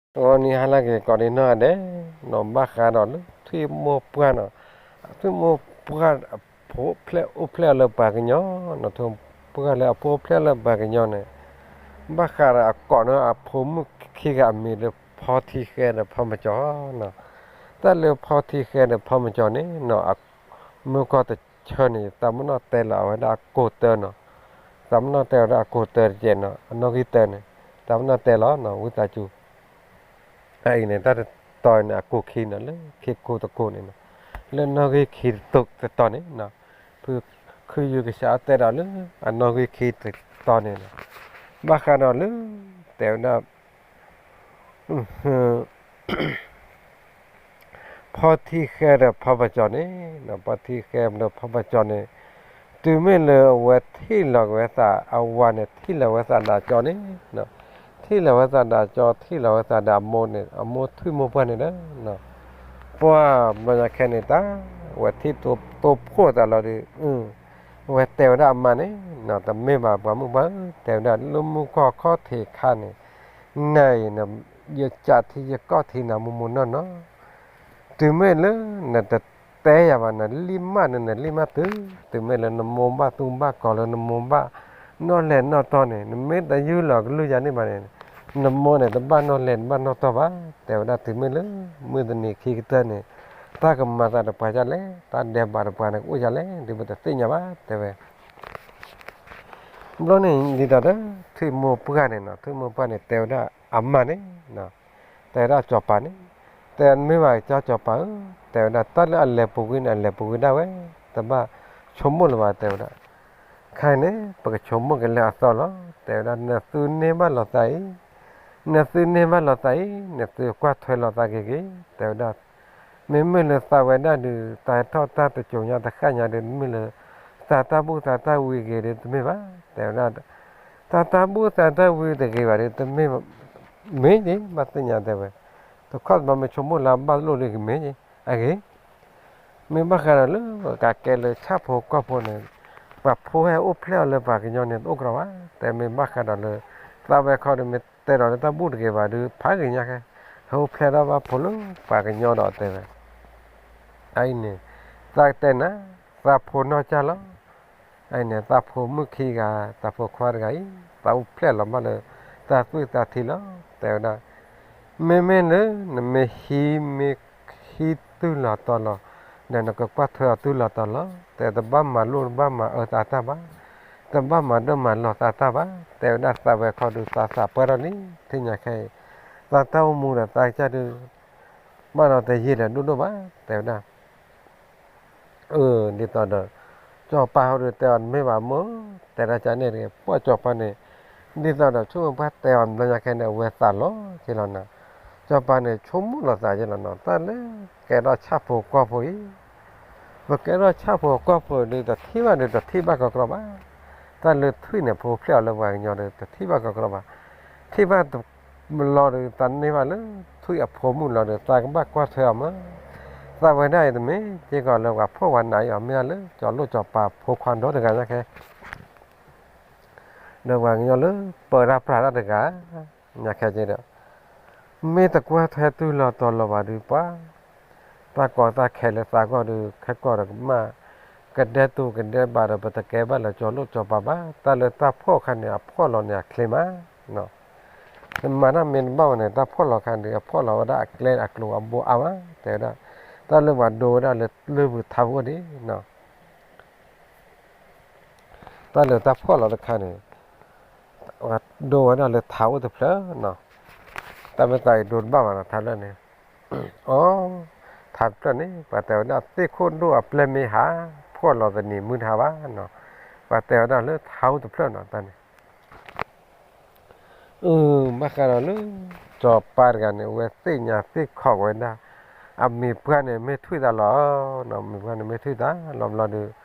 ဂီၤနံၤဟါလၢအဂ့ၤ ကိးဒံနီၢ်ဂၤဒဲးနီၤ, ဘၣ်ဃးဒီးလၢထွံၣ်မိၢ်ပှၢ်နီၤ, ထွံၣ်မိၢ်ပှၢ်အဖိအိၣ်ဖျဲၣ်အိၣ်ဖျဲၣ်အီၤလၢပှၤကညီနီၤ, ထွံၣ်မိၢ်ပှၢ်လၢအဖိအိၣ်ဖျဲၣ်လၢပှၤကညီန့ၣ်, ဘၣ်ဃးဒီးအကိးန့ၢ်အဖိမုၣ်ခံဂၤအမံၤလၢဖီထံဃဲဒီးဖီမကၠီၤနီၤ, တၢ်လၢဖီထံဃဲဒီးဖီမကၠီၤန့ၣ်နီၤ, အမုၢ်ကီၢ်တဆၢန့ၣ် သးမနီၣ်တဲလီၤအဝဲဒၣ်အကိၢ်တၢနီၤ, သးမနီၣ်တဲဝဲဒၣ်အကိၢ်တၢတကဲးနီၤ, အနီၣ်ဂံၢ်တၢန့ၣ်, သးမနီၣ်တဲလီၤနီၤ ဝံသးစူၤ အအံၤန့ၣ် တၢ်တတီၤန့ၣ် အကိၢ်ခံနီၤ, လၢခံကိၢ်တကိၢ်န့ၣ်နီၤ, လၢနီၣ်ဂံၢ်ခံတတီၤန့ၣ်နီၤ, ဖုခုယုကစးအတဲဒီးလၢ အနီၣ်ဂံၢ်ခံတတီၤန့ၣ်နီၤ, ဘၣ်ဃးဒီးလၢ တဲဝဲဒၣ် ဖီထံဃဲဒီးဖီပကၠီၤန့ၣ်, ဖီထံဃဲဒီးဖီပကၠီၤန့ၣ်, တုၤမ့ၢ်လၢအဝဲထံၣ်လီၤက့ၤဝဲသး အဝၤန့ၣ် ထံၣ်လီၤဝဲသးဒၣ်ကၠီန့ၣ်, ထံၣ်လီၤဝဲသးဒၣ်ကၠီ ထံၣ်လီၤဝဲသးဒၣ်အမိၢ်န့ၣ် အမိၢ်ထွံၣ်မိၢ်ပှၢ်န့ၣ်ဒီး ပှၢ်ဘျီညါခဲန့ၣ်တၢ် ဝဲထံၣ်တိၢ်ဖှိၣ်သးလီၤဒီး ဝဲတဲဝဲဒၣ်အမါန့ၣ်, တမ့ၢ်ဘၣ်ပှၤမုၣ်ပှၢ်ဧၢ, တဲဝဲဒၣ်လၢမုၢ်ကီၢ်ခီၣ်ထံးခါန့ၣ်, နအံၤ ယကးထံယကီၢ်ထံနၤမိၢ်မိၢ်နီၢ်နီၢ်, တုၤမ့ၢ်လၢနတတဲယၤဘၣ် နလံၣ်မၢ်န့ၣ် နလံၣ်မၢ်တုၤ, တုၤမ့ၢ်လၢနမိၢ်ဘၣ်သူဘၣ်ကီၤလၢနမိၢ်ဘၣ်နီၣ်လဲၤနီၣ်တီၢ်န့ၣ် နမ့ၢ်တယူၢ်လီၤကလုၢ်ယၤန့ၣ်ဘၣ်န့ၣ်, နမိၢ်န့ၣ် တဘၣ်နီၣ်လဲၤတဘၣ်နီၣ်တီၢ်ဘၣ်, တဲဝဲဒၣ်တုၤမ့ၢ်လၢ မုၢ်တနံၤခံကတၢၢ်န့ၣ်, တၢ်ကမၤသးဒီးပှၤဒ်လဲၣ်, တၢ်ဒဲးဘးဒီးပှၤန့ၣ် ကအိၣ်ဒ်လဲၣ် ဒ်ပတသ့ၣ်ညါဘၣ် တဲဝဲ ဘျီန့ၣ် ဒ်သိးဒီး ထွံၣ်မိၢ်ပှၢ်န့ၣ်နီၤ, ထွံၣ်မိၢ်ပှၢ်န့ၣ် တဲဝဲဒၣ်အမါန့ၣ်, တဲဝဲဒၣ်စီၤပၤန့ၣ်, တဲမ့ၢ်ဘၣ်ကၠီစီၤပၤဧၢ, တဲဝဲဒၣ်တၢ်လၢအလဲၤပူၤကွံာ်န့ၣ် အလဲၤပူၤကွံာ်ဒၣ်ဝဲ, တဘၣ်ဆိကမိၣ်လၢၤဘၣ် တဲဝဲဒၣ်, ခဲအံၤန့ၣ် ပကဆိကမိၣ်က့ၤလၢအသီလီၤ, တဲဝဲဒၣ် နသုန့ၢ်ဘၣ်လိာ်သးအံၤ, နသုန့ၢ်ဘၣ်လိာ်သးအံၤ နသုကွၢ်ထွဲလိာ်သးက့ၤက့ၤ, တဲဝဲဒၣ် မ့မ့ၢ်လၢသးဝဲဒၣ်ဒုး သးထီၣ်တၢ်တစိၤညါတဃၣ်ညါဒုး မ့ၢ်လၢ သးတၢ်ဘူၣ်သးတၢ်ဝံၤဂ့ၤဒုး တမ့ၢ်ဘၣ်, တဲဝဲဒၣ်, သးတၢ်ဘူၣ်သးတၢ်ဝံၤတဂ့ၤဘၣ်ဒုး တမ့ၢ်, မ့ၢ်က့ၤ ဘၣ်သ့ၣ်ညါတဲဝဲ, တခီတဘျီမ့ၢ်ဆိကမိၣ်လၢအဘၣ်လိၣ်ဒုးကမ့ၢ်က့ၤ, အဂ့ၤ မ့ၢ်ဘၣ်ဃးဒီးလၢ ကးကဲလၢဆၣ်ဖိကီၢ်ဖိန့ၣ်, ပှၤဖိဟဲအိၣ်ဖျဲၣ်အီၤလၢပှၤကညီန့ၣ် တအိၣ်ကရီဘၣ်, တဲမ့ၢ်ဘၣ်ဃးဒီးလၢ သးဝဲခီဒုး မ့ၢ်တဲဒီးလၢတၢ်ဘူၣ်တဂ့ၤဘၣ်ဒုး ဖးဂ့ၤညါခဲ, ဟဲအိၣ်ဖျဲၣ်ထီၣ်ဘၣ်ဖိလၢပှၤကညီဒီးတဲဝဲ အအံၤန့ၣ်, သးကတဲနၤ, သးဖိနီၢ်ကၢ်လီၤ, အအံၤန့ၣ် သးဖိမုၣ်ခံဂၤ သးဖိခွါတဂၤအံၤ သးအိၣ်ဖျဲၣ်လီၤဘၣ်လၢ သးသွံၣ်သးထံလီၤ, တဲဝဲဒၣ်, မ့မ့ၢ်လၢ နမ့ၢ်ဟံးမ့ၢ်ဟံးတုၢ်လီၤတီၤလီၤ, ဒီးနကကွၢ်ထွဲအီၤတုၢ်လီၤတီၤလီၤ, တဲတဘၣ်မၤလိၣ်တဘၣ်မၤအၢသးတၢ်ဘၣ်, တဘၣ်မၤဒိၣ်မၤလီၤသးတၢ်ဘၣ်, တဲဝဲဒၣ်သးဝဲခီဒုးသးသးပှၢ်ထီၣ်လံ, ထံၣ်ညါခဲအံၤ, သးတၢ်အိၣ်မူဒီးသးကစၢ်ဒုး ဘၣ်ဒီးတယံာ်ဒီးဒိၣ်ဒိၣ်ဘၣ် တဲဝဲဒၣ်, အၢ ဒ်သိးဒီး စီၤပၤဟီဒုးတဲအီၤတမ့ၢ်ဘၣ်မိၢ်, တဲဒၣ်ကန့ၣ်တဂ့ၤ, ပှၢ်စီၤပၤန့ၣ်, ဒ်သိးဒီးဆိကမိၣ်ပှၢ်တဲအီၤတဘျီညါခဲန့ၣ် အဝဲသးလီၤက့ၤလီၤနၤ, စီၤပၤန့ၣ် ဆိကမိၣ်လီၤသးက့ၤလီၤနီၤ, တၢ်လၢကဲထီၣ်ဆၣ်ဖိကီၢ်ဖိအံၤ ပကဲထီၣ်ဆၣ်ဖိကီၢ်ဖိဒုး တထံၣ်ဘၣ်ဒုး တထံၣ်ဘၣ်ကီကရီဘၣ်, တၢ်လၢထွံၣ်န့ၣ် ဖိဖျဲၣ်အီၤလၢပှၤကညီဒီး တထံၣ်ဘၣ်ကီကရီဘၣ်, ထံၣ်ဘၣ်တဘျီဒီး သးန့ၢ်ဘၣ်လၢထွံၣ်အဖိမုၣ်လီၤဒီး သးကဘၣ်ကွၢ်ထွဲအီၤမး, သးဝဲဒၣ်အံၤတမ့ၢ်က့ၤကီးလၢပှၤဖှီၣ်ပှၤနးအံၤအီၤ မ့ၢ်လၢကၠီၤလိၣ်ကၠီၤပၤဖိခွါဒီတဂၤညါခဲ ဒီးပှၤကညီလၢပၢတၢ်ပြးတၢ်တဂၤ ညါခဲက့ၤဒီး မ့ၢ်တကွၢ်ထွဲတုၤလီၤတီၤလီၤဘၣ်ဒုးပှၤ, တၢ်ကီတၢ်ခဲလၢသးကီၢ်ဒုး ခဲကီၢ်ဒီးကမၣ်, ကဒဲတူာ်ကဒဲဘးဒီး ပတကဲဘၣ်လၢကၠီၤလိၣ်ကၠီၤပၤဘၣ်, တၢ်လၢတၢ်ဖှီၣ်အခါန့ၣ် အဖှီၣ်လီၤန့ၣ်အချ့မး, နမၤတၢ်မ့ၢ်တဘၣ်ဝဲန့ၣ် တၢ်ဖှီၣ်လီၤအခါဒုး အဖှီၣ်လီၤဝဲဒၣ်အကျဲအကျိၤအဘိအါမး, တဲဝဲဒၣ်, တၢ်လၢပှၤဒိဝဲဒၣ်လၢလၢၢ်ပူၤထးပူၤအိၣ်ဒံး တၢ်လၢတၢ်ဖှီၣ်လီၤတခါန့ၣ်, ဒိဝဲဒၣ်လၢထးအိၣ်တဖျၢၣ်နီၤ, တၢ်မ့ၢ်သးအံၤဒိတဘၣ်ဘၣ်နီၤ ထးဖျၢၣ်န့ၣ်, အိ, ထးတဖျၢၣ်န့ၣ် ပှၤတဲဝဲဒၣ်သ့ၣ်ခိၣ်ဒိၣ်အပျဲၢ်မ့ၢ်ဟး, ဖှီၣ်လီၤတနံၤမုၢ်တဟါဘၣ်နီၤ, ပှၤတဲဝဲဒၣ်လၢထးအိၣ်တဖျၢၣ်နီၤ တၢ်န့ၣ် အၢ ဘၣ်ဃးဒီးလၢ စီၤပၤတဂၤန့ၣ် အဝဲသ့ၣ်ညါသ့ၣ်ခိးဝဲဒၣ် အမံၤပှၢ်န့ၣ်မ့ၢ်ထွံၣ်သးလီၤ, အမံၤပှၢ်န့ၣ်မ့ၢ်ထွံၣ်သးလီၤဘျီဒီး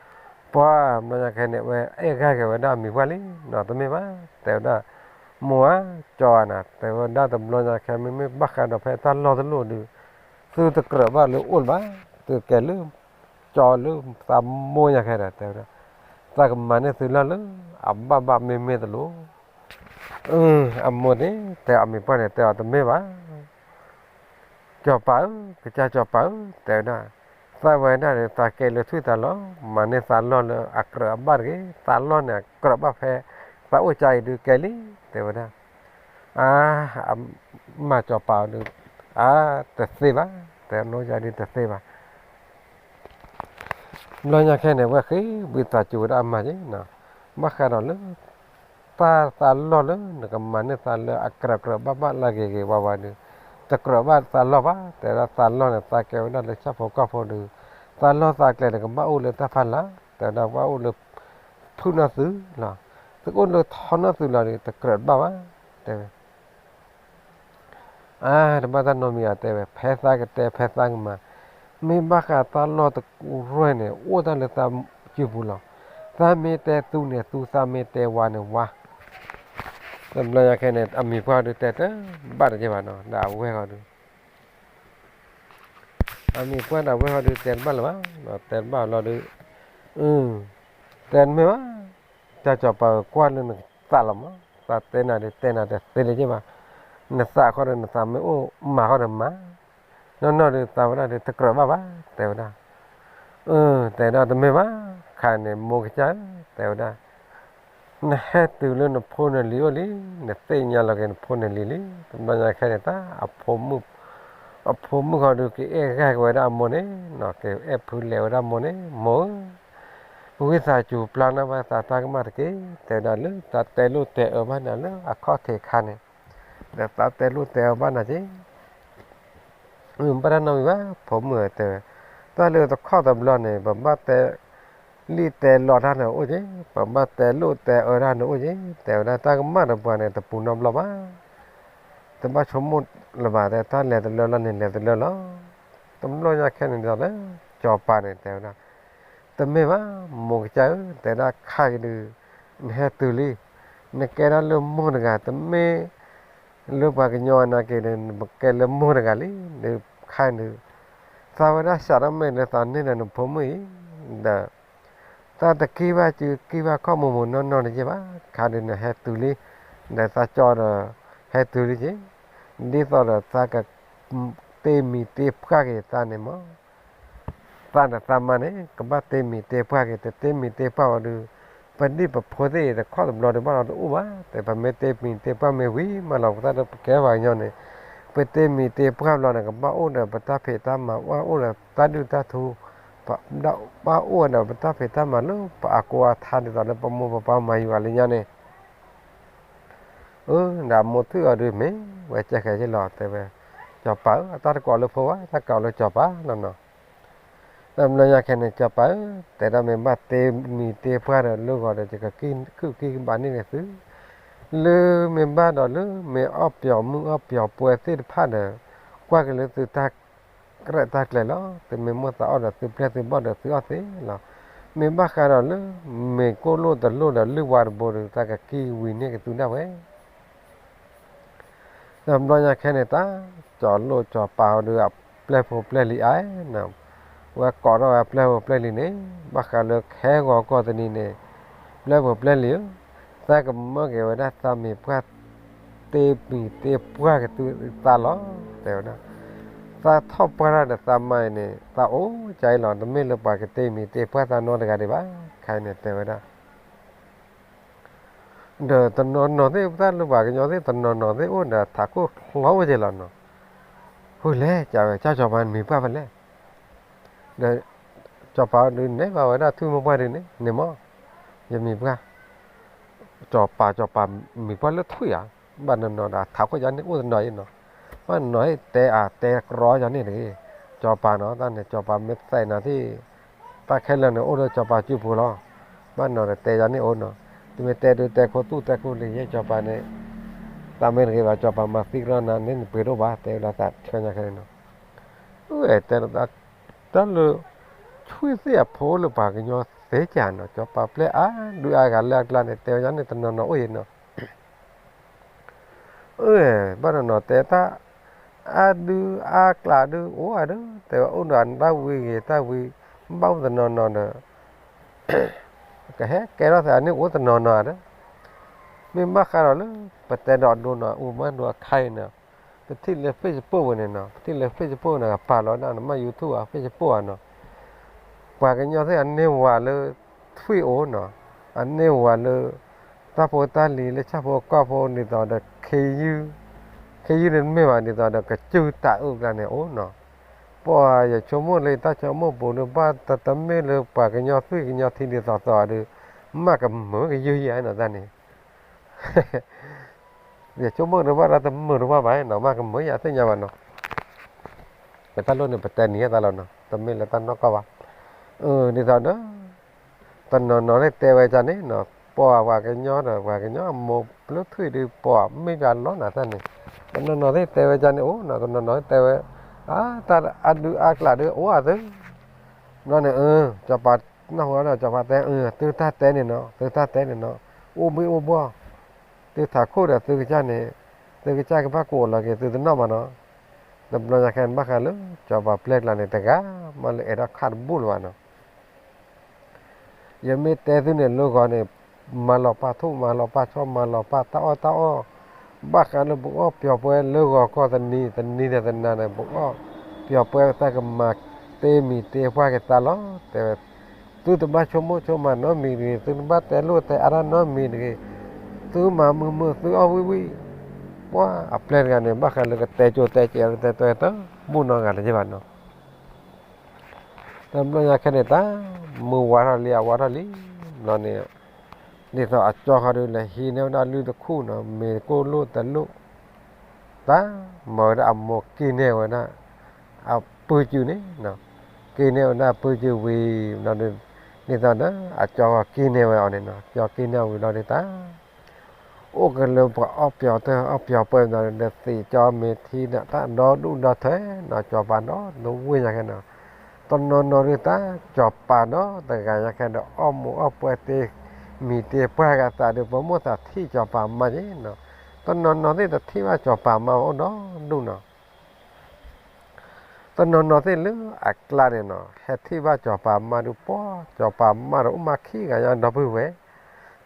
ပှၤဘျီညါခဲန့ၣ် အဝဲအဲၣ်ဂၢ်က့ၤဝဲဒၣ်အမံၤပှၢ်လံနီၤ, တမ့ၢ်ဘၣ်, တဲဝဲဒၣ်, မိၢ်ဧါ, ကၠီဧါနၤ, တဲဝဲဒၣ်တဘျီညါခဲ မ့မ့ၢ်ဘၣ်ဃးဒီးဖဲတၢ်လီၢ်တလီၢ်ဒုး သုတကြၢးဘၣ်လၢအိၣ်လၢၤဘၣ်, သုကဲလၢ ကၠီလၢသးမိၢ်ညါခဲဒီး တဲဝဲဒၣ်, သးကမၤန့ၢ်သုလၢ်လၢ အဘၣ်ဘၣ်မ့မ့ၢ်တလိၤ အမိၢ်န့ၣ် တဲအမံၤပှၢ်န့ၣ် တဲအီၤတမ့ၢ်ဘၣ်, စီၤပၤဧၢ, ကစၢ်စီၤပၤဧၢ, တဲဝဲဒၣ်, သးဝဲဒၣ်ဒီး သးကဲလၢထွံၣ်သးလီၢ်, မၤန့ၢ်သးလီၢ်လၢအကြၢးအဘၣ်တဂ့ၤ, သးလီၢ်န့ၣ် အကြၢးဘၣ်ဖဲ သးအိၣ်ကါအံၤဒုးကဲလံ, တဲဝဲဒၣ်. အါ, အမၤစီၤပၤအီၤဒုး, အါ, တသ့ဘၣ်, တဲနီၢ်ယါဒုးတသ့ဘၣ်. ဘျီညါခဲန့ၣ် ဝဲဃ့ဝံသးစူၤဝဲဒၣ်အမါက့ၤ, ဘၣ်ဃးဒီးလၢ တၢ်သးလီၢ်လၢနကမၤန့ၢ်သးလၢအကြၢးကြၢးဘၣ်ဘၣ်လၢအဂ့ၤဂ့ၤဝါဝါဒုး, တကြၢးဘၣ်သးလီၢ်ဘၣ်, တဲဝဲဒၣ်သးလီၢ်န့ၣ် သးကဲဝဲဒၣ်လၢဆၣ်ဖိကီၢ်ဖိဒုး, သးလီၢ်သးကျဲန့ၣ် ကဘၣ်အိၣ်လၢတၢ်ဖးလၢ်, တဲဝဲဒၣ်ဘၣ်အိၣ်လၢ ဖုၣ်နီၢ်သုးလီၤ, သကအိၣ်လၢထီနီၢ်သုးလီၤဒုး တကြၢးဘၣ်ဘၣ်, တဲဝဲ အါ, တဘၣ်တၢ်နီတမံၤဧါ တဲဝဲ, ဖဲသးကတဲဖဲသးကမၤ, မ့ၢ်ဘၣ်ဃးတၢ်လီၢ်တရၢၢ်န့ၣ် အိၣ်တၢ်လၢသးစုပူၤလီၤ. သးမ့ၢ်တဲသူန့ၣ်သူ, သးမ့ၢ်တဲဝါန့ၣ်ဝါ. တဘျီညါခဲန့ၣ် အမံၤပှၢ်ဒုးတဲတဘၣ်တက့ၢ်ဘၣ်နီၤ, ဒီးအဝဲၢ်ဃီဒုး အမံၤပှၢ်ဒီးအဝဲၢ်ဃီဒုးတဲတဘၣ်လၢၤဘၣ်, တဲတဘၣ်လီၤဒုး, တဲတမ့ၢ်ဘၣ်, တၢ်စီၤပၤဧၢ ကွၢ်လၢနသးလီၤမး, သးတဲနၤဒုးတဲနၤတသ့လၢၤဘၣ်, နသးခီဒီးနသးမ့ၢ်အိၣ်မၤဃီဒီးမၤ, နီၢ်နီၢ်ဒုးသးဝဲဒၣ်ဒုးတကြၢးဘၣ်ဘၣ်, တဲဝဲဒၣ် တဲဒၣ်တမ့ၢ်ဘၣ်, ခါန့ၣ် မိၢ်ကစၢ်ဧၢ, တဲဝဲဒၣ်, နဟဲတုၤလၢနဖိနလံၤအိၣ်လံ, နသ့ၣ်ညါလီၤက့ၤနဖိနလံၤလံ, တဘျီညါခဲန့ၣ် တၢ်အဖိမုၣ်, အဖိမုၣ်ဃီဒုးကအဲၣ်ဂၢၢ်က့ၤဝဲဒၣ်အမိၢ်န့ၣ်, ကအဲၣ်ဖုလဲၤဝဲဒၣ်မိၢ်န့ၣ်, မိၢ်ဧၢ, ဝံသးစူၤပျၢ်နၢ်ဘၣ်သးတၢ်ကမၣ်တက့ၢ်, တဲဝဲဒၣ်လၢသးတဲလိာ်တဲအၢဘၣ်နၤလၢအခီၣ်ထံးခါန့ၣ်, ဒီးသးတဲလိာ်တဲအၢဘၣ်နၤက့ၢ် ဘၣ်တၢ်နီတမံၤဘၣ်, ဖိမုၣ်ဧၢ, တဲဝဲ, တၢ်လၢတခီၣ်တဘျီန့ၣ် ပဘၣ်တဲလံၣ်တဲလီတၢ်န့ၣ်အိၣ်က့ၢ်, ပဘၣ်တဲလိာ်တဲအၢတၢ်န့ၣ်အိၣ်က့ၢ်, တဲဝဲဒၣ်တၢ်ကမၣ်တပှၤန့ၣ် တပူၤနီတဘျီဘၣ်, တဘၣ်ဆိကမိၣ်လၢၤဘၣ်, တဲတၢ်လဲၤတလၢလီၤန့ၣ် လဲၤတလၢလီၤ. တဘျီညါခဲန့ၣ်ဒီးလၢ စီၤပၤန့ၣ် တဲဝဲဒၣ် တမ့ၢ်ဘၣ်, မိၢ်ကစၢ်ဧၢ, တဲဒၣ်ခါအံၤဒုး နဟဲတုၤလံ, နကဲဒၣ်လၢမိၢ်တဂၤ, တမ့ၢ်လၢပှၤကညီနာ်က့ၤဒီး နကဲလၢမိၢ်တဂၤလံ, ဒီးခါအံၤဒုး သးဝဲဒၣ်စးထီၣ်မ့ၢ်လၢသးန့ၢ်ဒီးနဖိမုၣ်အံၤ, ဒီး သးတက့ၢ်ဘၣ်စုက့ၢ်ဘၣ်ခီၣ်မူးမူးနီၢ်နီၢ်တယဲၢ်ဘၣ်, ခါဒုးနဟဲတုၤလံ, ဒီးသးကၠီဒီး ဟဲတုၤလံက့ၤ, ဒ်သိးဒီးသးက တ့မံၤတ့ပှၢ်က့ၤသးန့ၣ်မး သးဒီးသးမါန့ၣ် ကဘၣ်တ့မံၤတ့ပှၢ်က့ၤ, တတ့မံၤတ့ပှၢ်ဝဲဒုး ပဒံၣ်ပဖိသ့ၣ်အံၤ တခီၣ်တဘျီဒုးဘၣ်လီၤတအိၣ်ဘၣ်, တဲပမ့ၢ်တ့မံၤတ့ပှၢ်မ့ၢ်ဝံၤမးလီၤ ပသးဒီးပကဲပှၤကညီန့ၣ်, ပတ့မံၤတ့ပှၢ်ဘျီန့ၣ် ကဘၣ်အိၣ်ဒီးပတၢ်ဖံးတၢ်မၤ ဘၣ်အိၣ်ဒီးတၢ်ဒုၣ်တၢ်ထူ, ဘၣ်အိၣ်ဒီးပတၢ်ဖံးတၢ်မၤလၢပအကိးအထါဒ်သိးလၢပမိၢ်ပပၢ်မၤယုၤအီၤလၢညါန့ၣ် အၢ ဒီးအမိၢ်ထံၣ်အီၤဒုးမ့ၢ်ဝဲကဲဃဲၤက့ၤလီၤ တဲဝဲ, စီၤပၤဧၢ အတၢ်တကိးလၢဖိဘၣ် တၢ်ကိးလၢစီၤပၤနီၤနီၤ, ဒီးဘျီညါခဲန့ၣ် စီၤပၤဧၢ တဲဒၣ်မ့ၢ်ဘၣ်တ့မံၤတ့ပှၢ်ဒီးလၢဂီၤဒီး ယကခုၣ်ကံၣ်ကဘၣ်န့ၢ်န့ၢ်သု, လၢမ့ၢ်ဘၣ်ဒီးလၢမ့ၢ်အီၣ်ပျီၤမုၣ်အီၣ်ပျီၤပှဲၤသ့ၣ်တဖၣ်ဒီး ကွၢ်က့ၤလၢသုတၢ် ကြၢးတၢ်ကျဲၤလီၤ. သုမ့ၢ်မိၣ်သးအီၣ်ဒီးသုပျဲၢ်သုဘီၣ်ဒီးသုအီၣ်သ့လီၤ. မ့ၢ်ဘၣ်ဃးဒီးလၢ မ့ၢ်ကိၣ်လိၣ်တလိၣ်ဒီးလုၢ်ဝါတဘိဒီး တၢ်ကကံၢ်ဝံၤန့ၢ်က့ၤသုဒၣ်ဝဲ ဒီးဘျီညါခဲန့ၣ် တၢ်စီၤလိၣ်စီၤပၤအီၤဒီးအပျဲၢ်ဖိပျဲၢ်လံၤအါနီၤ, ဝဲကိးထီၣ်ဝဲအပျဲၢ်ဖိပျဲၢ်လံၤန့ၣ် ဘၣ်ဃးလၢခဲဂီၤကီၢ်တနံၤန့ၣ် ပျဲၢ်ဖိပျဲၢ်လံၤဧၢ, သးကမၢက့ၤဝဲဒၣ်သးမံၤပှၢ် တ့မံၤတ့ပှၢ်က့ၤသုသးလီၤ တဲဝဲဒၣ်. သးထီၣ်ပှၢ်တၢ်ဒီးသးမါအံၤန့ၣ် သးအိၣ်ကါအံၤလီၤ. တမ့ၢ်လၢပှၤကတ့မံၤတ့ပှၢ်သးနီတဂၤဒံးဘၣ် ခဲအံၤန့ၣ်တဲဝဲဒၣ် ဒီးတနီၤနီၤသ့ၣ် ပတၢ်လၢပှၤကညီသ့ၣ် တနီၤနီၤသ့ၣ်အိၣ်ဒီးထးခိၣ်ချီအိၣ်က့ၤလီၤနီၤ. ဃိလဲၣ် ကဝဲ ကၢ်စီၤပၤနမံၤပှၢ်ဖဲလဲၣ်. ဒီးစီၤပၤဒုးနဲၣ်ဘၣ်ဝဲဒၣ်ထွံၣ်မိၢ်ပှၢ်ဒုးန့ၣ် န့ၣ်မး ယမံၤပှၢ် စီၤပၤ စီၤပၤ မံၤပှၢ်လၢထွံၣ်ဧါ. ဘၣ်နီၤနီၤဒီးထးခိၣ်ယၤန့ၣ်အိၣ်တနီၤအံၤနီၤ. ဘၣ်နီၤတဲအတဲကရီယၤန့ၣ်တဂ့ၤ. စီၤပၤနီၤ တၢ်န့ၣ် စီၤပၤမ့ၢ်သဲးနၤသ့ၣ် တၢ်ခဲလၢာ်န့ၣ် အိၣ်လၢစီၤပၤစုပူၤလီၤ. ဘၣ်နီၤဒီးတဲယၤန့ၣ်အိၣ်နီၤ. တမ့ၢ်တဲဒုးတဲခိၣ်သူၣ်တဲခိၣ်လံၤယဲ စီၤပၤန့ၣ် တၢ်မ့ၢ်တဂ့ၤဘၣ် စီၤပၤမၤသံကရီနၤန့ၣ် နပှ့ၤတအိၣ်ဘၣ် တဲဝဲဒၣ်သးဆှၢညါခဲန့ၣ်နီၤ. အၢ တဲ တၢ်လၢ ထွံၣ်သ့ၣ်အဖိလၢပှၤကညီသ့ၣ်ကၢ်နီၤ စီၤပၤပျဲၢ်အါဒုးအါဂၤလၢအကျါန့ၣ် တဲဝဲဒၣ်န့ၣ် တနီၤနီၤအိၣ်အံၤနီၤ. အၢ ဘၣ်နီၤနီၤတဲတၢ် အါဒုးအါကျါဒုးအိၣ်ဧါဒီး တဲဝဲအိၣ်ဒီးတၢ်ဝံၤဂ့ၤတၢ်ဝံၤ ဘၣ်အိၣ်တနီၤနီၤဒီး ကဟဲကဲထီၣ်သးန့ၣ်အိၣ်တနီၤနီၤဧါဒီး မ့ၢ်ဘၣ်ဃးဒီးလၢ ပတဲဒီးဒိနီၤ အိၣ်မးဒိအခါအံၤနီၤ ပထံၣ်လၢ Facebook ဝဲန့ၣ်နီၤ, ပထံၣ်လၢ Facebook န့ၣ် ကပာ်လီၤဒၣ်နမ့ၢ် YouTube အ Facebook ဧါနီၤ, ပှၤကညီသ့ၣ်အန့ၢ်ဝၤလၢထွံၣ်အိၣ်နီၤ, အန့ၢ်ဝၤလၢ တၢ်ဖိတၢ်လံၤလၢဆၣ်ဖိကီၢ်ဖိဒ်သိးဒီး ခ့ယုၢ်န့ၣ်တမ့ၢ်ဘၣ်ဒ်သိးဒီး ကစၢၢ်တၢ်အုၣ်ကျါန့ၣ်အိၣ်နီၤ, ပှၤယဆိကမိၣ်လၢယတၢ်ဆိကမိၣ်ပူၤဒီး ဘၣ်တမ့ၢ်လၢပှၤကညီသွံၣ်ကညီထံဒ်သိးသိးဒီး မ့ၢ်ကမုာ်ကယုၢ်ယၤနီၤတၢ်န့ၣ် ယဆိကမိၣ်ဒီးဘၣ်ဒီးတမုာ်တဘၣ်ဘၣ်နီၤ, မ့ၢ်ကမုာ်ယၤသ့ၣ်ညါဘၣ်နီၤ, တၢ်လိၣ်န့ၣ် ပတဲနံၤဟဲသးလီၤနီၤ, တမ့ၢ်လၢတၢ်နီၢ်ကီၢ်ဘၣ်, ဒ်သိးဒီး တနီၤနီၤသ့ၣ်တဲဝဲဒ်န့ၣ်နီၤ, ပှၤပှၤကညီဒီး ပှၤကညီအမိၢ်ပျၢၤထွံၣ်ဒုး ပှၤမ့ၢ်တၢ်လီၤနၤတၢ်န့ၣ်, တနီၤနီၤသ့ၣ်တဲဝဲဒ်န့ၣ်အိၣ်နီၤ, တနီၤနီၤသ့ၣ်တဲဝဲ အါတၢ်အဒုးအါကျးဒုးအိၣ်အသ့, ဘျီန့ၣ် စီၤပၤနၢ်ဟူဒီး စီၤပၤတဲ သုတၢ်တဲန့ၣ်နီၤ, သုတၢ်တဲန့ၣ်နီၤ, အိၣ်ဘှံးအိၣ်ဘှီၣ်, သုထးခိၣ်ဒီးသုကစၢ်န့ၣ်, သုကစၢ်ကဘၣ်ကိးလီၤက့ၤသုတနီၣ်မးနီၤ, တဘျီညါခဲန့ၣ် ဘၣ်ဃးလၢစီၤပၤပျဲၢ်ကျါန့ၣ် တဂၤမးလၢအဲၣ်ဒိးခးတဘူၣ်လၢၤဘၣ်နီၤ ယမ့ၢ်တဲသုန့ၣ်လၢဂီၤန့ၣ်, မၤလီၤပာ်ထူၣ်မၤလီၤပာ်ဆီ မၤလီၤပာ်တၢ်အီၣ်တၢ်အီ, ဘၣ်ဃးလၢပကအီၣ်ပျီၤပှဲၤလၢဂီၤကီၢ်တနံၤ တနံၤဒီးတနၤန့ၣ် ပကအီၣ်ပျီၤပှဲၤတၢ်ကမၤတ့မံၤတ့ပှၢ်က့ၤသးလီၤ တဲဝဲ, သုတဘၣ်ဆိကမိၣ်ဆိကမးနီတမံၤတဂ့ၤ, သုတဘၣ်တဲလိာ်တဲအါတၢ်နီတမံၤတဂ့ၤ, သုမၤမုာ်မုာ်သုအီၣ်ဝံၣ်ဝံၣ်, ပှၤအပျဲၢ်တဂၤန့ၣ် ဘၣ်ဃးလၢကတဲကၠိတဲကဲးတဲတဲတဘူၣ်နီတဂၤတက့ၢ်ဘၣ်နီၤ တဘျီညါခဲန့ၣ် တၢ်မုၢ်ဝါထီၣ်လံ အဝါထီၣ်လံ, ဘျီန့ၣ် ဒ်သိးအကၠီဃီဒုး လဲၤဟံးန့ၢ်ဝဲဒၣ်လုၢ်တခူၣ်နီၤ, မ့ၤကိၢ်လိၣ်တလိၣ်, တၢ်မၤဝဲဒၣ်အမိၢ်က့ၤန့ၢ်ဝဲဒၣ် အပုၢ်စုန့ၣ်, က့ၤန့ၢ်ဝဲဒၣ်အပုၢ်စုဝံၤ, ဒ်သိးဒီး အကၠီဃီက့ၤန့ၢ်ဝဲအီၤန့ၣ်နီၤ, ကၠီက့ၤန့ၢ်ဝံၤဘျီဒုးတၢ် အိၣ်ကလၢပှၤအီၣ်ပျီၤတၢ်အီၣ်ပျီၤပှဲၤဘျီဒီး သံးကၠီမ့ၤထံဒီးတၢ်ဒီဒူၣ်ဒီထၢနီၤ, စီၤပၤဒီးတဝ့ၢ်ညါခဲနီၤ, တနီၤနီၤဒုးတၢ် စီၤပၤဒီးတဂၤညါခဲဒီး အီၣ်မူးအီၣ်ပှဲၤတ့မံၤတ့ပှၢ်ဂၤသးဒီး ပမိၢ်သးထံၣ်စီၤပၤမါက့နီၤ, တနီၤနီၤသ့ၣ်တထံၣ်ဘၣ်စီၤပၤမါအိၣ်ဒီဒူၣ်နီၤ တနီၤနီၤသ့ၣ်လၢအကျါန့ၣ်နီၤ ဟဲထံၣ်ဘၣ်စီၤပၤမါဒုးပှၢ်, စီၤပၤမါဒီးအိၣ်မးခံဂၤညါဒီပုၢ်ဝဲၢ်,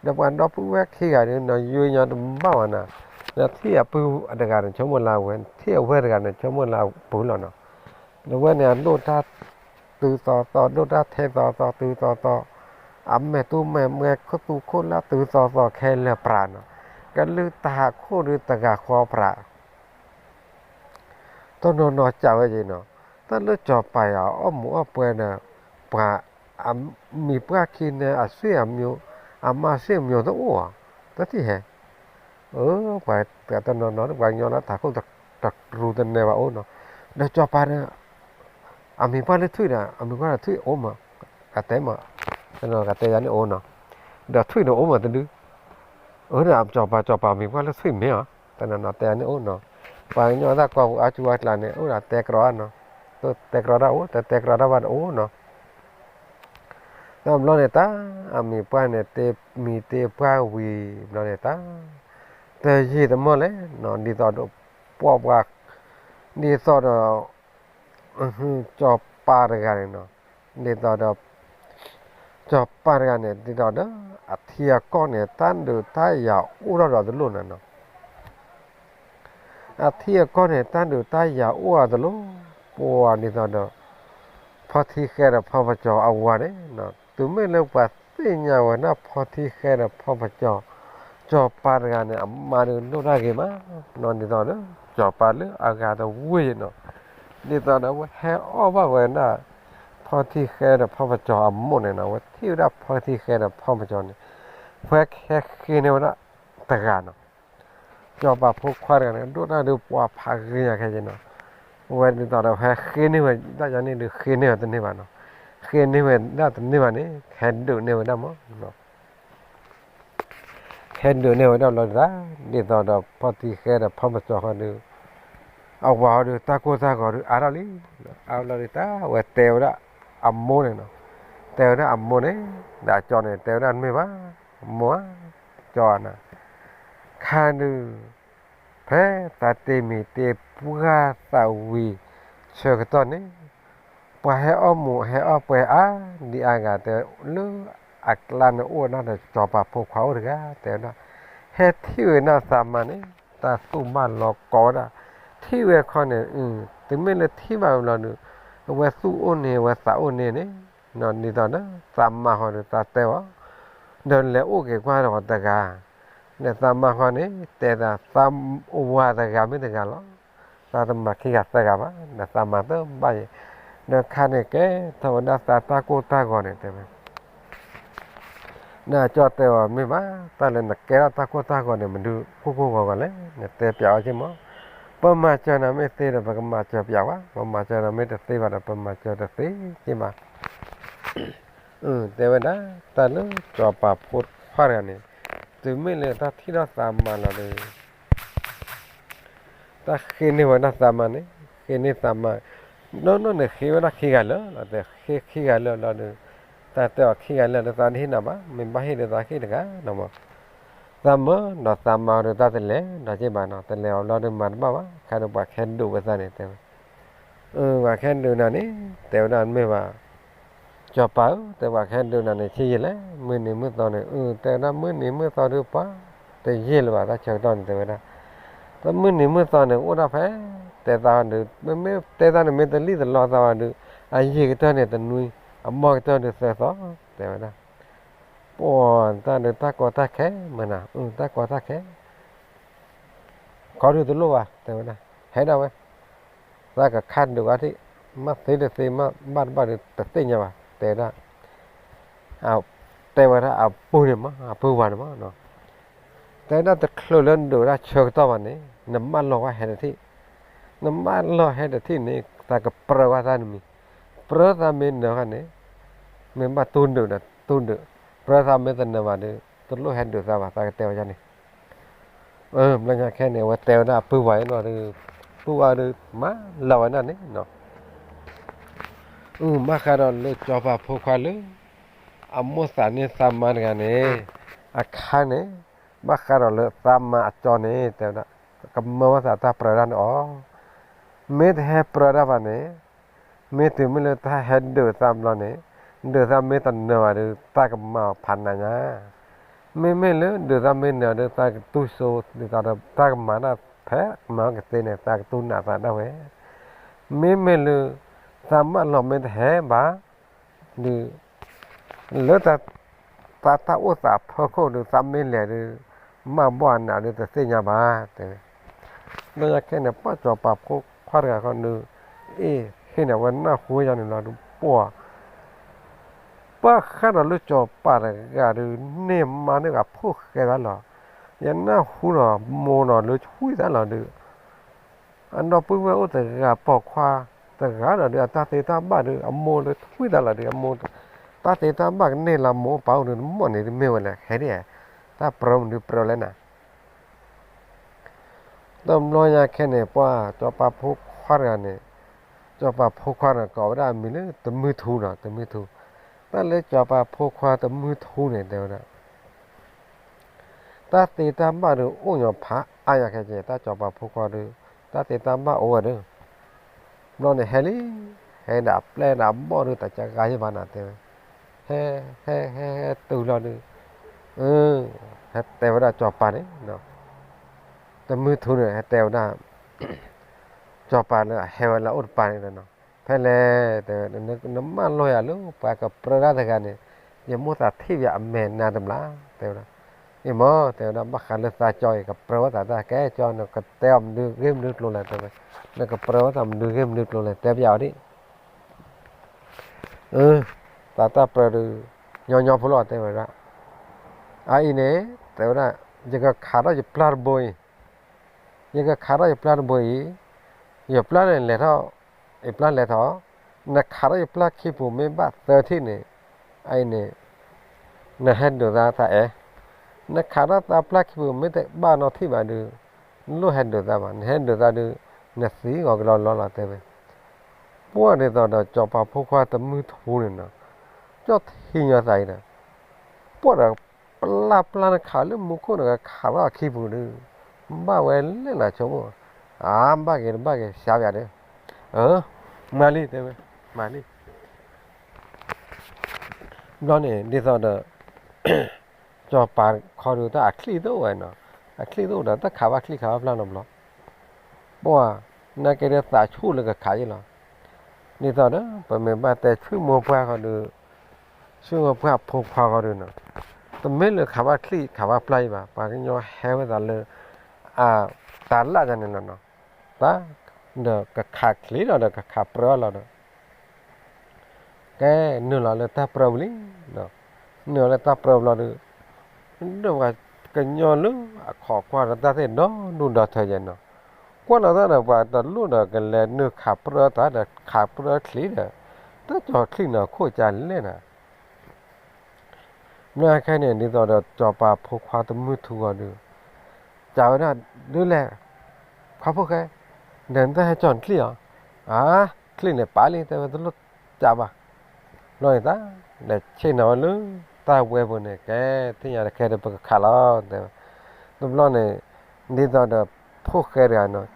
ဒီးပှၤဒီပုၢ်ဝဲၢ်ခံဂၤဒုးနီၤ ယိယီတဘၣ်ဝဲနီၤ, နထံၣ်အပုၢ်တဂၤန့ၣ် ဆိကမိၣ်လၢအဝဲ, နထံၣ်အဝဲၢ်တဂၤန့ၣ် ဆိကမိၣ်လၢအပုၢ်လီၤနီၤ, ဒီးဝဲန့ၣ်အဒိၣ်တၢ်တုၤသီသီ, ဒိၣ်တၢ်ထဲသီသီ, တုၤသီသီ, အမဲာ်တူၢ်မဲာ်မဲာ် ခိၣ်သူခိၣ်လၢတုၤသီသီခဲလၢာ်ပြးနီၤ, ကလုၢ်တၢ်ဟးခိၣ်ဒုးတဂၤဃီပြး တနီၤနီၤစံးဝဲက့နီၤ, တၢ်လၢစီၤပၤအီၣ်မူးအီၣ်ပှဲၤဒီး ပှၤအမံၤပှၢ်ခံန့ၣ် အဆွေမျိုး, အမါဆွေမျိုးတအိၣ်ဧါ, တထံၣ်ဟဲ, အၢ ပှၤတနီၤနီၤ ပှၤကညီလၢတၢ်ဟးခိၣ်တရူးတနဲၤဘၣ်အိၣ်နီၤ, ဒီးစီၤပၤဒီး အမံၤပှၢ်လၢထွံၣ်ဒီး အမံၤပှၢ်လၢထွံၣ်အိၣ်မး, ကတဲမး, ကတဲယၤန့ၣ်အိၣ်နီၤ, ဒီးထွံၣ်န့ၣ်အိၣ်မးတဒု အၢ စီၤပၤ စီၤပၤမံၤပှၢ်လၢထွံၣ်မ့ၢ်ဧါ, တနီၤနီၤတဲန့ၣ်အိၣ်နီၤ, ပှၤကညီတၢ်ကိးပူၤအါကၠူအါကျါန့ၣ် အိၣ်ဒီးတဲကြီနီၤ, တဲကြီတၢ်အိၣ် တတဲကြီတၢ်ဘၣ်တအိၣ်နီၤ, တဘျီန့ၣ်တၢ် အမံၤပှၢ်န့ၣ် တ့မံၤတ့ပှၢ်ဝံၤဘျီန့ၣ်တၢ် တယံာ်တမီၢ်လဲၣ်နီၤ ဒ်သိးဒီး ပှၤပှၤ ဒ်သိးဒီး စီၤပၤတဂၤန့ၣ်နီၤ, ဒ်သိးဒီး စီၤပၤတဂၤန့ၣ် ဒ်သိးဒီး အထံအကီၢ်န့ၣ် တၢ်ဒုးတၢ်ယၤအိၣ်ထီၣ်ဒီးတလိၣ်နီၤနီၤ အထံအကီၢ်န့ၣ် တၢ်ဒုးတၢ်ယၤအိၣ်အါတလိၣ်, ပှၤဒ်သိးဒီး ဖီထံဃဲဒီးဖီပစီၤအဝၤန့ၣ်, တုၤမ့ၢ်လၢပှၤသ့ၣ်ညါဝဲဒၣ်ဖီထံဃဲဒီးဖီပစီၤ, စီၤပၤတဂၤန့ၣ် အမါဒုးဒိၣ်တၢ်ဂ့ၤမး, ဒ်သိးဒီး စီၤပၤလၢအဂၤတဝ့ၢ်နီၤ, ဒ်သိးဒီးအဝဲဟဲအီၣ်ဘၣ်ဝဲဒၣ် ဖီထံဃဲဒီးဖီပစီၤအမိၢ်န့ၣ်နီၤ, အဝဲထံၣ်ဝဲဒၣ်ဖီထံဃဲဒီးဖီပစီၤန့ၣ်, အဝဲဟဲဃ့န့ၢ်ဝဲဒၣ်တဂၤနီၤ စီၤပၤဖိခွါတဂၤန့ၣ် ဒိၣ်တၢ်ဒုးပှၤဖးဂ့ၤညါခဲက့နီၤ, အဝဲဒ်သိးဒီးဟဲဃ့န့ၢ်ဝဲဒၣ်ယၤန့ၣ်ဒုး ဃ့န့ၢ်ဝဲတန့ၢ်ဘၣ်နီၤ, ဃ့န့ၢ်ဝဲဒၣ်တန့ၢ်ဘၣ်န့ၣ် ဟဲဒုးန့ၢ်ဝဲဒၣ်မး ဟဲဒုးန့ၢ်ဝဲဒၣ်လီၤဒၣ်, ဒ်သိးဒီးဖီထံဃဲဒီးဖီပစီၤဃီဒုး, အဝၤဃီဒုး တၢ်ကိၢ်တၢ်ဂီၤဒုးအါထီၣ်လံ, အါလီၤဒုးတၢ် အဝဲတဲဝဲဒၣ်အမိၢ်န့ၣ်နီၤ, တဲဝဲဒၣ်အမိၢ်န့ၣ်, ဒီးအကၠီန့ၣ် တဲဝဲဒၣ်တမ့ၢ်ဘၣ်, မိၢ်ဧါ, ကၠီဧါနၤ, ခါဒုး ဖဲတၢ်တ့မံၤတ့ပှၢ်သးဝံၤဆၢကတီၢ်န့ၣ်, ပှၤဟဲအီၣ်မူးဟဲအီၣ်ပှဲၤအါဒံအါဂၤတဲလၢအကျါန့ၣ်အိၣ်ဝဲဒၣ်ဒီးစီၤပၤဖိခွါအိၣ်တဂၤ တဲဝဲဒၣ်, ဟဲထံၣ်ဝဲဒၣ်သးမါန့ၣ် တၢ်သူၣ်ဘၣ်လီၤကိးဝဲဒၣ်, ထံၣ်ဝဲခီန့ၣ်, တုၤမ့ၢ်လၢထံၣ်ဘၣ်ဝဲလီၤဒီး, အဝဲသူၣ်အိၣ်န့ၣ် အဝဲသးအိၣ်န့ၣ်န့ၣ်, ဒ်သိးဒီး သးမါဃီဒီး သးတဲအီၤ, ဒီးလဲၤအိၣ်က့ၤကွၢ်ဒီးတဂၤ, ဒီးသးမါဃီန့ၣ် တဲသး သးအိၣ်ဝဲတဂၤမ့ၢ်တဂၤလီၤ, သးတမၤခံဂၤသၢဂၤဘၣ်, ဒီးသးမၤသၢဘၣ်ယဲ, ဒီးခါန့ၣ်ကဲ, ထီၣ်ဝဲဒၣ်သးတၢ်ကိၢ်တၢ်ဂီၤန့ၣ်တဲဝဲ နကၠီတဲအီၤမ့ၢ်ဘၣ်, တၢ်လၢနကဲထီၣ်တၢ်ကိၢ်တၢ်ဂီၤန့ၣ် မနုၤကိၢ်ကိၢ်ဂီၤဂီၤလဲၣ်, နတဲပၠးအီၤက့မး, ပမၤစၢၤနၤမ့ၢ်သ့ဒီး ပကမၤစၢၤပၠးဝဲ, ပမၤစၢၤနၤမ့ၢ်တသ့ဘၣ်ဒီး ပမၤစၢၤတသ့က့ဘၣ်. တဲဝဲဒၣ်, တၢ်လၢစီၤပၤဖိခွါတဂၤန့ၣ်, တုၤမ့ၢ်လၢတၢ်ထံၣ်ထီၣ်သးမါလီၤဒီး တၢ်ဃ့န့ၢ်ဝဲဒၣ်သးမါန့ၣ်, ဃ့န့ၢ်သးမါ, နီၢ်နီၢ်န့ၣ်ဃ့ဝဲဒၣ်ခံဂၤလၢာ်လီၤ, ဃ့ခံဂၤလၢာ်လီၤဒီး, တၢ်တဲအီၤခံဂၤလၢာ်ဒီး သးတဟ့ၣ်နၤဘၣ်, မ့ၢ်ဘၣ်ဟ့ၣ်ဒီးသးဟ့ၣ်တဂၤနီၤမး, သးမၢဒီးသးမါဒီးတၢ်တလဲၤဒီးက့ဘၣ်နီၤ, တလဲၤအီၤဘျီဒီးမၤတဘၣ်ဘၣ်, ခါဒီးပှၤကဟဲဒုးဝဲသးန့ၣ်တဲဝဲ ပှၤကဟဲဒုးနၤန့ၣ်, တဲဝဲဒၣ်မ့ၢ်ဘၣ်, စီၤပၤဧၢ, တဲပှၤကဟဲဒုးနၤန့ၣ် ဆံးယံာ်လဲၣ်, မုၢ်နံၤမုၢ်သီန့ၣ်, တဲဝဲဒၣ်မုၢ်နံၤမုၢ်သီဒီးပှၤ, တယံာ်လၢၤဘၣ်တၢ်ဆၢကတီၢ်န့ၣ် တဲဝဲဒၣ်, တမုၢ်နံၤမုၢ်သီန့ၣ် အိၣ်ဒၣ်ဖဲ, တဲသးဒီး, မ့မ့ၢ်တဲသးန့ၣ် မ့ၢ်တလံၣ်တလီသးဘၣ်ဒီး, အယံာ်ကတၢၢ်န့ၣ်တနွံ, အမီၢ်ကတၢၢ်န့ၣ်သၢသီ, တဲဝဲဒၣ်, ပှၤတၢ်ဒီးတၢ်ကီတၢ်ခဲမနၤ, တၢ်ကီတၢ်ခဲ ခီဒုးတလိၣ်ဘၣ် တဲဝဲဒၣ်, ဟဲဒၣ်ဝဲ, သးကခါဒုးဂၤထံၣ်, မ့ၢ်သ့တသ့ မ့ၢ်ဘၣ်တဘၣ်ဒီးတသ့ၣ်ညါဘၣ် တဲဝဲဒၣ်, တဲဝဲဒၣ်အပုၢ်န့ၣ်မး အပုၢ်ဝဲန့ၣ်မး, တဲဝဲဒၣ်တချုးလၢဒုးဝဲဒၣ်ဆၢကတီၢ်ဘၣ်န့ၣ် နမၢလီၤဝဲဟဲတထံၣ်, နမၢလီၤဟဲတထံၣ်န့ၣ် သးကပြၢဝဲသးနမံၤ, ပြၢသးမ့ၢ်နၢၤဃီန့ၣ်, မ့ၢ်ဘၣ်တူၢ်ဒုးဒီးတူၢ်ဒုး, ပြၢသးမ့ၢ်တနၢၤဘၣ်ဒီး တလိၣ်ဟဲဒုးသးဘၣ် သးကတဲဝဲဒ်န့ၣ် ဘျီညါခဲန့ၣ် အဝဲတဲဝဲဒၣ်အပုၢ်ဝဲနီၤဒီး, ပုၢ်ဝဲဒီး မၢလီၤဝဲဒၣ်န့ၣ်နီၤ, ဘၣ်ဃးဒီးလၢစီၤပၤဖိခွါလၢ အမိၣ်သးန့ၢ်သးမါတဂၤန့ၣ်, အခါန့ၣ်, ဘၣ်ဃးဒီးလၢသးမါအကၠီန့ၣ် တဲဝဲဒၣ်, ကမၢဝဲသးတၢ်ပြၢဒၣ်န့ၣ်အီၤ, မ့ၢ်တဟဲပြၢဒၣ်ဘၣ်န့ၣ်, မ့ၢ်တုၤမ့ၢ်လၢတၢ်ဟဲဒုးသးဘျီန့ၣ်, ဒုးသးမ့ၢ်တနၢၤဘၣ်ဒီး တၢ်ကမၤအီၤဖးနးညါ, မ့မ့ၢ်လၢဒုးသးမ့ၢ်နၢၤဒီး သးကတူၢ်စိဒ်သိးဒီး တၢ်ကမၤတၢ်ဖဲမၤကသ့န့ၣ် သးကတူၢ်နးသးဒၣ်ဝဲ, မ့မ့ၢ်လၢ သးမၢလီၤမ့ၢ်တဟဲဘၣ် ဒီး လၢ သးတၢ်အိၣ်သးအဖီခိၣ်ဒီး သးမ့ၢ်လဲၤဒီး မၢဘီၣ်အနးဒီးတသ့ၣ်ညါဘၣ် တဲဝဲ, ဘျီညါခဲန့ၣ် ပှၢ်စီၤပၤဖိခွါတဂၤဃီဒီး အ့ၣ် ဟ့ၣ်န့ၣ် အဝဲနၢ်ဟူယါန့ၣ်လီၤဒီး ပှၢ် ပှၢ်ဃးဒီးလၢစီၤပၤတဂၤဒီး န့ၢ်မါန့ၢ်ဂၤဖိၣ်ဃဲသးလီၤ, ယနၢ်ဟူဒီးမိၢ်နီၤလၢဆူၣ်သးလီၤဒီး အဒီပုၢ်ဝဲၢ်အိၣ်တဂၤပိာ်ခွါတဂၤဒီး အတၢ်သ့တၢ်ဘၣ်ဒီး အမိၢ်လၢထွံၣ်သးလီၤဒီး အမိၢ် တၢ်သ့တၢ်ဘၣ်ကန့ၢ်လၢမိၢ်ပၢ်အိၣ်ဒီး တမီၢ်န့ၣ်တမ့ၢ်ဝဲလဲၣ် ဟဲဒ် တၢ်ပြၢမနုၤပြၢလဲၣ်နၤ တဘျီညါခဲန့ၣ် ပှၢ်စီၤပၤဖိခွါတဂၤန့ၣ်, စီၤပၤဖိခွါန့ၣ် ကိးဝဲဒၣ်အမံၤလၢ တမုၢ်ထူနီၤ, တမုၢ်ထူ, တၢ်လၢစီၤပၤဖိခွါတမုၢ်ထူန့ၣ် တဲဝဲဒၣ် တၢ်သ့တၢ်ဘၣ်ဒီးအိၣ်ညီဖးအါယၤခဲကဲ, တၢ်စီၤပၤဖိခွါဒီး တၢ်သ့တၢ်ဘၣ်အိၣ်ဝဲဒီး, ဘျီန့ၣ်ဟဲလံ, ဟဲဒၣ်အပျဲၢ်ဒၣ်အဘီၣ်ဒီး တၢ်ကဂၤယဲဘၣ်နၤတဲဝဲ, ဟဲ ဟဲ ဟဲ ဟဲတုၤလီၤဒီး, ဟဲတဲဝဲဒၣ်စီၤပၤန့ၣ် တမုၢ်ထူန့ၣ် ဟဲတဲဝဲဒၣ် စီၤပၤလၢအဟဲဝဲလၢအအိၣ်တပၤန့ၣ်, ဖဲလဲၣ် တဲဝဲ, နမၢလီၤယၤလၢပှၤကပြၢတၢ်တဂၤန့ၣ်, ယမိၣ်သးထံၣ်ယၤအမဲာ်နါတဘျီ, တဲဝဲဒၣ်, အံၤမ့ၢ် တဲဝဲဒၣ် ဘၣ်ဃးလၢသးကၠီအံၤ ကပြၢဝဲသးတၢ်ကဲကၠီ နကတဲအီၤမနုၤဂ့ၢ်မနုၤကျိၤလဲၣ်တဲဝဲ, နကပြၢဝဲသးမနုၤဂ့ၢ်မနုၤကျိၤလဲၣ် တဲပျးအီၤဒံး သးတၢ်ပြၢဒီး ညီညီဖိလီၤ တဲဝဲဒၣ်, အအံၤန့ၣ် တဲဝဲဒၣ် ယကခးထီၣ်ယပျၢ်တဘိအံၤ, ယကခးထီၣ်ယပျၢ်တဘိအံၤ, ယပျၢ်န့ၣ်လဲၤထီၣ်, ယပျၢ်လဲၤထီၣ်, နခးထီၣ်ယပျၢ်ခံပူၤမ့ၢ်ဘၣ်သၢထံၣ်န့ၣ်, အအံၤန့ၣ် နဟဲဒုးသးသးအဲၣ်, နခးထီၣ်သးပျၢ်ခံပူၤမ့ၢ်တဘၣ်နီတထံၣ်ဘၣ်ဒီး နလိၣ်ဟဲဒုးသးဘၣ်, နဟဲဒုးသးဒီး နသံဂီၤကလီလီလီၤ တဲဝဲ, ပှၢ်ဒ်သိးဒီးစီၤပၤဖိခွါတမုၢ်ထူန့ၣ်နီၤ, ကၠီၣ်ထံညီသးအံၤဒီး, ပှၢ်ဒီး ပျၢ်ပျၢ်နခးလၢမူခိၣ်နကခးဘၣ်အခံပူၤဒီး, ဘၣ်ဝဲလဲၣ်နဆိကမိၣ်, အါ ဘၣ်က့ၤတဘၣ်က့ၤ စါပယၤဒီး, မၤလံ တဲဝဲ, မၤလံ ဘျီန့ၣ် ဒ်သိးဒီး စီၤပၤခီဒုးတၢ်အချံၣ်တအိၣ်ဝဲနီၤ, အချံၣ်တအိၣ်ဒီး တၢ်ခးဘၣ်ချံၣ်ခးဘၣ်ပျၢ်နီတဘျီ, ပှၢ် နာ်က့ဒီးသးဆူၣ်လၢကခးယ့ၣ်လီၤ. ဒ်သိးဒီး ပမ့ၢ်ဘၣ်တဲဆူမိၢ်ပှၢ်ဃီဒီး, ဆူမိၢ်ပှၢ်ဖိခွါဃီဒီးနီၤ, တမ့ၢ်လၢခးဘၣ်ချံၣ်ခးဘၣ်ပျၢ်ယ့ၣ်ဘၣ်, ပှၤကညီဟဲဝဲသးလၢ အတၢ်လၢ်န့ၣ်လီၤနီၤ. တၢ်ဒီးကခးချံၣ်လီၤဒီးကခးပြၢလီၤဒီး ကဲနုာ်လီၤလၢတၢ်ပြၢပူၤလံ. နုာ်လီၤလၢတၢ်ပြၢပူၤလီၤဒီး, ဒီးပှၤကညီလၢအခီၣ်ကွၢ်ဒီးတၢ်သ့ၣ်ဒီဒူၣ်ဒီထၢယဲနီၤ, ကွၢ်လီၤတၢ်ဒီးပှၤတလိၣ်ဒီးကလဲၤနုာ်ခးပြၢတၢ်ဒီးခးပြၢချံၣ်ဒီး, တၢ်ကၠီၤချံၣ်န့ၣ်ခိၣ်ကၢလဲၣ်နၤ. ဘျီခဲန့ၣ် ဒ်သိးဒီးစီၤပၤဖိခွါတမုၢ်ထူဂီၤဒီး ကးဝဲဒၣ်ဒုးလဲၣ်, ခွါဖိၣ်ဃဲ, ဒီးနတၢ်ဟဲကၠီၤနချံၣ်အီၤ, အါ, ချံၣ်န့ၣ်ပာ်လံ တဲဝဲတလိၣ်ကးဘၣ်. ဘျီန့ၣ်တၢ်, လဲၤဆ့ၣ်နီၤဝဲလၢတၢ်ဝဲပူၤန့ၣ် ကဲသ့ၣ်ညါတခဲဒီးပကခးလီၤ တဲဝဲ. တဘျီန့ၣ် ဒ်သိးဒီးဖိၣ်ဃဲတဂၤ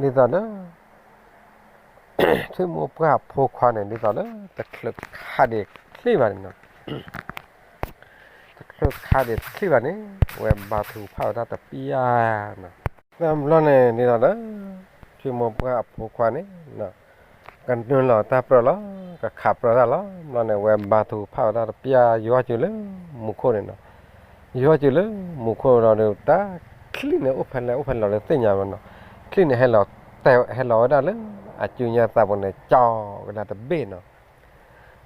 နီၤ, ဒ်သိးဒီး ဆိကမိၣ်ပှၢ်ဖိခွါန့ၣ် ဒ်သိးလၢတချုးခးဒံးချံၣ်ဘၣ်န့ၣ်နီၤ, တချုးခးဒံးချံၣ်ဘၣ်န့ၣ် ဝဲဘါထုကဖၣ်ဝဲဒၣ်တပျၢ်နီၤ. တဘျီန့ၣ် ဒ်သိးလၢ ဆိကမိၣ်ပှၢ်အဖိခွါန့ၣ် ကနုာ်လီၤတၢ်ပြၢလီၤ, ကခးပြၢတၢ်လီၤ. ဘျီန့ၣ် ဝဲဘါထုကဖၣ်ဝဲဒၣ်တပျၢ် ယွၤစူၤလၢမူခိၣ်န့ၣ်နီၤ, ယွၤစူၤလၢမူခိၣ်ဒီး တၢ်ချံၣ်န့ၣ်အိၣ်ဖဲလဲၣ်အိၣ်ဖဲလဲၣ်လီၤလၢသ့ၣ်ညါဘၣ်နီၤ, ချံၣ်န့ၣ်ဟဲလီၤတဲာ် ဟဲလီၤဝဲဒၣ်လၢအစုညါသးပူၤန့ၣ် ကၠီၤကလၤတဘ့ၣ်နီၤ,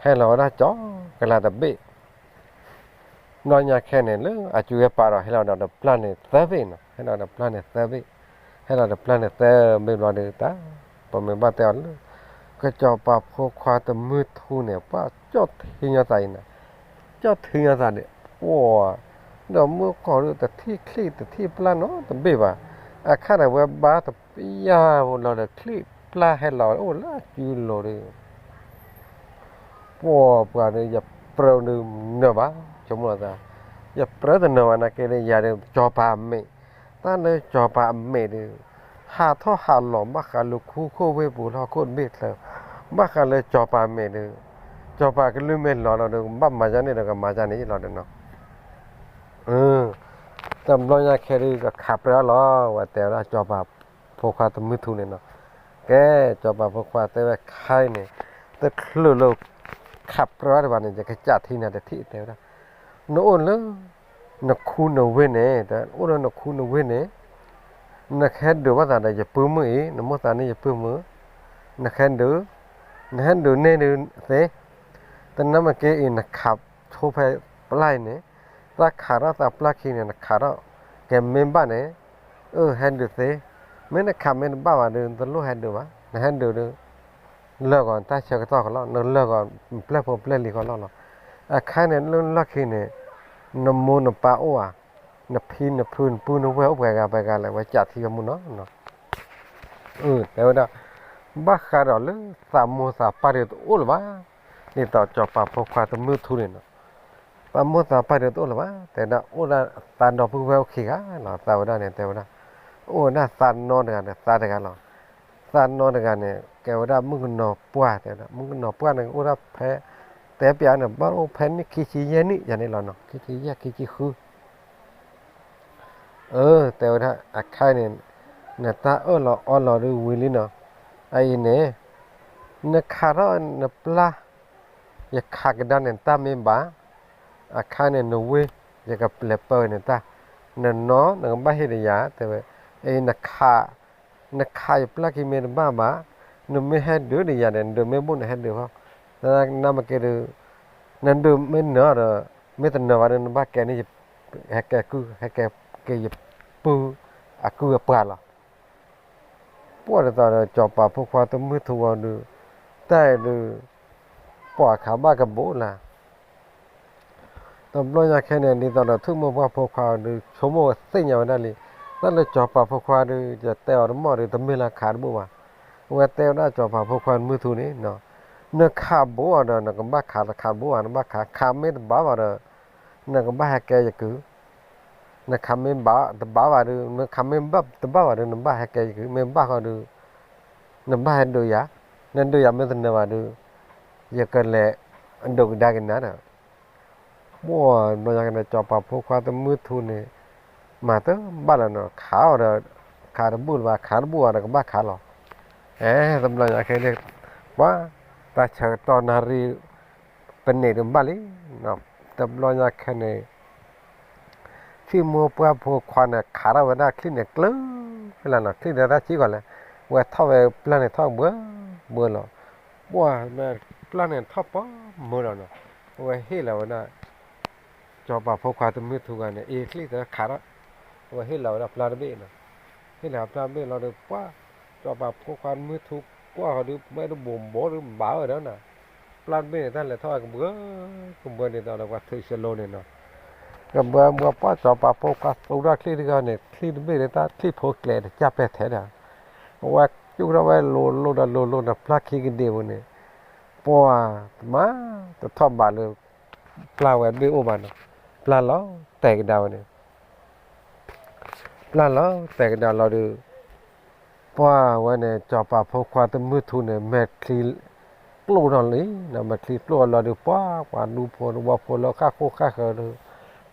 ဟဲလီၤဝဲဒၣ်ကၠီၤကလၤတဘ့ၣ် ဘျီညါခဲန့ၣ် လၢအစုဝဲပာ်ဒီး ဟဲလီၤဒီးတပျၢ်န့ၣ်သၢဘ့ၣ်နီၤ, ဟဲလီၤတပျၢ်န့ၣ်သၢဘ့ၣ်, ဟဲလီၤတပျၢ်န့ၣ်သၢဘ့ၣ်ဘျီဒီး တၢ် ပမ့ၢ်ဘၣ်တဲအီၤလၢ ကစီၤပၤဖိခွါတမုၢ်ထူန့ၣ် ပှၤကၠီၣ်ထံညီသးအံၤန့ၣ်, ကၠီၣ်ထံညီသးန့ၣ် ပှၤ ဒီးမုၢ်ကီၢ်ဒီးတထံၣ်ချံၣ်တထံၣ်ပျၢ်နီတဘ့ၣ်ဘၣ်, အခါန့ၣ် ဝဲဘါတပျၢ်ဖိလီၤဒီး ချံၣ်ပျၢ်ဟဲလီၤအိၣ်လၢအစုလိၤဒီး ပှၤပှၤဒီး ယပြၢဒုးနၢၤဘၣ်, ဆိကမိၣ်သး, ယပြၢတနၢၤဘၣ်နာ်က့ဒီး ယၤဒီး စီၤပၤအမဲာ်, တၢ်လၢစီၤပၤအမဲာ်ဒီး ဟးထီၣ်ဟးလီၤ ဘၣ်ဃးလၢခူခိၣ်ဝ့ၢ်ပူၤလၢဟီၣ်ခိၣ်တဘ့ၣ်ချၢ, ဘၣ်ဃးလၢစီၤပၤအမဲာ်ဒီး စီၤပၤကလုၢ်မ့ၢ်လီၤလီၤဒီး ကဘၣ်မၤယါန့ၣ်ဒီး ကမၤယါန့ၣ်လီၤဒီးနီၤ. တဘျီညါခဲဒုး ကခးပြၢအီၤလီၤ, ဝဲတဲဝဲဒၣ် စီၤပၤဖိခွါတမုၢ်ထူန့ၣ်နီၤ, ကဲ စီၤပၤဖိခွါတဲဝဲခဲအံၤန့ၣ်, တချုးလၢ ခးပြၢတဘၣ်န့ၣ် ယကစၢ်ထံနၤတထံၣ် တဲဝဲဒၣ်, နအိၣ်လၢ နခူနဝ့ၢ်န့ၣ်, အိၣ်လၢနခူနဝ့ၢ်န့ၣ် နကဟဲဒုးဘၣ်သးဒီးယပုၢ်မုၣ်အံၤ, နမိၣ်သးန့ၢ်ယပုၢ်မုၣ်, နဟဲဒုး, နဟဲဒုးန့ၢ်ဒုးသ့, တနၢ်မ့ၢ်က့အံၤ နခးဆိဖဲပျၢ်အံၤန့ၣ်, တၢ်ခးထီၣ်သးပျၢ်ခံန့ၣ် နခးထီၣ်ကဲမ့ၢ်ဘၣ်န့ၣ်, အၢ ဟဲဒုးသ့, မ့ၢ်နခးမ့ၢ်တဘၣ်ဘၣ်ဒီး နတလိၣ်ဟဲဒုးဘၣ်, နဟဲဒုးဒီး လၢာ်ဂီၤနတၢ်ဆၢကတီၢ်ကလီၢ်, နလၢာ်ဂီၤနပျဲၢ်ဖိပျဲၢ်လံၤကလီၢ်လီၤ. အခါန့ၣ် လၢလီၢ်ခံန့ၣ် နမိၢ်နပၢ်အိၣ်ဧါ, နဖံနဖုနပုၢ်နဝဲၢ်အိၣ်ပှဲၤဂၤပှဲၤဂၤလဲၣ်, ဝဲစးထံဝဲမုၢ်နီၤ. တဲဝဲဒၣ်, ဘၣ်ဃးဒီးလၢသးမိၢ်သးပၢ်ဒုးတအိၣ်လၢၤဘၣ်, ဒ်သိးစီၤပၤဖိခွါတမုၢ်ထူန့ၣ်နီၤ, သးမိၢ်သးပၢ်ဒုးတအိၣ်လၢၤဘၣ်, တဲဝဲဒၣ် အိၣ်ဒၣ်သးဒီပုၢ်ဝဲၢ်အိၣ်ခံဂၤလီၤ. သးဝဲဒၣ်န့ၣ် တဲဝဲဒၣ်, အိၣ်ဝဲဒၣ်သးနီတဂၤဒီးသးတဂၤလီၤ. သးနီတဂၤန့ၣ် ကဲဝဲဒၣ်မုၣ်ကနီၤပှၢ်, တဲဝဲဒၣ် မုၣ်ကနီၤပှၢ်န့ၣ် အိၣ်ဒၣ်ဖဲ တဲပျးန့ၣ် ဘၣ်အိၣ်ဖဲနံၣ်ခံဆံယဲၢ်နံၣ်ယၤန့ၣ်လီၤနီၤ, ခံဆံယဲၢ် ခံဆံဃု အၢ တဲဝဲဒၣ် အခါအံၤန့ၣ် နတၢ်အၢၣ်လီၤအီလီၤဒုးဝံၤလံနီၤ, အအံၤန့ၣ် နခးထီၣ်နပျၢ်, ယခးကဒါန့ၣ် နတၢ်မ့ၢ်ဘၣ်, အခါန့ၣ် နဝ့ၢ် ယကပျဲပၢနတၢ်, နနီၢ်နကဘၣ်ဟ့ၣ်ဒီးယၤ တဲဝဲ, အံၤ နခးယပျၢ်ခံမ့ၢ်တဘၣ်ဘၣ်, နမ့ၢ်ဟဲဒုးဒီးယၤဒီး နဒုးမ့ၢ်ဘူၣ်နဟဲဒုးဃီ, နမ့ၢ်ကဲဒုး နဒုးမ့ၢ်နၢၤဒီး မ့ၢ်တနၢၤဘၣ်ဒီး နဘၣ်ကဲန့ၣ် ဟဲကဲကုၢ် ဟဲကဲက့ၤယပုၢ်အကုၢ်အပှၤလီၤ. ပှၢ်ဒ်သိးဒီး စီၤပၤဖိခွါတမုၢ်ထူဝဲဒုး တၢ်အံၤဒုး ပှၤခးဘၣ်ကဘိလၢ် တဘျီညါခဲန့ၣ် ဒ်သိးဒီး ဆိကမိၣ်ပှၢ်ဖိခွါအီၤဒုး ဆိကမိၣ်ဝဲသ့ၣ်ညါဝဲဒၣ်လံ, တၢ်လၢစီၤပၤဖိခွါဒုး ယတဲအီၤတမီၢ်ဒုး တမ့ၢ်လၢခးတဘူၣ်ဘၣ်. အဝဲတဲဝဲဒၣ်စီၤပၤဖိခွါတမုၢ်ထူန့ၣ်, နခးဘိအီၤဒီး နကဘၣ်ခး နခးတဘူၣ်ဘၣ် နဘၣ်ခး, ခးမ့ၢ်တဘၣ်ဘၣ်ဒီး နကဘၣ်ဟဲကဲယကုၢ်, နခးမ့ၢ်ဘၣ်တဘၣ်ဘၣ်ဒုး နခးမ့ၢ်ဘၣ်တဘၣ်ဘၣ်ဒုး နဘၣ်ဟဲကဲယကုၢ်, မ့ၢ်ဘၣ်ဃီဒုး နဘၣ်ဟဲဒုးယၤ, နဒုးယၤမ့ၢ်တနၢၤဘၣ်ဒုး ယကလဲၤဒုးကဒါက့ၤနၤဒီး ပှၢ်ဘျီညါကန့ၣ် စီၤပၤဖိခွါတမုၢ်ထူန့ၣ် မၤတဘၣ်လၢၤနီၤ, ခးအီၤဒီး ခးတဘူၣ်လၢၤဘၣ်, ခးတဘူၣ်ဘၣ်ဒီးကဘၣ်ခးလီၤ. အဲ တဘျီညါခဲန့ၣ် ပှၤ တၢ်ဆၢကတီၢ်နၣ်ရံၣ် ပန့ၢ်ဒံးဘၣ်လံ, တဘျီညါခဲန့ၣ် ထွံၣ်မူပှၢ်ဖိခွါန့ၣ် ခးထီၣ်ဝဲဒၣ်ချံၣ်န့ၣ်ကျၢၤလီၤနီၤ, ချံၣ်န့ၣ်တၢ်ဆံးကီးလဲၣ်, ဝဲထီၣ်ဝဲပျၢ်န့ၣ်ထီၣ်ဘှၢဘှၢလီၤ, ပှၤ ပျၢ်န့ၣ်ထီၣ်ပှၢ်မုၢ်လီၤနီၤ, အဝဲဟ့ၣ်လီၤဝဲဒၣ် စီၤပၤဖိခွါတမုၢ်ထူဂၤန့ၣ် အ့ချံၣ်တခးထီၣ်, အဝဲဟ့ၣ်လီၤဝဲဒၣ်ပျၢ်တဘ့ၣ်နီၤ, ဟ့ၣ်လီၤပျၢ်တဘ့ၣ်လီၤဒီး ပှၤ စီၤပၤဖိခွါတမုၢ်ထူကွၢ်ဃီၤဒီး မ့ၢ်တဘိးဘိးဒီးဘၣ်ဝဲဒီးနီၤ, ပျၢ်တဘ့ၣ်န့ၣ် တၢ်လဲၤထီၣ်ကဘှၢ ကဘှၢဒ်သိးဒီးပှၤထုးစလိန့ၣ်နီၤ, ကဘှၢဘှၢပှၢ် စီၤပၤဖိခွါသူထီၣ်ချံၣ်တဂၤန့ၣ် ချံၣ်တဘ့ၣ်န့ၣ် တၢ်ချံၣ်ဖိကျဲၤတကၢ်ပဲာ်ထဲဒီး အဝဲကၠူၣ်ထီၣ်ဝဲလိၤလိၤဒီးလိၤလိၤဒီး ပျၢ်ခံကဒ့ၣ်ပူၤန့ၣ် ပှၤ တမၤတထီၣ်ဘးလၢ ပျၢ်ဝဲတဘ့ၣ်အိၣ်ဘၣ်နီၤ, ပျၢ်လီၤတဲာ်ကဒါဝဲန့ၣ် ပျၢ်လီၤတဲာ်ကဒါလီၤဒီး ပှၤဝဲန့ၣ် စီၤပၤဖိခွါတမုၢ်ထူန့ၣ် မဲာ်ချံကျိၣ်ထီၣ်လံနီၤ, မဲာ်ချံကျိၣ်လီၤဒီး ပှၤ ပှၤဒူဖိသဝီဖိလၢဃၣ်ဃိၣ်ဃၣ်ဃၢၤဒီး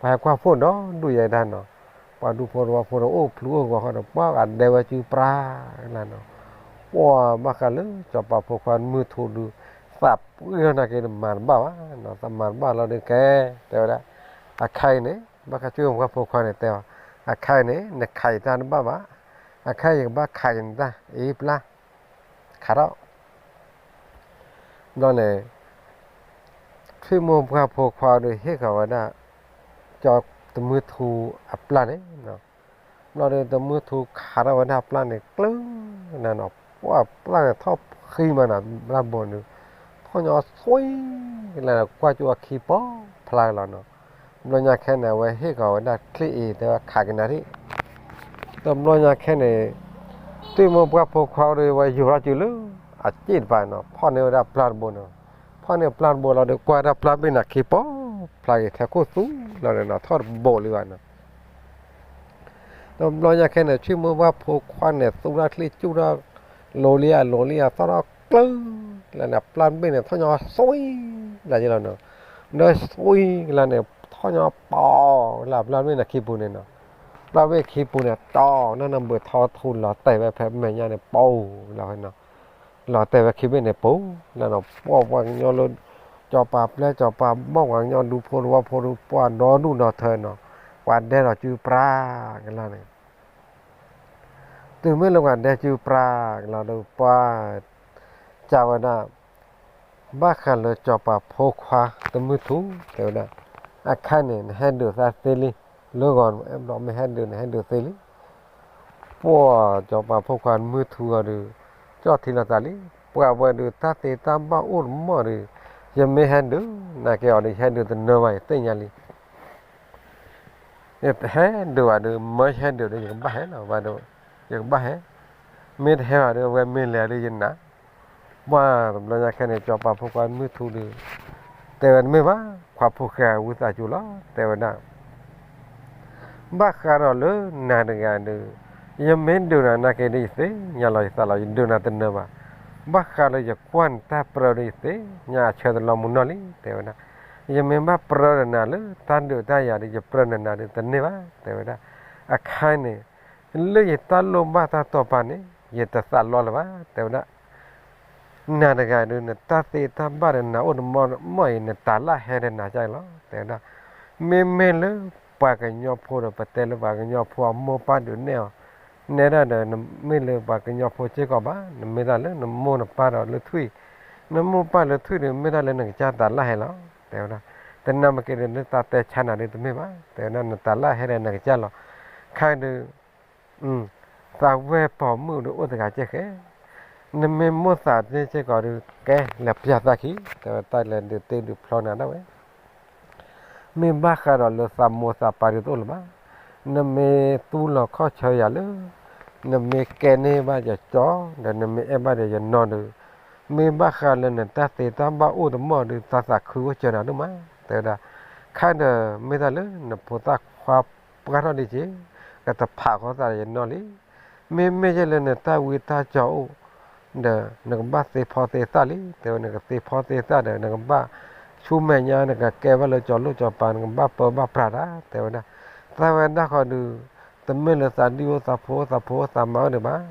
ပှၤဟဲကွၢ်ဖှိၣ်ဒီဒူၣ်ယဲဒၣ်နီၤ, ပှၤဒူဖိသဝီဖိဒီး အိၣ်ဖျူအိၣ်ဂီၤဃီဒီး ပှၤဂၤဒဲဝဲစုပြၢ်ကလါနီၤ, ပှၤဘၣ်ဃးလၢစီၤပၤဖိခွါတမုၢ်ထူဒီး သးပှ့ၤထီၣ်နာ်က့ၤ တမၤတဘၣ်ဘၣ်နီၤ, တမၤတဘၣ်လီၤဒီးကဲ တဲဝဲဒၣ် အခါအံၤန့ၣ် ဘၣ်ဃးထွံၣ်မူပှၢ်ဖိခွါန့ၣ်တဲအီၤ, အခါအံၤန့ၣ် နခးယတၢ်တဘၣ်ဘၣ်, အခါအံၤယကဘၣ်ခးက့ၤနတၢ် အ့ပျၢ် ခးထီၣ် ဘျီန့ၣ် ထွံၣ်မူပှၢ်ဖိခွါဒီးဟ့ၣ်ဃီၤဝဲဒၣ် စီၤတမုၢ်ထူအပျၢ်န့ၣ်, ဘျီဒီးတမုၢ်ထူခးထီၣ်ဝဲဒၣ်ပျၢ်န့ၣ်ကျၢၤနၤနီၤ, ပှၤပျၢ်န့ၣ်ထီၣ်ဃံမးနီၤ, ပျၢ်ဘိန့ၣ် ထီၣ်ညီသွံ လၢကွၢ်ကၠူၣ်အခံပီဖျါကလီၤနီၤ, ဘျီညါခဲန့ၣ် အဝဲဟ့ၣ်ဃီၤဝဲဒၣ်ချံၣ်အံၤ တဲဝဲခးက့ၤနၤဒၣ် တဘျီညါခဲန့ၣ် ထွံၣ်မူပှၢ်ဖိခွါဒီးဝဲယိၤထီၣ်စုလၢ အစ့ၣ်တပၤနီၤ, ဖီၣ်န့ၢ်ဝဲဒၣ်ပျၢ်တဘိနီၤ, ဖီၣ်န့ၢ်ပျၢ်တဘိလီၤဒီး ကွၢ်ဒၣ်ပျၢ်ဘ့ၣ်န့ၣ်ခံပီဖျါက့ၤ ထဲခိၣ်သူလီၤန့ၣ်နီၤ, ထီၣ်တဘိလံဘၣ်နီၤ, တဘျီညါခဲန့ၣ် ထွံၣ်မူပှၢ်ဖိခွါန့ၣ် သူထီၣ်ချံၣ်ကၠူၣ်ထီၣ် လိၤလံဧါ လိၤလံဧါ သီၣ်ထီၣ်ကျၢၤ လၢန့ၣ် ပျၢ်တဘ့ၣ်န့ၣ် ထီၣ်ညီသွံ လၢကလီၤနီၤ, ဒီးသွံကလါန့ၣ် ထီၣ်ညီပီလၢပျၢ်တဘ့ၣ်န့ၣ်ခံပူၤန့ၣ်နီၤ, ပျၢ်တဘ့ၣ်ခံပူၤန့ၣ် တီၢ်နီၢ်နီၢ်ဘုးထီထူလီၤတဲာ်ဝဲဖဲမဲာ်ညါန့ၣ် ပီလီၤနီၤ, လီၤတဲာ်ဝဲခံဘ့ၣ်န့ၣ်ပူၤလီၤနီၤ, ပှၤပှၤကညီလၢ စီၤပၤပျဲၢ်စီၤပၤဘီၣ် ပှၤကညီဒူဖိသဝီဖိဒီး ပှၤဒီဒူၣ်ဒီထၢနီၤ, ပှၤဒဲထီၣ်စုပြၢ်ကလါန့ၣ် တုၤမ့ၢ်လၢပှၤဒဲစုပြၢ်ကလါဒီး ပှၤ ကးဝဲဒၣ် ဘၣ်ဃးလၢစီၤပၤဖိခွါတမုၢ်ထူ တဲဝဲဒၣ်, အခါန့ၣ် နဟဲဒုးသးသ့လံ, လၢဂီၤအဲၣ်ဘျီမ့ၢ်ဟဲဒုး နဟဲဒုးသ့လံ, ပှၤစီၤပၤဖိခွါတမုၢ်ထူအီၤဒီး ကၠီၣ်ထံလီၤသးလံ, ပှၤဝဲဒုးတၢ်သ့တၢ်ဘၣ်အိၣ်တမီၢ်ဒီး ယမ့ၢ်ဟဲဒုး နာ်က့ၤအီၤဒီး ယဟဲဒုးတနၢၤဘၣ် ယသ့ၣ်ညါလံ ယဟဲဒုးဘၣ်ဒီး မၢယဟဲဒုးဒီး ယကဘၣ်ဟဲလီၤဘၣ်ဒီး ယကဘၣ်ဟဲ, မ့ၢ်တဟဲဘၣ်ဒီး အဝဲမ့ၢ်လဲၤဒီးယနာ်, ပှၤတဘျီညါခဲန့ၣ် စီၤပၤဖိခွါတမုၢ်ထူဒီး တဲဝဲတမ့ၢ်ဘၣ် ခွါဖိၣ်ဃဲဝံသးစူၤလီၤ တဲဝဲဒၣ် ဘၣ်ဃးဒီးလၢနၤတဂၤဒီး ယမ့ၢ်ဒုးနၤနာ်က့ၤဒီး ယသ့ၣ်ညါလီၤယသးလီၤ ယဒုးနၤတနၢၤဘၣ်, ဘၣ်ဃးလၢယကွၢ်နတၢ်ပြၢဒီး ယသ့ၣ်ညါအဆၢတလီၤမုၢ်နီၢ်လံ တဲဝဲဒၣ်, ယမ့ၢ်ဘၣ်ပြၢဒီးနၤလၢတၢ်ဒုးတၢ်ယၤဒီး ယပြၢနၤနၤဒီး တန့ၢ်ဘၣ် တဲဝဲဒၣ်, အခါန့ၣ် လၢယတၢ်လိၣ်ဘၣ်တၢ်တီပာ်န့ၣ် ယတသးလီလၢၤဘၣ် တဲဝဲဒၣ် နၤတဂၤဒီး နတၢ်သ့တၢ်ဘၣ်ဒီး နၤအိၣ်တမီၢ်မီၢ်အံၤ နတၢ်လၢဟဲဒီးနၤကၢ်လီၤ တဲဝဲဒၣ်, မ့မ့ၢ်လၢပှၤကညီဖိဒီး ပတဲလၢပှၤကညီဖိအမိၢ်ပၢ်ဒုးနဲၣ်အီၤ, နဲဒၣ်ဒီး နမ့ၢ်လၢပှၤကညီဖိစ့ၢ်ကီးဘၣ် နမ့ၢ်တၢ်လၢနမိၢ်နပၢ်ဒီးလၢထွံၣ်, နမိၢ်ပၢ်လၢထွံၣ်ဒီး မ့ၢ်တၢ်လၢနကစၢ်တၢ်လၢဟဲလီၤ တဲဝဲဒၣ်, တနၢ်မ့ၢ်က့ၤဒီး လၢတၢ်တဲဆါနၤဒီးတမ့ၢ်ဘၣ် တဲဝဲဒၣ် နတၢ်လၢဟဲဒီးနကစၢ်လီၤ, ခါဒီး သးဝဲၢ်ပိာ်မုၣ်ဒီးအိၣ်တဂၤကဲဃဲ, နမ့ၢ်မိၣ်သးသ့စ့ၢ်ကီးဒီး ကဲလဲၤပျၢ်သးခံ တဲဝဲတၢ်လဲၤဒုးသ့ဒုးဖျီနၤဒၣ်ဝဲ, မ့ၢ်ဘၣ်ဃးဒီးလၢသးမိၢ်သးပၢ်ဒုးတအိၣ်လၢၤဘၣ်, နမ့ၢ်သူလီၤခီၣ်ဆၢယၤလၢ နမ့ၢ်ကဲန့ၢ်ဘၣ်ယကၠီ ဒီးနမ့ၢ်အဲၣ်ဘၣ်ဒီးယနီၢ်ဒီး မ့ၢ်ဘၣ်ဃးလၢနတၢ်သ့တၢ်ဘၣ်အိၣ်တမီၢ်ဒီး တၢ်သးခုအိၣ်စၢၤနၤဒိၣ်မး တဲဝဲဒၣ်, ခါဒီးမ့ၢ်တၢ်လၢနဖိသၣ်ခွါပှၢ်ထီၣ်ဒံးက့ၤ ကတဖးဃီသးဒီးယနီၢ်လံ, မ့မ့ၢ်ယဲလၢနတၢ်ဝံတၢ်ကၠီအိၣ် ဒီးနကဘၣ်သ့ဖီသ့သၣ်လံ, တဲဝဲ နကသ့ဖီသ့သၣ်ဒီး နကဘၣ်ဆူမဲာ်ညါ နကကဲဘၣ်လၢကၠီလိၣ်ကၠီပၤ နကဘၣ်ပၢဘၣ်ပြးတၢ် တဲဝဲဒၣ်, သးဝဲဒၣ်ဃီဒီး တမ့ၢ်လၢသးဒံၣ်အိၣ်သးဖိအိၣ်သးဖိအိၣ်သးမါအိၣ်ဒံးဘၣ်,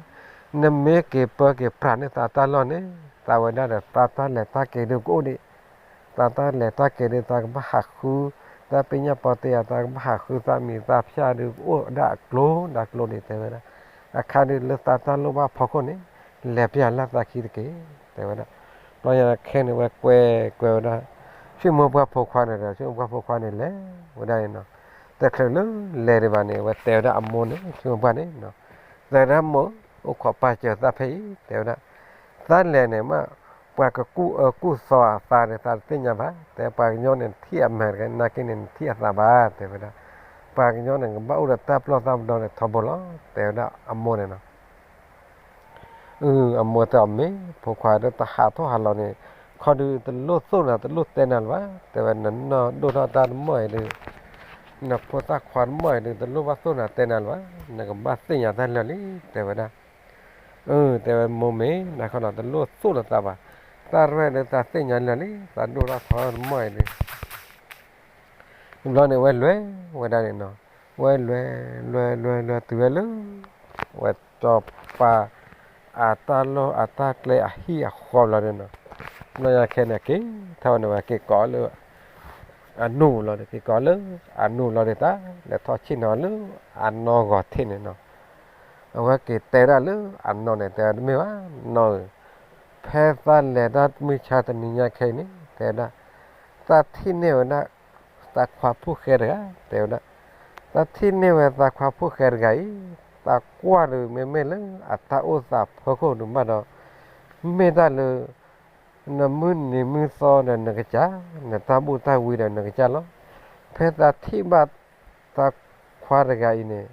နမ့ၢ်က့ၤပၢက့ၤပြးန့ၢ်သးတၢ်လီၢ်န့ၣ်, သးဝဲဒၣ်ဒီး သးတၢ်လဲၤတၢ်က့ၤဒုးကအိၣ်ဒံး, သးတၢ်လဲၤတၢ်က့ၤဒုး သးကဘၣ်ဟးဃု, သးပညၣ်ပီတယၤ သးကဘၣ်ဟးဃု သးမံၤသးဖၠၣ်ဒုး ကအိၣ်ဒၣ်ကျိၤဒၣ်ကျိၤဒံး တဲဝဲဒၣ်. အခါဒုးလၢသးတၢ်လိၣ်ဘၣ်ဖီခိၣ်န့ၣ်, လဲၤပျၢ်လၢသးခံတက့ၢ် တဲဝဲဒၣ်. ဘျီညါခဲန့ၣ် ဝဲကွဲကွဲဝဲဒၣ်, ဆိကမိၣ်ပှၢ်ဖိခွါန့ၣ်ဒီး ဆိကမိၣ်ပှၢ်ဖိခွါန့ၣ်လဲၤဝဲဒၣ်န့ၣ်နီၤ. တချုးလၢလဲၤဒံးဘၣ်န့ၣ် ဝဲတဲဝဲဒၣ်အမိၢ်န့ၣ် ဆိကမိၣ်ပှၢ်န့ၣ်နီၤ, သရၣ်မိၢ်, အိၣ်ခိးပာ်စၢၤသးဖဲအံၤ တဲဝဲဒၣ်. သးလဲၤန့ၣ်မး ပှၤကကူၣ်အၢကူၣ်သီအသးန့ၣ် သးတသ့ၣ်ညါဘၣ်, တဲပှၤကညီန့ၣ်ထံၣ်အမဲာ်တဂ့ၤ နာ်က့န့ၣ်နထံၣ်အသးဘၣ် တဲဝဲဒၣ်. ပှၤကညီန့ၣ် ကဘၣ်အိၣ်ဒီးတၢ်ပျီၢ်တၢ်ပဒီန့ၣ်ထီဘိလီၤ တဲဝဲဒၣ်အမိၢ်န့ၣ်နီၤ. အမိၢ်တဲအီၤမ့ၢ် ဖိခွါဒီး တဟးထီၣ်ဟးလီၤန့ၣ် ခီဒုးတလိၣ်သိၣ်နၤ တလိၣ်တဲနၤလၢၤဘၣ်, တဲဝဲ နနီၢ်ဒိၣ်ထီၣ်တၢ်တမီၢ်အံၤဒုး, နဖိသၣ်ခွါတမီၢ်အံၤဒုး တလိၣ်ဘၣ်သိၣ်နၤတဲနၤလၢၤဘၣ်, နကဘၣ်သ့ၣ်ညါတၢ်လၢာ်လံ တဲဝဲဒၣ်. အၢ တဲဝဲမိၢ်မ့ၢ်နၤခီနီၤ တလိၣ်သိၣ်လီၤသးဘၣ်, တၢ်ရဲၣ်ဒုးသးသ့ၣ်ညါလၢာ်လံ သးဒိၣ်ထီၣ်ထီတမီၢ်အံၤဒုး. တဘျီန့ၣ် ဝဲလဲၤဝဲဒၣ်န့ၣ်နီၤ, ဝဲလဲၤ လဲၤ လဲၤ လဲၤတုၤဝဲလၢ ဝဲစီၤပၤ အတၢ်လီၢ်အတၢ်ကျဲအဟံၣ်အဃီဘျီန့ၣ်နီၤ. ဘျီညါခဲန့ၣ် က့ၤထီၣ်ဝဲန့ၣ် ဝဲက့ၤကိးလၢ အနိၣ်လီၤဒီး က့ၤကိးလၢ အနိၣ်လီၤဒီး တၢ်လဲၤထီၣ်ဆ့ၣ်နီၤလၢ အနီၢ်ဂီၤထံးန့ၣ်နီၤ. အဝဲက့ၤတဲဒၣ်လၢအနီၢ်န့ၣ် တဲဝဲတမ့ၢ်ဘၣ် နီၢ်ဧၢ, ဖဲသးလဲၤတၢ်မုၢ်ဆါတနံၤညါခဲအံၤန့ၣ် တဲဝဲဒၣ်, သးထံၣ်န့ၢ်ဝဲဒၣ် သးခွါဖိၣ်ဃဲတဂၤ တဲဝဲဒၣ်. သးထံၣ်န့ၢ်ဝဲသးခွါဖိၣ်ဃဲတဂၤအံၤ, သးကွၢ်ဒုး မ့မ့ၢ်လၢအတၢ်အိၣ်သးဖီခိၣ်ဒုးဘၣ်ဒီး မ့ၢ်တၢ်လၢ နမုၢ်နံၤမုၢ်သီဒီးနကစၢ်, နတၢ်ဘူၣ်တၢ်ဝံဒီးနကစၢ်လီၤ. ဖဲသးထံၣ်ဘၣ်သးခွါတဂၤအံၤန့ၣ်,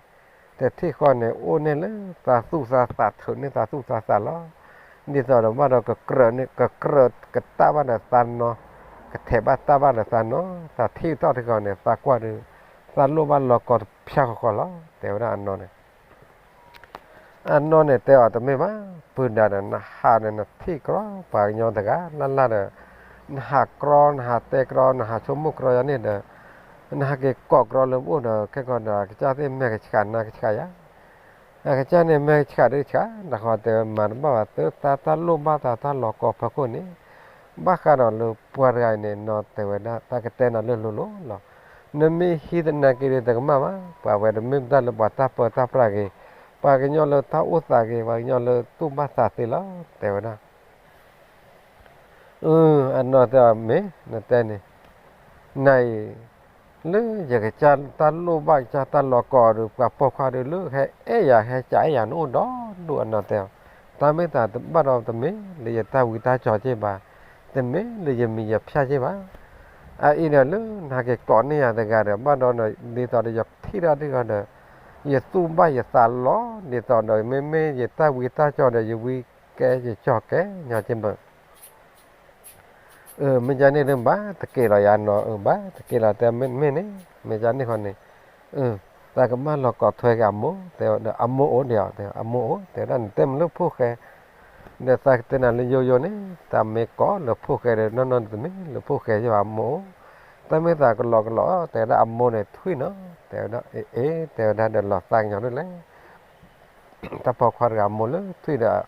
တထံၣ်ဃီန့ၣ် အိၣ်န့ၢ်လၢသးသူၣ်သးသး ထုးန့ၢ်သးသူၣ်သးသးလီၤ. ဒ်သိးဒီးဘၣ်ဒီး ကကြၢးန့ၢ် ကကြၢးကတၢၢ်ဘၣ်ဒီးသးနီၤ, ကထဲးဘၣ်တၢ်ဘၣ်ဒီးသးနီၤ, သးထံၣ်ထီၣ်တဂီၤန့ၣ် သးကွၢ်ဒုး သးလိၣ်ဘၣ်လီၤကီတဖၠၣ်ဃီဃီလီၤ တဲဝဲဒၣ်အနီၢ်န့ၣ်. အနီၢ်န့ၣ်တဲအီၤတမ့ၢ်ဘၣ်, ပုၢ်ဒၣ်ဒီး နဟးဒီးနထံၣ်ကြီပှၤကညီတဂၤလၢ်လၢ်ဒီး, နဟးကြီ နဟးတဲကြီ နဟးဆိကမိၣ်ကြီယၤန့ၣ်ဒီး, နဟးက့ၤကိးကြီလၢပအိၣ်ဒီး ခဲကီးဒီး အကစၢ်သ့ၣ်မဲာ်ကဆှးနါကဆှးယၤ, အကစၢ်န့ၣ်မဲာ်ကဆှးဒုးဆှး, နဃီတဲဝဲမၤတဘၣ်ဘၣ် သုတၢ်လိၣ်ဘၣ်သးတၢ်လီၤကီဖီခိၣ်န့ၣ်, ဘၣ်ဃးဒီးလၢပှၤတဂၤအံၤန့ၣ် နီၢ်တဲဝဲဒၣ် တၢ်ကတဲနၤလၢလိၤလိၤလီၤ. နမ့ၢ်ဟံးသနာ်က့ဒီးတကမၣ်ဘၣ်, ပှၤဝဲတမ့ၢ်တၢ်လၢပှၤတၢ်ပၢတၢ်ပြးဂ့ၤ, ပှၤကညီလၢတၢ်အိၣ်သးဂ့ၤ, ပှၤကညီလၢသူၣ်ဘၣ်သးသ့လီၤ တဲဝဲဒၣ်. အၢ အနီၢ်တဲအီၤမ့ၢ် နတဲန့ၣ်, နအံၤ လၢယကစၢ်တၢ်လိၣ်ဘၣ်ကစၢ်တၢ်လီၤကီဒီး ပှၤပိာ်ခွါဒီးလၢဟဲအဲၣ်ယၤ ဟဲကအဲၣ်ယၤ နအိၣ်ဒီဒူၣ်အနီၢ်တဲအီၤ, တၢ်မ့ၢ်သးဘၣ်ဒီးတမ့ၢ်လၢယတၢ်ဝံတၢ်ကၠီၤက့ၢ်ဘၣ်, တမ့ၢ်လၢယမံၤယဖၠၣ်က့ၢ်ဘၣ်. အအံၤဒီးလၢနဟးက့ၤကိးန့ၢ်ယၤတဂၤဒီး ဘၣ်ဒီး ဒ်သိးဒီးယထံၣ်တၢ်ဒ်ဂီၤဒီး ယသူၣ်ဘၣ်ယသးလီၤ, ဒ်သိးဒီးမ့မ့ၢ်ယတၢ်ဝံတၢ်ကၠီၤဒီး ယဝံကဲယကၠီၤကဲညီက့ၢ်ဘၣ်. အၢ မ့ၢ်ကန့ၣ်ဒီး ဘၣ်တက့ၢ်လီၤယၤနီၢ်, အၢ ဘၣ်တက့ၢ်လီၤ တဲမ့ၢ်န့ၣ်, မ့ၢ်ကန့ၣ်ဃီန့ၣ်, အၢ သးကမၢလီၤကိးထွဲက့ၤအမိၢ်, တဲဒီးအမိၢ်အိၣ်ဒီးအီၤ, အမိၢ်အိၣ် တဲဝဲဒၣ်နတဲမ့ၢ်လၢဖိၣ်ဃဲ, ဒီးသးကတဲနၤလၢယိယိန့ၣ်, သးမ့ၢ်ကိးလၢဖိၣ်ဃဲဒီး နီၢ်နီၢ်တမ့ၢ်လၢဖိၣ်ဃဲယ့ၢ်ဘၣ်အမိၢ်အိၣ်, တၢ်မ့ၢ်သးကလီကလီ တဲဝဲဒၣ်အမိၢ်န့ၣ်ထွံၣ်နီၤ, တဲဝဲဒၣ် အ့ အ့ တဲဝဲဒၣ်ဒီးလီၤသးကညီၤဒ်လဲၣ် တၢ်ပိာ်ခွါတဂၤအမိၢ်လၢထွံၣ်ဒီး,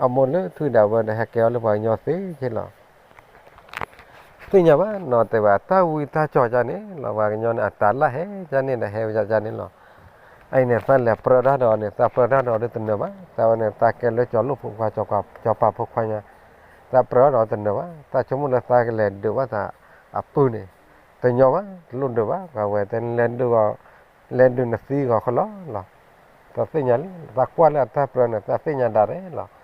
အမိၢ်လၢထွံၣ်ဒီးဝဲဒီးဟဲကဲအီၤလၢပှၤကညီသ့က့ၢ်လီၤ. သ့ၣ်ညါဘၣ်နီၢ်တဲဝဲ အတၢ်ဝံတၢ်ကၠီၤကန့ၣ်လီၤ, ပှၤကညီန့ၣ် အတၢ်လၢဟဲကန့ၣ်ဒီးဟဲဝဲကန့ၣ်လီၤ. အအံၤန့ၣ် သးလဲၤပြၢတၢ်ဒီးအီၤန့ၣ် သးပြၢတၢ်ဒီးအီၤဒုးတနၢၤဘၣ်, သးဝဲန့ၣ် သးကဲလၢကၠီၤလိၣ်ဖိခွါ ကၠီၤပၤဖိခွါညါ, သးပြၢတၢ်ဒီးအီၤတနၢၤဘၣ်, သးဆိကမိၣ်လၢသးကလဲၤဒုးဘၣ်သးအပုၢ်န့ၣ်, တညီဘၣ် တလိၣ်ဒုးဘၣ်, ပှၤဝဲတဲလဲၤဒုးဂီၤ, လဲၤဒုးနသံဂီၤခီလီၤလီၤ. သးသ့ၣ်ညါလံ, သးကွၢ်လၢအတၢ်ပြၢန့ၣ် သးသ့ၣ်ညါဒၣ်ရဲၣ်လီၤ.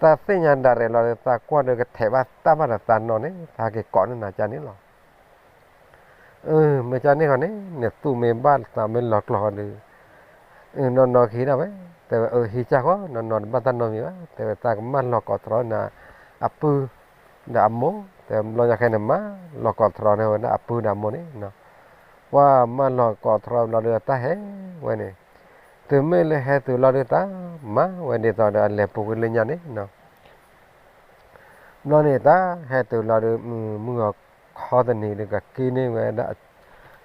သးသ့ၣ်ညါဒၣ်ရဲၣ်လီၤဒီး သးကွၢ်ဒီးကထဲးဘၣ်တၢ်ဘၣ်ဒီးသးနီၢ်န့ၣ် သးဟဲက့ၤကိးန့ၢ်နၤကန့ၣ်လီၤ. အၢ မ့ၢ်ကန့ၣ်ဃီန့ၣ် နသူၣ်မ့ၢ်ဘၣ်သးမ့ၢ်လီၤကျီၤဃီဒီး, နီၢ်နီၢ်ကဟံးဒၣ်ဝဲ, တဲဝဲ အၢ ဟံးကၢ်ဃီ နီၢ်နီၢ်တဘၣ်တၢ်နီတမံၤဘၣ်, တဲဝဲ သးကမၢလီၤကိးတရီနၤအပုၢ်ဒီးအမိၢ်, တဲဘျီညါခဲန့ၣ် မၢလီၤကိးတရီန့ၢ်ဝဲဒၣ်အပုၢ်ဒီးအမိၢ်န့ၣ်, ပှၤမၢလီၤကိးတရီဘျီဒီးတၢ်ဟဲဝဲန့ၣ်, တုၤမ့ၢ်လၢဟဲတုၤလီၤဒီးတၢ်မၤဝဲဒ်သိးဒီးအလဲၤပူၤကွံာ်လၢညါန့ၣ် ဘျီန့ၣ် တၢ်ဟဲတုၤလီၤဒီး မုၢ်ဂီၤခီတနံၤဒီး ကက့ၤန့ၢ်ဝဲဒၣ်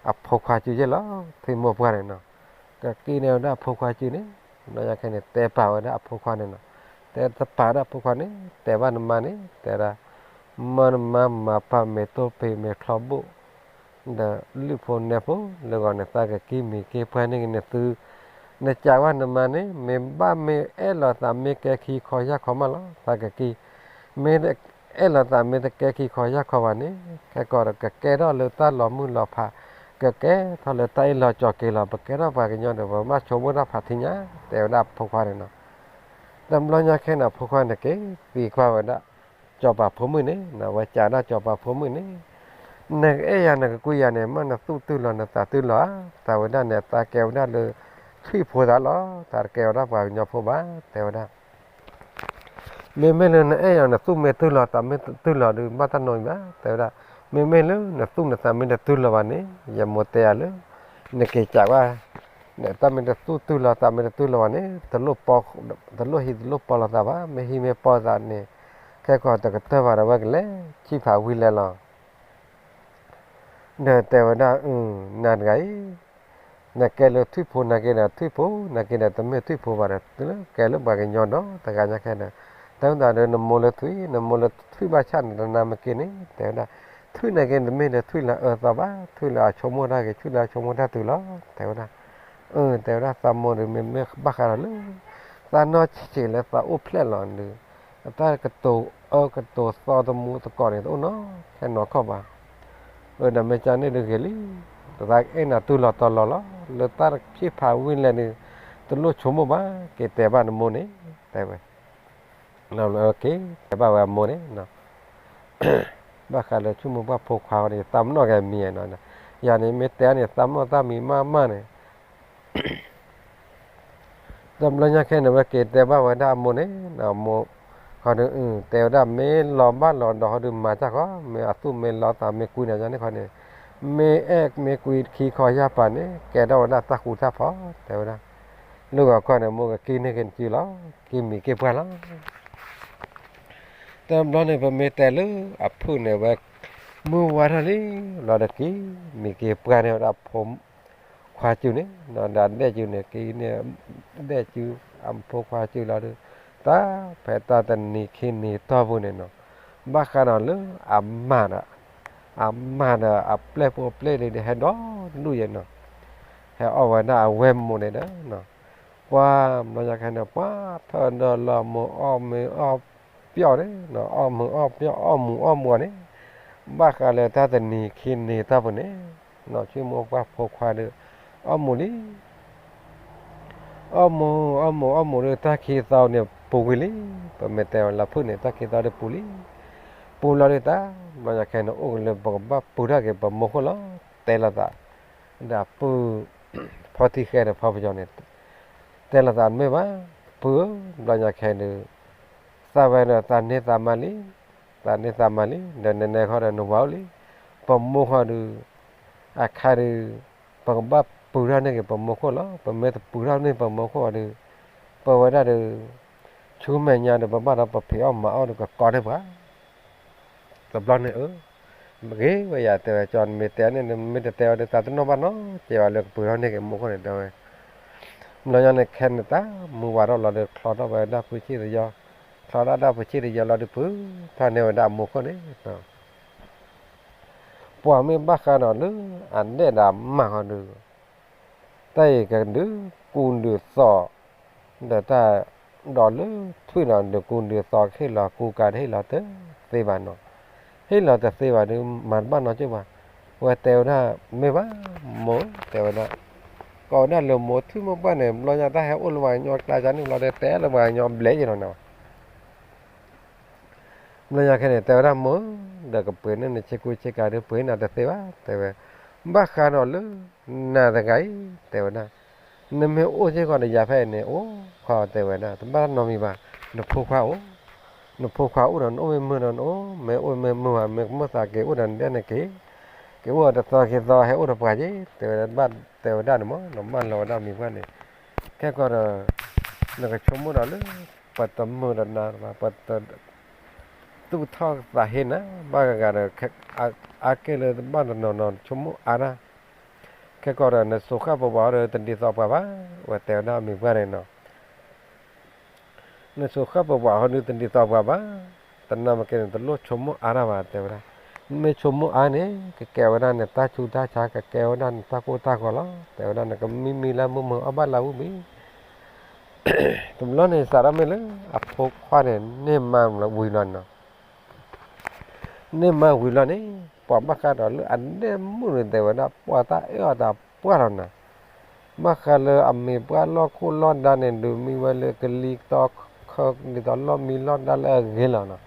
အဖိခွါစုက့ၢ်လီၤ, ထွံၣ်မိၢ်ပှၢ်န့ၣ်နီၤ, ကက့ၤန့ၢ်ဝဲဒၣ်အဖိခွါစုန့ၣ်, ဘျီညါခဲန့ၣ် တဲပာ်ဝဲဒၣ်အဖိခွါန့ၣ်နီၤ, တဲတပာ်ဒၣ်အဖိခွါန့ၣ် တဲဘၣ်နမါန့ၣ် တဲဝဲဒၣ်, မၢနမါမၤပာ်မဲာ်တိၢ်ပ့ၤမဲာ်ချီဘိၣ် ဒီးလုၢ်ဖိနဲဖိလၢဂီၤန့ၣ် သးကက့ၤမံၤက့ၤပှၢ်န့ၣ်က့ၤန့ၣ်သု, နစံးဝဲနမါန့ၣ် မ့ၢ်ဘၣ်မ့ၢ်အဲၣ်လီၤသးမ့ၢ်ကဲခံခီယၢ်ခီမးလီၤ သးကက့ၤ, မ့ၢ်အဲၣ်လီၤသးမ့ၢ်တကဲခံခီယၢ်ခီဘၣ်န့ၣ် ခဲကီးဒီးကကဲထီၣ်လၢတၢ်လီၤမုၢ်လီၤဖး, ကကဲထီၣ်လၢတၢ်အ့ၣ်လီၤကၠီၤက့ၤလီၤ, ပကဲထီၣ်ပှၤကညီဒီး ပဘၣ်ဆိကမိၣ်တၢ်ဖးထံညါ တဲဝဲဒၣ်အဖိခွါန့ၣ်နီၤ. တဘျီညါခဲန့ၣ် အဖိခွါန့ၣ်က့ၤသံကွၢ်ဝဲဒၣ် စီၤပၤဖိမုၣ်န့ၣ်နီၤ, ဝဲစံးဒၣ်စီၤပၤဖိမုၣ်န့ၣ်, နအဲၣ်ယၤနကကွံယၤန့ၣ် မ့ၢ်နသူၣ်တုၤလီၤနသးတုၤလီၤဧါ, သးဝဲဒၣ်န့ၣ် သးကဲဝဲဒၣ်လၢထွံၣ်ဖိသးလီၤ, သးတကဲဝဲဒၣ်ပှၤကညီဖိဘၣ် တဲဝဲဒၣ် မ့မ့ၢ်လၢနအဲၣ်ယၤနသူၣ်မ့ၢ်တုၤလီၤသးမ့ၢ်တတုၤလီၤဒီး ဘၣ်တၢ်နီတမံၤဘၣ် တဲဝဲဒၣ်, မ့မ့ၢ်လၢနသူၣ်နသးမ့ၢ်တတုၤလီၤဘၣ်န့ၣ် ယမိၢ်တဲယၤလၢ နက့ၤစံးကွၢ် တၢ်မ့ၢ်တသူၣ်တုၤလီၤသးမ့ၢ်တတုၤလီၤဘၣ်န့ၣ် တလိၣ်ဟံးတလိၣ်ပီလီၤသးဘၣ်, မ့ၢ်ဟံးမ့ၢ်ပီသးန့ၣ် ခဲကီးတကတၢၢ်ဘၣ်ဒီး အဝဲကလဲၤဆံးဖးဝံၤလဲၤလီၤ ဒီးတဲဝဲဒၣ်, နၤတဂၤအံၤ နကဲလၢထွံၣ်ဖိနာ်က့ဒီးထွံၣ်ဖိ, နာ်က့ဒီးတမ့ၢ်ထွံၣ်ဖိဘၣ်ဒီး ကဲလၢပှၤကညီဒီးတဂၤညါခဲဒီး, တဲဝဲဒၣ်ဒီး နမိၢ်လၢထွံၣ်, နမိၢ်လၢထွံၣ်ဘၣ်ဆၣ်န့ၣ် တနာ်မ့ၢ်က့န့ၣ် တဲဝဲဒၣ်, ထွံၣ်နာ်က့တမ့ၢ်လၢထွံၣ်လၢအအၢသီဘၣ်, ထွံၣ်လၢအဆိကမိၣ်တၢ်ဂ့ၤ, ထွံၣ်လၢအဆိကမိၣ်တၢ်တုၤလီၤ တဲဝဲဒၣ်. အၢ တဲဝဲဒၣ်, သးမိၢ်ဒီးမ့မ့ၢ်ဘၣ်ဃးဒီးလၢ သးနီၢ်ဆံးဆံးလၢသးအိၣ်ဖျဲၣ်လီၤဒီး အတၢ်ကတိၤအၢကတိၤသီတမူသကိးန့ၣ် တအိၣ်နီတခါနီတခါဘၣ်. အၢ ဒီးမ့ၢ်ကန့ၣ်ဒုးဂ့ၤလံ, သးအဲၣ်နၤတုၤလီၤတီၤလီၤလီၤ, လၢတၢ်ဆံးဖးဝံၤလဲၣ်န့ၣ် တလိၣ်ဆိကမိၣ်ဘၣ်, က့ၤတဲဘၣ်နမိၢ်န့ၣ် တဲဝဲ က့ၤတဲဘၣ်ဝဲအမိၢ်န့ၣ် ဘၣ်ဃးလၢဆိကမိၣ်ဘၣ်ဖိခွါအံၤန့ၣ် သးမနီၣ်က့ၤမံၤနီၤ, ယၤန့ၣ်မ့ၢ်တဲန့ၣ် သးမနီၣ်တၢ်မံၤမးမးန့ၣ် တဘျီညါခဲန့ၣ် ဝဲက့ၤတဲဘၣ်ဝဲဒၣ်အမိၢ်န့ၣ်, အမိၢ်ခီဒီး တဲဝဲဒၣ် မ့ၢ်လီၤဘၣ်လီၤဒီးဟီဒီးမၤတၢ်ဃီ, မ့ၢ်အသူၣ်မ့ၢ်လီၤသးမ့ၢ်ကွံန့ၣ် ယၤန့ၣ်ခီန့ၣ်, မ့ၢ်အဲၣ်မ့ၢ်ကွံခံခီယၢ်ပၤန့ၣ် ကဲထီၣ်ဝဲဒၣ်တၢ်ဃူတၢ်ဖိး တဲဝဲဒၣ်, လၢဂီၤခီန့ၣ် မိၢ်ကက့ၤန့ၢ်က့ၤနစုလီၤ, က့ၤမံၤက့ၤပှၢ်လီၤ. တဘျီန့ၣ် ပမ့ၢ်တဲလၢအဖုၣ်န့ၣ်ဝဲ မုၢ်ဝါထီၣ်လံ, လီၤဒီးက့ၤမံၤက့ၤပှၢ်န့ၣ်ဝဲဒၣ်ဖိခွါစုန့ၣ်, ဒီးဒဲၣ်စုန့ၣ် က့ၤန့ၢ် ဒဲၣ်စု အဖိခွါစုလီၤဒီး တၢ်ဖဲတၢ်တနံၤခံနံၤတီၢ်ပူၤန့ၣ်နီၤ, ဘၣ်ဃးဒီးလၢအမၤဒီး အမၤဒီးအပျဲၢ်ဖိအပျဲၢ်လံဒီး ဟဲဒီဒူၣ်ယဲနီၤ, ဟဲအီၣ်ဝဲဒၣ်အဝဲၢ်မိၢ်န့ၣ်ဒီး ပှၤဘျီညါခဲန့ၣ် ပှၤထၢၣ်ဒီးလီၤမိၢ်အီၣ်မ့ၤအီၣ်ပျီၢ်န့ၣ်, အီၣ်မ့ၤအီၣ်ပျီၢ် အီၣ်မူၤအီၣ်မူၤန့ၣ်, ဘၣ်ဃးလၢတၢ်တနံၤခံနံၤတီၢ်ပူၤန့ၣ်, နီၢ်ဆံမိၢ်ပှၢ်ဖိခွါဒီး အီၣ်မူၤလံ အီၣ်မူၤ အီၣ်မူၤ အီၣ်မူၤဒီး တၢ်ခံသီန့ၣ်ပူၤကွံာ်လံ, ပမ့ၢ်တဲလၢဖုၣ်န့ၣ် တၢ်ခံသီဒီးပူၤလံ, ပူၤလီၤဒီးတၢ် ဘျီညါခဲန့ၣ် အိၣ်က့ၤလၢပကဘၣ်ပူၤထီၣ်က့ၤပမိၢ်ခိၣ်လီၤ, တဲလိာ်သး, ဒီးပုၢ်ဖီထံဃဲဒီးဖီပယီၤန့ၣ် တဲလိာ်သးတမ့ၢ်ဘၣ်, ပုၢ်ဧၢ, ဘျီညါခဲဒုး သးဝဲဒီးသးန့ၢ်သးမါလံ, သးန့ၢ်သးမါလံ, ဒီးနဲနဲခီဒီးနဝၤအိၣ်လံ, ပမိၢ်ခီဒုး အခါဒုး ပကဘၣ်ပူၤထီၣ်န့ၢ်က့ၤပမိၢ်ခိၣ်လီၤ, ပမ့ၢ်တပူၤထီၣ်န့ၢ်ပမိၢ်ခိၣ်ဒီး ပဝဲဒၣ်ဒီး ဆူမဲာ်ညါဒီး ပဘၣ်ဒီးပဖံးအီၣ်မၤအီၣ်ဒီးကကီန့ၢ်ပှၤ တဘျီန့ၣ်ဧၢ, ဂ့ၤဝဲယၤတဲဝဲ ကၠီနမ့ၢ်တဲန့ၣ် နမ့ၢ်တတဲဝဲဒီး သးတနီၣ်ဘၣ်နီတစဲးဘၣ်လၢကပူၤထီၣ်န့ၢ်က့ၤမိၢ်ခိၣ်န့ၣ် တဲဝဲ, ဘျီညါန့ၣ်ခဲန့ၣ် တၢ်မုၢ်ဝါထီၣ်လီၤဒီး ချီထီၣ်ဝဲဒၣ်ဖုဆံၣ်တယီ, ချီထီၣ်ဒၣ်ဖုဆံၣ်တယီလီၤဒီး ပူၤထီၣ်န့ၢ်ဝဲဒၣ်အမိၢ်ခိၣ်န့ၣ် ပှၤမ့ၢ်ဘၣ်ဃးဒီးလၢအဒဲၣ်ဒီးအမါဃီဒီး တၢ်အံၤကဒုးကူဒုးသိး ဒီးတၢ်ဒီးလၢထွံၣ်ဒီး ဒုးကူဒုးသိးကဟ့ၣ်လီၤကူကၤတဟ့ၣ်လီၤတသ့ဘၣ်နီၤ, ဟ့ၣ်လီၤတသ့ဘၣ်ဒီး မၤတဘၣ်နီတစဲးဘၣ်, ဝဲတဲဝဲဒၣ် မ့ၢ်ဘၣ်မိၢ် တဲဝဲဒၣ်, ကိးဝဲဒၣ်လၢမိၢ် ထွံၣ်မိၢ်ပှၢ်န့ၣ် ဘျီညါတၢ်ဟဲအိၣ်လၢပှၤကညီကျါန့ၣ်ဘျီဒီး တဲလၢပှၤကညီဘျဲၣ်ယဲနီၤန့ၣ် ဘျီညါခဲန့ၣ် တဲဝဲဒၣ်မိၢ်ဧၢ, ဒီးကပှ့ၤန့ၢ်နဆ့ကူဆ့ကၤဒီး ပှ့ၤနၤတသ့ဘၣ် တဲဝဲ, ဘၣ်ဃးဒီးလၢ နၤတဂၤအံၤ တဲဝဲဒၣ်, နမ့ၢ်အိၣ်စ့ၢ်ကီးဒီးယၤဖဲအံၤန့ၣ် အိၣ်ခွါ တဲဝဲဒၣ် တဘၣ်နီတမံၤဘၣ်, နဖိခွါအိၣ်, နဖိခွါအိၣ်ဒီးနအိၣ်မ့ၢ်မုာ်ဒီးနအိၣ်, မ့ၢ်အိၣ်မ့ၢ်မုာ်ဘၣ် မ့ၢ်ကမၢၢ်သးက့ၤအိၣ်ဒီးနဒဲန့ၣ်က့ၤ, က့ၤအိၣ်ဒီးတသီခံသီဟဲအိၣ်ဒီးပှၤက့ၤ တဲဝဲဒၣ်, တဲဝဲဒၣ်န့ၣ်မ့ၢ် နဘၣ်လီၤဝဲဒၣ်မံၤပှၢ်န့ၣ်, ခဲကီးဒီး နကဆိကမိၣ်ဒီးလၢ ပတမုာ်ဒီးနၤဘၣ် ပတ သူၣ်ထီၣ်သးဟ့နၤ ဘၣ်ဂၤဂၤဒီး အါကဲၣ်လၢတဘၣ်တနီၤနီၤ ဆိကမိၣ်အါတၢ်, ခဲကီးဒီး နစိၤဃၣ်ပဝးဒီး တဒ်သိးပှၤဘၣ်, ဝဲတဲဝဲဒၣ်မံၤပှၢ်န့ၣ်နီၤ, နဆိးဃၣ်ပဝးဟီဒုးတဒ်သိးပှၤဘၣ်, တနၢ်မ့ၢ်ကဲန့ၣ် တလိၣ်ဆိကမိၣ်အါတၢ်ဘၣ် တဲဝဲဒၣ်. နမ့ၢ်ဆိကမိၣ်အါန့ၣ် ကကဲဝဲဒၣ်နတၢ်ဆူးတၢ်ဆါ ကကဲဝဲဒၣ်နတၢ်ကိၢ်တၢ်ဂီၤလီၤ တဲဝဲဒၣ်. နကမံမံလၢမုၢ်မုၢ်အီၣ်ဘၣ်လၢဝံၣ်ဘံၣ်. တဘျီန့ၣ် စးထီၣ်မ့ၢ်လၢအဖိခွါန့ၣ် န့ၢ်မါဝံၤလီၤနီၤ. န့ၢ်မါဝံၤလီၤန့ၣ် ပှၤဘၣ်ဃးဒီးလၢအဒဲမုၣ်န့ၣ် တဲဝဲဒၣ် ပှၤတၢ်အၢၣ်အီၤတၢ်ပှၢ်လီၤနီၤ. ဘၣ်ဃးလၢအမံၤပှၢ်လီၢ်ခိၣ်လီၢ်ဒါန့ၣ် ဒုးမံဝဲလၢကလံၤတီၤခၢ ဒ်သိးလီၢ်မံလီၢ်ဒါလၢအဂ့ၤလီၤနီၤ.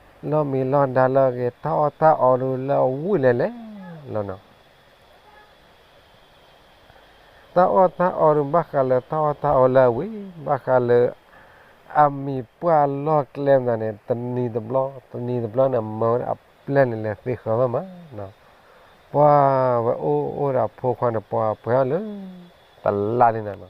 လီၢ်မံလီၢ်ဒါလၢအဂ့ၤ တၢ်အီၣ်တၢ်အီဒုးလၢအဝံၣ်လဲၤလဲၤလီၤနီၤ. တၢ်အီၣ်တၢ်အီဒုး ဘၣ်ဃးလၢတၢ်အီၣ်တၢ်အီလၢအဝံၣ် ဘၣ်ဃးလၢ အမံၤပှၢ်လီၢ်ကျဲမနုၤန့ၣ် တနံၤတဘျီ တနံၤတဘျီန့ၣ် မၢဝဲဒၣ်အပျဲၢ်န့ၣ် လဲၤသ့ဃၢၤမးမးနီၤ. ပှၤဝဲအိၣ်အိၣ်ဒီးအဖိခွါန့ၣ် ပှၤပှဲၤအီၤလၢ တလါန့ၣ်နီၤ.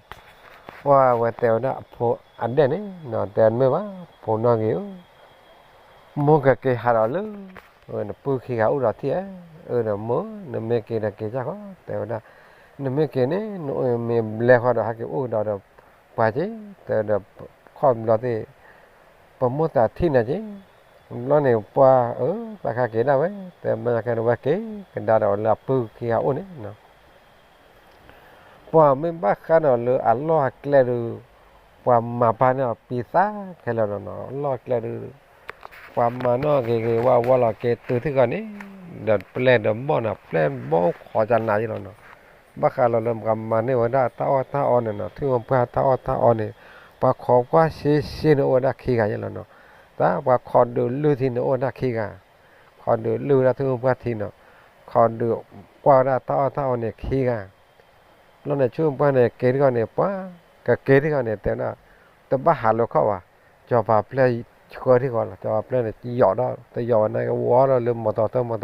ပှၤဝဲတဲဝဲဒၣ်အဖိအဒဲၣ်န့ၣ်နီၤ တဲတမ့ၢ်ဘၣ် ဖိနီၣ်ဂ့ၤဧၢ မိၢ်ကက့ၤဟးဒီးလၢ နပုၢ်ခံဂၤအိၣ်ဒီးထံၣ်ဧါ. အၢ ဒီးမိၢ် နမ့ၢ်က့ၤဒီးက့ၤကၢ်ဃီ တဲဝဲဒၣ်. နမ့ၢ်က့ၤန့ၣ် နအိၣ်မ့ၢ်ဘျဲဃီဒီး ဟဲက့ၤအိၣ်ကဒီးဒီးပှၤက့ၤ တဲဒီး ခီၣ်ဘျီသ့ၣ် ပမိၢ်သးထံၣ်နၤက့ၤ. ဘျီန့ၣ်ပှၤ အၢ သးခါက့ၤဒၣ်ဝဲ တဲမ့ၢ်ခဲန့ၣ် ဝဲက့ၤကဒါဒီးလၢအပုၢ်ခံဂၤအိၣ်န့ၣ်နီၤ. ပှၤမ့ၢ်ဘၣ်ဃးဒီးလၢအလီၢ်အကျဲဒုး ပှၤမၤပာ်န့ၢ်အီၤပံသးခဲလၢာ်လီၤနီၤ. အလီၢ်အကျဲဒုး ပှၤမၤနီၣ်ဂ့ၤဂ့ၤဝါဝါလီၤက့ၤတုၤထံၣ်ဃီန့ၣ် ဒီးပျဲၢ်ဒီးဘီၣ်နီၤ ပျဲၢ်ဘီၣ်အိၣ်ခိးကနၤယဲလီၤနီၤ. ဘၣ်ဃးလီၤလၢပှၤမၤန့ၢ်ဝဲဒၣ်တၢ်အီၣ်တၢ်အီန့ၣ်နီၤ ထံမိၢ်ပှၢ်တၢ်အီၣ်တၢ်အီန့ၣ် ပှၤခိးကွၢ်ရှဲရှဲန့ၣ်အိၣ်ဝဲဒၣ်ခံဂၤယဲလီၤနီၤ. တၢ်ပှၤခိးဒုးလုၢ်ထံန့ၣ်အိၣ်ဝဲဒၣ်ခံဂၤ ခိးဒုးလုၢ်ဝဲဒၣ်ထံမိၢ်ပှၢ်ထံနီၤ ခိးဒုးကွၢ်ဝဲဒၣ်တၢ်အီၣ်တၢ်အီန့ၣ်ခံဂၤ. ဘျီန့ၣ် ထံမိၢ်ပှၢ်န့ၣ် က့ၤထံၣ်ဃီန့ၣ် ပှၤကက့ၤထံၣ်ဃီန့ၣ် တဲဝဲဒၣ် တဘၣ်ဟးလိာ်ခီၣ်ဘၣ်. စီၤပၤပျဲၢ်ဆှၢထံၣ်ဃီလီၤ. စီၤပၤပျဲၢ်န့ၣ် ယိးဒီး တယိးဝဲန့ၣ် ဝီဒီးလၢမီၤတီၤတၢ်မီၤ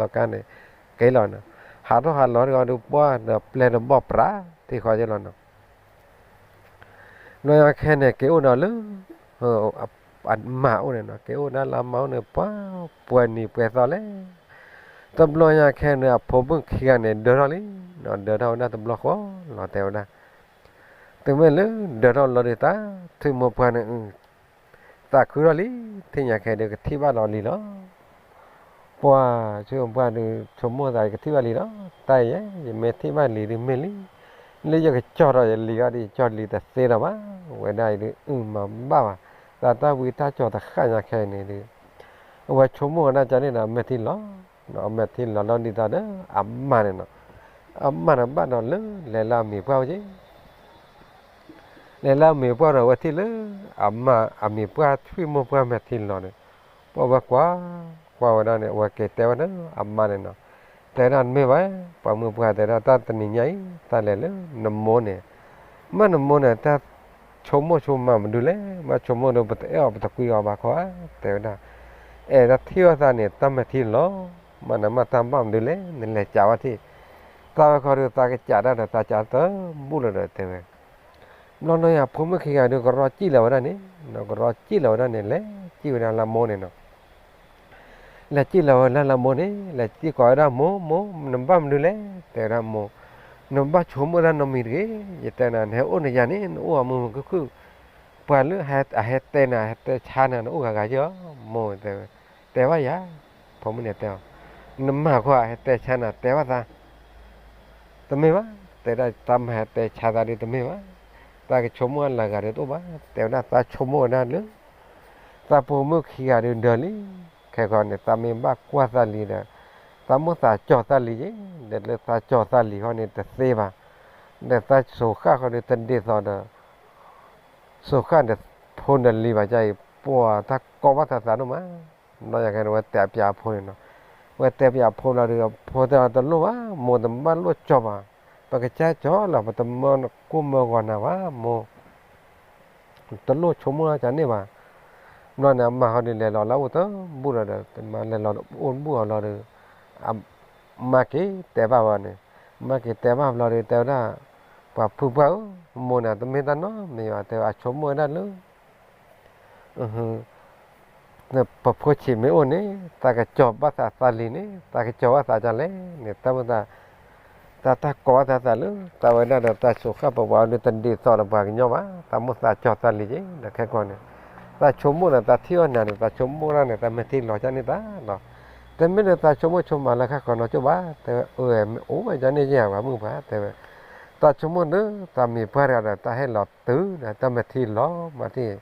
တီၤကါန့ၣ် က့ၤလီၤနီၤ. ဟးထီၣ်ဟးလီၤထံဃီဒုး ပှၤဒီးပျဲၢ်ဒီးဘီၣ်ပြးထံဃီယဲလီၤနီၤ. ဘျီညါခဲန့ၣ် က့ၤအိၣ်ဒီးလၢ အမါအိၣ်န့ၣ်နီၤ က့ၤအိၣ်ဒၣ်လၢအမါအိၣ်န့ၣ် ပှၤပှဲၤနံၤပှဲၤသီလဲၣ်. တဘျီညါခဲန့ၣ် အဖိမုၣ်ခံဂၤန့ၣ် ဒၢထီၣ်လံနီၤ ဒၢထီၣ်ဝဲဒၣ်တဘျီဃီလီၤ တဲဝဲဒၣ်. တုၤမ့ၢ်လၢဒၢထီၣ်လီၤဒုး တၢ်ထံမိၢ်ပှၢ်န့ၣ် သးခုထီၣ်လံ ထံၣ်ညါခဲဒုး ကထံၣ်ဘၣ်လီၤလံလီၤ. ပှၤဆိမိၢ်ပှၢ်ဒုး ဆိကမိၣ်သး ယကထံၣ်ဘၣ်လံလီၤ တၢ်အံၤ ယမ့ၢ်ထံၣ်ဘၣ်လံဒုးမ့ၢ်လံ လၢယကကၠီၣ်ထီၣ်ယလံၤအီၤဒုး ယကၠီၣ်လံၤတသ့လီၤဘၣ်. ဝဲဒၣ်အံၤဒုး အုၣ်မၤဘၣ်ဘၣ် သးတၢ်ဝံတၢ်ကၠီၣ်တဃၣ်ညါခဲအံၤန့ၣ်ဒုး အဝဲဆိကမိၣ်ဝဲဒၣ်ကန့ၣ်ဒီး အမဲာ်ထံလီၤလီၤဒ်သိးဒီး အမါန့ၣ်နီၤ. အမါန့ၣ်ဘၣ်ဒီးလၢ လဲၤလၢအမံၤပှၢ်ဝဲက့ၤ လဲၤလၢအမံၤပှၢ်ဒီး အဝဲထံၣ်လၢ အမါ အမံၤပှၢ် ထံမိၢ်ပှၢ်မဲာ်ထံလီၤန့ၣ် ပှၤဝဲကွၢ် ကွၢ်ဝဲဒၣ်န့ၣ် အဝဲက့ၤတဲဝဲဒၣ်အမါန့ၣ်နီၤ. တဲဒၣ်တမ့ၢ်ဘၣ် ပှၤမုၣ်ပှၢ်တဲဒၣ် တၢ်တနံၤညါအံၤ တၢ်လဲၤလၢနမိၢ်န့ၣ် မ့ၢ်နမိၢ်န့ၣ် တၢ်ဆိကမိၣ်ဆိကမးမနုၤလဲၣ် မ့ၢ်ဆိကမိၣ်ဒီး ပတအဲၣ်အီၤ ပတကွံအီၤဘၣ်ခီဧါ တဲဝဲဒၣ်. အဲၣ်ဒၣ်ထံၣ်အီၣ်သးန့ၣ် တၢ်မဲာ်ထံလီၤ မ့ၢ်နမ့ၢ်တၢ်ဘၣ်မနုၤလဲၣ် နလဲၤကးဝဲထံၣ် သးဝဲခီဒီး သးကစးဒၣ်ဒီး သးကးတဘူၣ်လၢၤဒီးတဲဝဲ ဘျီနီၢ်ယၤ ဖိမုၣ်ခံဂၤဒုး ကရီကံၣ်လီၤဝဲဒၣ်န့ၣ် ကရီကံၣ်လီၤဝဲဒၣ်န့ၣ် လဲၤကံၣ်ဝဲဒၣ်လၢမိၢ်န့ၣ်နီၤ. လဲၤကံၣ်လီၤဝဲဒၣ်လၢမိၢ်န့ၣ် လဲၤကံၣ်ကိးဝဲဒၣ်မိၢ် မိၢ် နဘၣ်မနုၤလဲၣ် တဲဝဲဒၣ်မိၢ် နဘၣ်ဆိကမိၣ်တၢ်နီတမံၤတဂ့ၤ ယတဲနၤ နဟဲအိၣ်နယၤန့ၣ် နအိၣ်အမုာ်မုာ်ခုၣ်ခုၣ် ပှၤလၢအဟဲတဲနၤ ဟဲတဲဆါနၤ နအိၣ်ဂၤဂၤက့ၤအီၤ မိၢ်တဲဝဲ တဲဘၣ်ယၤ ဖိမုၣ်န့ၣ်တဲအီၤ နမၤခီဟဲတဲဆါနၤ တဲဘၣ်သး တမ့ၢ်ဘၣ် တဲဒၣ် သးမၤဟဲတဲဆါသးဒုးတမ့ၢ်ဘၣ် သးကဆိကမိၣ်အလၢဂၤဒုးတအိၣ်ဘၣ် တဲဝဲဒၣ် သးဆိကမိၣ်ဝဲဒၣ်လၢ သးဖိမုၣ်ခံဂၤဒုးဒၢလံ ခဲခီန့ၣ် သးမ့ၢ်ဘၣ်ကွၢ်သးလံဒီး သးမိၢ်သးကၠီၤသးလံက့ၤ ဒီးလၢသးကၠီၤသးလံဃီန့ၣ်တသ့ဘၣ် ဒီးသးဆိးဃၣ်ဃီဒုးတဒ်သိးဒီး ဆိးဃၣ်ဒီးဖိဒီးလံၤဘၣ် ကအံၤ ပှၤတၢ်ကီဘၣ်သးသးဒိၣ်မး ဘျီယၤခဲန့ၣ် ဝဲတဲပၠးအဖိန့ၣ်နီၤ ဝဲတဲပၠးအဖိလီၤဒီး အဖိတဲအီၤ တလိၣ်ဘၣ် မိၢ်တဘၣ်လိၣ်ကၠီၤဘၣ် ပကစၢ်ကၠီၤလီၤ ပတမၢကိၢ်မၢဂီၤနၤဘၣ် မိၢ် တလိၣ်ဆိကမိၣ်ဒ်န့ၣ်ဘၣ် ဘျီန့ၣ် အမါဃီဒုး လဲၤလီၤလၢအိၣ်တဘူၣ်လီၤဒီး တမၤလဲၤလီၤအိၣ်တဘူၣ်အီၤလီၤဒီး အမါက့ၤတဲဘၣ်ဝဲန့ၣ် မါက့ၤတဲဘၣ်ဘျီဒီး တဲဝဲဒၣ် ပှၤဖုပှၢ်ဧၢ မိၢ်န့ၣ် တမ့ၢ်တၢ်နီတမံၤဘၣ် တဲဝဲ အဆိကမိၣ်ဝဲဒၣ်လၢ ပဖိဆံးမ့ၢ်အိၣ်န့ၣ် သးကကၠီၤဘၣ်သးသးလံၤန့ၣ် သးကကၠီၤဘၣ်သးဒ်လဲၣ်န့ၣ် တၢ်မိၢ်သး တၢ်တၢ်ကီဘၣ်သးသးလၢ သးဝဲဒၣ်ဒီးတၢ်ဆိးဃၣ်ပဝးဒုးတဒ်သိးဒီးပှၤကညီဘၣ် သးမိၢ်သးကၠီၤသးလံၤက့ၤ ဒီးခဲကီန့ၣ် သးဆိကမိၣ်ဒီး သးထံၣ်အီၣ်နၤဒီး သးဆိကမိၣ်တၢ်န့ၣ် သးမဲာ်ထံလီၤကန့ၢ်သးလီၤ. တမ့ၢ်လၢသးဆိကမိၣ်ဆိကမးလၢခါဃီနီၤကၠိၣ်ဘၣ်, တဲဝဲ, အၢ မ့ၢ်အိၣ်ဝဲကန့ၢ်ယဲၢ်ဧါ ပှၤမုၣ်ပှၤ, တဲဝဲ, သးဆိကမိၣ်ဒီး သးမံၤပှၢ်တဂၤဒီး တၢ်ဟဲလီၤတုၤဒီး တၢ်မဲာ်ထံလီၤမးတံၢ်,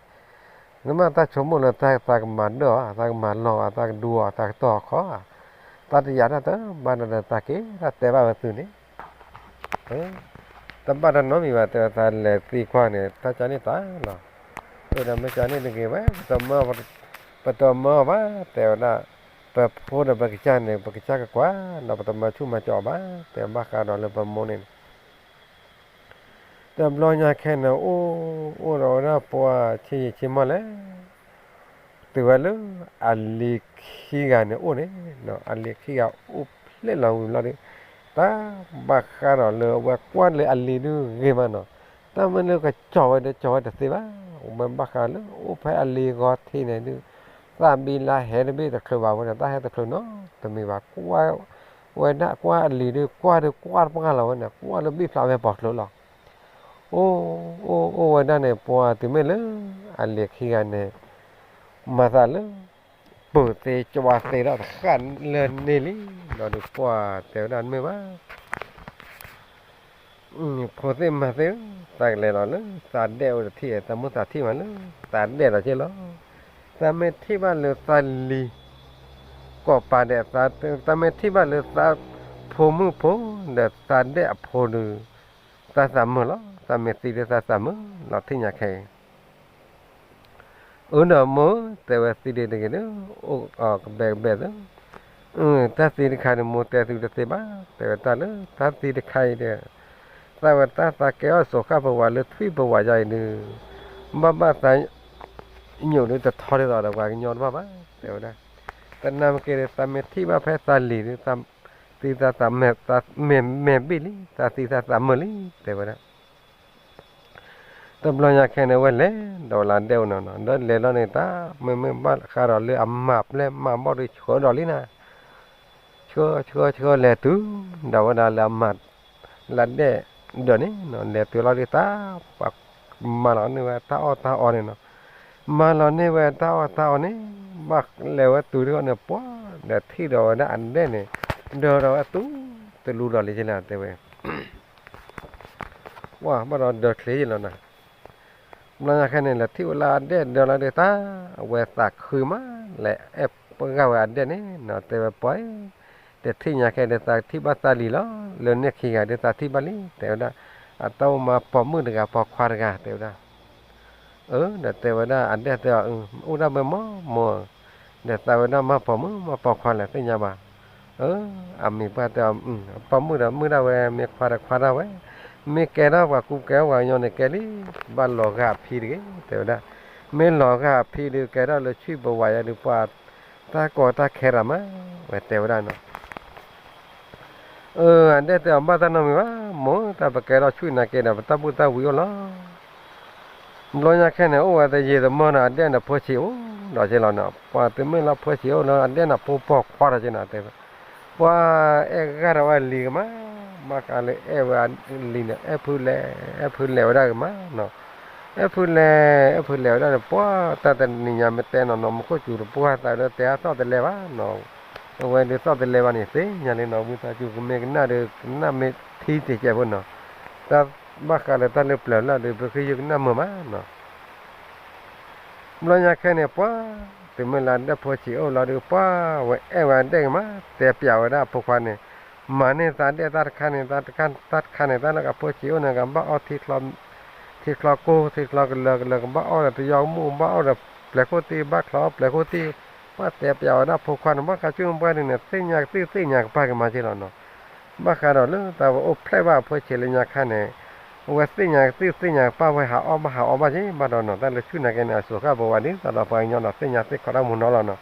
နမ့ၢ်သးဆိကမိၣ်လၢ သးကမၤဒၢၣ်အီၤ, သးကမၤလီၤအီၤ, သးကဒူအီၤ, သးကတီၢ်အီၤခီဧါ, သးတယာ်တၢ်တဘၣ်ဒီး သးက့ၤတၢ်တဲဘၣ်ဝဲသုန့ၣ် တဘၣ်တၢ်နီတမံၤဘၣ်, တဲဝဲသးလဲၤသံကွၢ်န့ၣ် တၢ်ကန့ၢ်သးလီၤ. အၢဒီးမ့ၢ်ကန့ၢ်တဂ့ၤဝဲ, ပတမၢအီၤဘၣ်, တဲဝဲဒၣ်, ပဖိဒီးပကစၢ်န့ၣ် ပကစၢ်ကကွၢ်, ဒီးပတမၤဆူၣ်မၤစီၤအီၤဘၣ်, တဲဘၣ်ဃးဒီးလၢပမိၢ်န့ၣ် တဘျီညါခဲန့ၣ် အိၣ်, အိၣ်ဒီးဝဲဒၣ်ပှၤဆ့ယံာ်ဆ့မီၢ်လဲၣ်, တုၤဝဲလၢ အလံၤခံဂၤန့ၣ်အိၣ်န့ၣ်, အလံၤခံဂၤအိၣ်ဖျဲၣ်လီၤဝံၤဘျီဒီး, တၢ်ဘၣ်ဃးဒီးလၢအဝဲကွၢ်လၢအလံၤဒုးဂ့ၤမးနီၤ, တၢ်မ့ၢ်လၢကကၠီၤဝဲဒီးကၠီၤဝဲတသ့ဘၣ်, ဝဲဘၣ်ဃးလၢအိၣ်ဖဲအလံၤဂီၤထံးန့ၣ်ဒုး, သးဘံလၢဟဲတဘ့ၣ်တချုးဘၣ်ဝဲန့ၣ် တၢ်ဟဲတချုးနီတမံၤဘၣ်, ကွၢ်ဝဲဒၣ်ကွၢ်အလံၤဒုး ကွၢ်ဒုးကွၢ်တပှၢ်လီၤဝဲန့ၣ် ကွၢ်လၢဘ့ၣ်ဖျါဝဲပှၤကျိၤလီၤ. အိၣ်, အိၣ်, အိၣ်ဝဲဒၣ်န့ၣ် ပှၤတုၤမ့ၢ်လၢ အလံၤခံဂၤန့ၣ် မၤသးလၢ ပၢၤသ့ကၠွါသ့ဒီးတဃၣ်လၢန့ၣ်လံ, ဒီးဒုးပှၢ်တဲဝဲဒၣ်မ့ၢ်ဘၣ် ဖိသ့ၣ်မါသ့ၣ်ဧၢ, သးကလဲၤလီၤလၢသးဒဲၣ်အိၣ်တထံၣ်, သးမုၢ်သးထံၣ်မးလၢ သးဒဲၣ်ဒီးက့လီၤ. သးမ့ၢ်ထံၣ်ဘၣ်လၢသးလံၤ ကိးပာ်ဒဲး, သးမ့ၢ်ထံၣ်ဘၣ်လၢသးဖိမုၣ်ဖိ ဒီးသးဒဲၣ်အဖိဒုး, သးသးမုာ်လီၤ. သးမ့ၢ်သံဒုးသးသးမုာ်လီၤ ထံၣ်ညါခဲအံၤ အၢ ဒီးမိၢ်ဧၢ, တဲဝဲသံဒုးတဂ့ၤဒီး အိၣ်ကဘဲကဘဲသၢ, တၢ်သံတခါန့ၣ် မိၢ်တဲသုတသ့ဘၣ်, တဲဝဲတၢ်လၢတၢ်သံတခါအံၤဒီး သးဝဲတၢ်သးကဲအီၣ်စိၤဃၣ်ပဝးလၢထွံၣ်ပဝးယါအံၤဒုး, ဘၣ်ဘၣ်သး ညိးဒုးတထီဒ်သိးဒီးပှၤကညီတဘၣ်ဘၣ်, တဲဝဲဒၣ်, သနာ်က့ဒီး သးမ့ၢ်ထံၣ်ဘၣ်ဖဲသးလံၤဒုး သးသံသးသးမဲာ်ဘ့ၣ်လံ, သးသံသးသးမုာ်လံ, တဲဝဲဒၣ် တဘျီညါခဲန့ၣ် ဝဲလဲၤဒီးဝဲလၢအဒဲၣ်အိၣ်နီၤနီၤ, ဒီးလဲၤလီၤန့ၣ် တၢ်မ့မ့ၢ်ဘၣ်ဃးဒီးလၢအမၤပျဲၢ်မၤဘီၣ်ဒုးဆှၢဒီးလံနၤ, ဆှၢဆှၢဆှၢလဲၤတုၤဒီးဝဲဒၣ်လၢအမၤ လၢအဒဲၣ်ဒၢးန့ၣ်နီၤ, လဲၤတုၤလီၤဒုးတၢ် ပှၤမၤလီၤန့ၢ်ဝဲတၢ်အီၣ်တၢ်အီန့ၣ်နီၤ, မၤလီၤန့ၢ်ဝဲတၢ်အီၣ်တၢ်အီန့ၣ်, ဘၣ်လဲၤဝဲတုၤဒုးန့ၣ် ပှၤဒီးထံၣ်ဒီးဝဲဒၣ်အဒဲၣ်န့ၣ် ဒၢးဒီးဝဲသူတလူဒီးလံက့လၢတဲဝဲ ပှၤဘၣ်ဒီးဒၢးချ့ယံၤလီၤနၤ, ဘျီညါခဲန့ၣ် လဲၤထံၣ်ဝဲလၢအဒဲၣ်ဒၢးလီၤဒုးတၢ် အဝဲသးခုမး လဲၤအဲၣ်ပှၤဂၤဝဲအဒဲၣ်န့ၣ်နီၤ, တဲဝဲပှၤ, တထံၣ်ညါခဲဒီးသးထံၣ်ဘၣ်သးလံၤလီၤ, လၢန့ၣ်ခံဂၤဒီးသးထံၣ်ဘၣ်လံ, တဲဝဲဒၣ်, အတၢ်အိၣ်မးပိာ်မုၣ်တဂၤပိာ်ခွါတဂၤ တဲဝဲဒၣ် အၢ ဒီးတဲဝဲဒၣ်အဒဲၣ်တဲအီၤ, အိၣ်ဒၣ်ဝဲမ့ၢ်မိၢ်, ဒီးသးဝဲဒၣ်မ့ၢ်ပိာ်မုၣ်မ့ၢ်ပိာ်ခွါလဲၣ်သ့ၣ်ညါဘၣ်, အၢ အမံၤပှၢ်တဲအီၤ, ပိာ်မုၣ်ဒီးမုၣ်ဒၣ်ဝဲ မ့ၢ်ခွါဒီးခွါဒၣ်ဝဲ, မ့ၢ်ကဲထီၣ်ပှၤကူကဲထီၣ်ပှၤကညီန့ၣ်ကဲလံ, ဘၣ်လီၤဂာ်အဖံတဂ့ၤ တဲဝဲဒၣ်, မ့ၢ်လီၤဂာ်အဖံဒုးကဲထီၣ်လၢထွံၣ်ပဝးယါဒုးပှၤ, တၢ်ကီတၢ်ခဲရၤမး, ဝဲတဲဝဲဒၣ်နီၤ အၢ အဒဲၣ်တဲအီၤဘၣ်တၢ်နီတမံၤဘၣ်, မိၢ်တၢ်ပကဲထီၣ်ဆူၣ်နာ်က့ဒီး ပတၢ်ဘူၣ်တၢ်ဝံအိၣ်လီၤ. ဘျီညါခဲန့ၣ် အိၣ်ဝဲတယံာ်တမီၢ်နီၤ အဒဲၣ်န့ၣ်ဖိဆံးအိၣ်ဒီးက့လီၤနီၤ, ပှၤတုၤမ့ၢ်လၢဖိဆံးအိၣ်လၢအဒဲၣ်န့ၣ်ဖိပိာ်ခွါဒီးက့နီၤတဲဝဲ, ပှၤအဲၣ်ဂၢၢ်ဒီးဝဲလံၤကမး, ဘၣ်ဃးလၢအဲၣ်ဝဲလံၤန့ၣ် အဲၣ်ဖုလဲၤ, အဲၣ်ဖုလဲၤဝဲဒၣ်ကမးနီၤ, အဲၣ်ဖုလဲၤ, အဲၣ်ဖုလဲၤဝဲဒၣ်န့ၣ် ပှၤတၢ်တနံၤညါမ့ၢ်တဲနီၤနီၤ မူခိၣ်စူၤတပှၢ်သးဒီးတဲအါသီၣ်တလဲဘၣ်နီၤ အဝဲဒုးသီၣ်တလဲဘၣ်န့ၣ် သ့ၣ်ညါလံနီၤ, ဝံသးစူၤကမ့ၢ်ကနၣ်ဒီး ကနၣ်မ့ၢ်ထံတစဲးဖိနီၤ, တၢ်ဘၣ်ဃးလၢတၢ်လၢပျၢၤလၢ်ဒီး ပဃ့ယုၢ်ကနၣ်မုာ်မးနီၤ. ဘျီညါခဲန့ၣ် ပှၤတုၤမ့ၢ်လၢအဒဲၣ်ဖိဆံးအိၣ်လီၤဒီး ပှၤဝဲအဲၣ်ဝဲအဒဲၣ်ကမး တဲပျးဝဲဒၣ်အဖိခွါန့ၣ်, မၤန့ၢ်သးဒဲၣ်တၢ်တခါန့ၣ် တၢ်တခါန့ၣ် တၢ်လၢအဖိဆံးအိၣ်န့ၣ် ကဘၣ်အီၣ် ထံချီကိၢ် ထံချီကလၢာ် ကလၢာ်ကဘၣ်အီၣ်ဒီး တယီကမူၣ်ကဘၣ်အီၣ်ဒီး ပျဲၤခိၣ်သံၣ် ဘၣ်ချီအီၣ်ပျဲၤခိၣ်သံၣ်, ပှၤတဲပျးဝဲဒၣ်ဖိခွါန့ၣ် ဘၣ်ဃးဆူၣ်မပှၢ်ဒုးန့ၣ် သ့ၣ်ညါကသံၣ်သ့ၣ်ညါကပၢ်က့ၤမးက့လီၤနီၤ. ဘၣ်ဃးဒီးလၢတၢ်ဝဲအိၣ်ဖျဲၣ်ဘၣ်အဖိဆံးလၢညါခါန့ၣ်, အဝဲသ့ၣ်ညါကသံၣ်သ့ၣ်ညါကပၢ်ဝဲ ဟးအီၣ်ဘၣ်ဟးအီဘၣ်က့ ဘၣ်ဒီးနီၤ တၢ်လၢဆူၣ်နာ်က့န့ၣ် အစိၤဃၣ်ပဝးဒ်သိးဒီးပှၤကညီဒီး သ့ၣ်ညါသ့ၣ်ခီတၢ်မူနီၤလီၤနီၤ.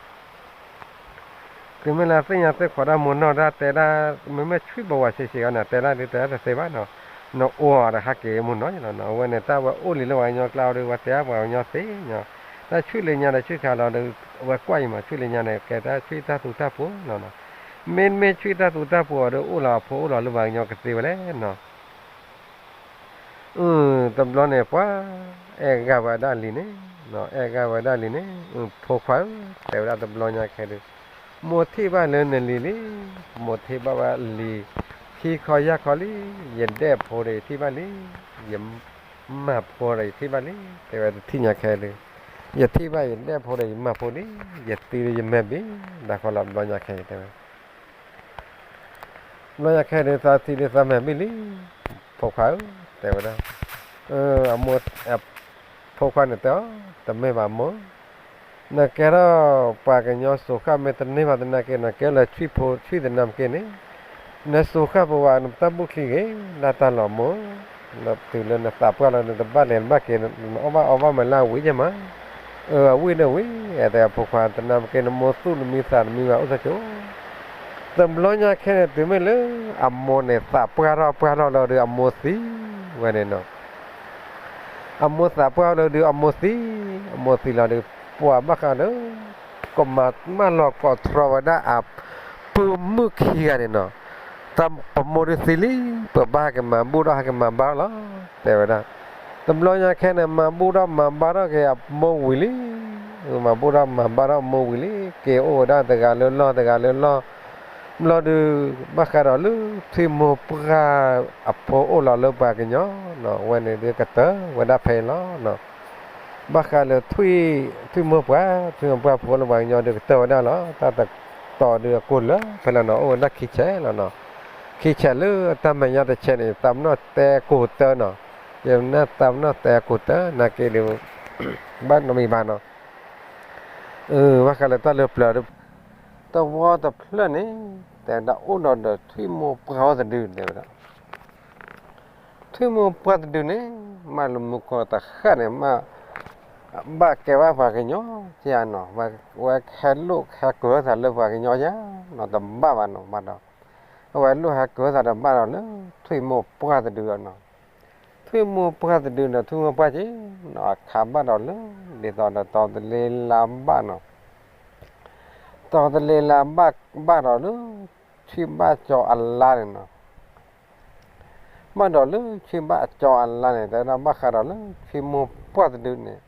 တုၤမ့ၢ်လၢသ့ၣ်ညါသ့ၣ်ခီတၢ်မူနီၤ တၢ်တဲဒၣ် မ့မ့ၢ်ဆူၣ်ပဝးဆံးဆံးအီၤန့ၣ် တဲဒၣ်ဒုးတဲဒၣ်တသ့ဘၣ်နီၤ, နအိၣ်ဒီးဟးက့ၤမူနီၤလီၤနီၤ. အဝဲန့ၣ် တၢ်ဝဲအိၣ်လံလၢပှၤကညီကျါအီၤဒီး ဝဲတဲပှၤကညီသ့ၣ်ညါ, တၢ်ဆူၣ်လၢညါဒီးဆူၣ်ခါလီၤဒီး အဝဲကွၢ်အံၤမး ဆူၣ်လၢညါန့ၣ် ကဲတၢ်ဆူၣ်တၢ်သူတၢ်ပှီၤလီၤနီၤ. မ့မ့ၢ်ဆူၣ်တၢ်သူတၢ်ပှီၤအီၤဒီး အိၣ်လီၤအဖိအိၣ်လီၤလၢပှၤကညီကသ့ဝဲလဲၣ်နီၤ. တဘျီန့ၣ် ပှၤအဲၣ်ဂၢၢ်ဝဲဒၣ်လံၤန့ၣ် အဲၣ်ဂၢ်ဝဲဒၣ်လံန့ၣ်, ဖိခွါဧၢ, တဲဝဲဒၣ်တဘျီညါခဲဒုး, မိၢ်ထံၣ်ဘၣ်လၢနလံၤလံ, မိၢ်ထံၣ်ဘၣ်ဝဲလံၤ, ခံခီယၢ်ခီလံ, ယဒဲၣ်ဖိဒီးယထံၣ်ဘၣ်လံ, ယမၢ်ဖိဒီးယထံၣ်ဘၣ်လံ, တဲဝဲတထံၣ်ညါခဲဒုး, ယထံၣ်ဘၣ်ယဒဲၣ်ဖိဒီးယမၢ်ဖိလံ, ယသံဒီးယမဲာ်ဘံ, တၢ်ဃီလီၤဘျီညါခဲတဲဝဲ ဘျီညါခဲဒုး သးသံဒုးသးမဲာ်ဘံလံ, ဖိခွါဧၢ, တဲဝဲဒၣ်, အမိၢ်, ဖိခွါန့ၣ်တဲအီၤ, တမ့ၢ်ဘၣ်မိၢ်, နကဲထီၣ်ပှၤကညီစိၤဃၣ်မ့ၢ်တန့ၢ်ဘၣ်သနာ်က့ နကဲလၢထွံၣ်ဖိထွံၣ်သနၢ်မ့ၢ်က့န့ၣ်, နစိၤဃၣ်ပဝးနတၢ်ဘူၣ်ချံဂ့ၤ, ဒၣ်တၢ်လီၤမိၢ်, တုၤလၢနသးပှၢ်လီၤ နတဘၣ်လဲၤတဘၣ်က့ၤ နအီၣ်ဘၣ်အီဘၣ်မးလၢအဝံၤယဲၢ်မး, အဝံၤဒီးဝံၤ, အဲတဲအဖိခွါ သနၢ်မ့ၢ်က့ နမိၢ်သူၣ်နမံသးနမံဝဲအိၣ်သကိး တဘျီညါခဲန့ၣ် တုၤမ့ၢ်လၢအမိၢ်န့ၣ် သးပှၢ်ထီၣ်ပှၢ်ထီၣ်လီၤဒီးအမိၢ်သံဝဲန့ၣ်နီၤ, အမိၢ်သးပှၢ်ထီၣ်လီၤဒီးအမိၢ်သံ, အမိၢ်သံလီၤဒီး ပှၤဘၣ်ဃးဒီး ကမၤမၢလီၤကိးတြီဝဲဒၣ်အပုၢ်မုၣ်ခံဂၤန့ၣ်နီၤ, တၢ်ပမိၢ်ဒုးသံလံ, ပဘၣ်ဟဲက့ၤမၤဘူၣ်ထီၣ်ဟဲက့ၤမၤဘါလီၤ, တဲဝဲဒၣ်, တဘျီညါခဲန့ၣ် မၤဘူၣ်ထီၣ်မၤဘါထီၣ်က့ၤအမိၢ်ဝံၤလံ မၤဘူၣ်ထီၣ်မၤဘါထီၣ်အမိၢ်ဝံၤလံ, က့ၤအိၣ်ဝဲဒၣ်တဂၤလၢလီၢ်တဂၤလၢလီၢ်, ဘျီဒုး ဘၣ်ဃးဒီးလၢထွံၣ်မိၢ်ပှၢ်အဖိအိၣ်လီၤလၢပှၤကညီနီၤ, အဝဲန့ၣ်ဒုးကတၢၢ်ဝဲဒၣ်ဖဲအံၤလီၤနီၤ, ဘၣ်ဃးလၢထွံၣ်မိၢ်ပှၢ်, ထွံၣ်မိၢ်ပှၢ်ဖိလၢပှၤကညီဒုးကတၢၢ်ဝဲဒၣ်လီၤ, တၢ်တတီၤဒုးအကိၢ်လၢဖဲလီၤနီၤ, အိၣ်ဝဲဒၣ်ခံဆဲးလီၤနီၤ, ခံဆဲးလၢတၢ်မဲာ်ညါတဆဲးန့ၣ် သးပနီၣ်တဲကိၢ်တၢၢ်နီၤ, ယနၢ်သးပနီၣ်တဲကိၢ်တၢၢ် နာ်က့ဒုး ဘၣ်နီတမံၤဘၣ်နီၤ ဘၣ်ဃးလၢတၢ်လၢပျၢၤဒုး, တဝီတဖျၢၣ်န့ၣ် တဲဝဲဒၣ်အိၣ်ဒီးဒီးထွံၣ်မိၢ်ပှၢ်အိၣ်တဒု တဲဝဲဒၣ်, ထွံၣ်မိၢ်ပှၢ်တဒုန့ၣ် မ့ၢ်လၢမူခိၣ်တဃၣ်န့ၣ် မ့ၢ် ဘၣ်ကဲဘၣ်ပှၤကညီဧါနီၤ, ဝဲဟဲလိၣ်ဟဲကၢၤသးလၢပှၤကညီဧါနီၤ, တဘၣ်ဘၣ်နီၤ, ဘၣ်ဒီး အဝဲလိၣ်ဟဲကၢၤသးဒီးဘၣ်ဒီးလၢ ထွံၣ်မိၢ်ပှၢ်တဒုလီၤနီၤ, ထွံၣ်မိၢ်ပှၢ်တဒုဒီးထွံၣ်မိၢ်ပှၢ်က့နီၤ, အခးဘၣ်ဒီးလၢ ဒ်သိးဒီးတီၤသလ့လါဘၣ်နီၤ, တီၤသလ့လါဘၣ်ဘၣ်ဒီးလၢ ထွံၣ်ဘၣ်ကၠီအလါန့ၣ်နီၤ ဘၣ်ဒီးလၢထွံၣ်ဘၣ်အကၠီအလါန့ၣ် တဲဝဲဒၣ်ဘၣ်ဃးဒီးလၢထွံၣ်မိၢ်ပှၢ်တဒုန့ၣ်,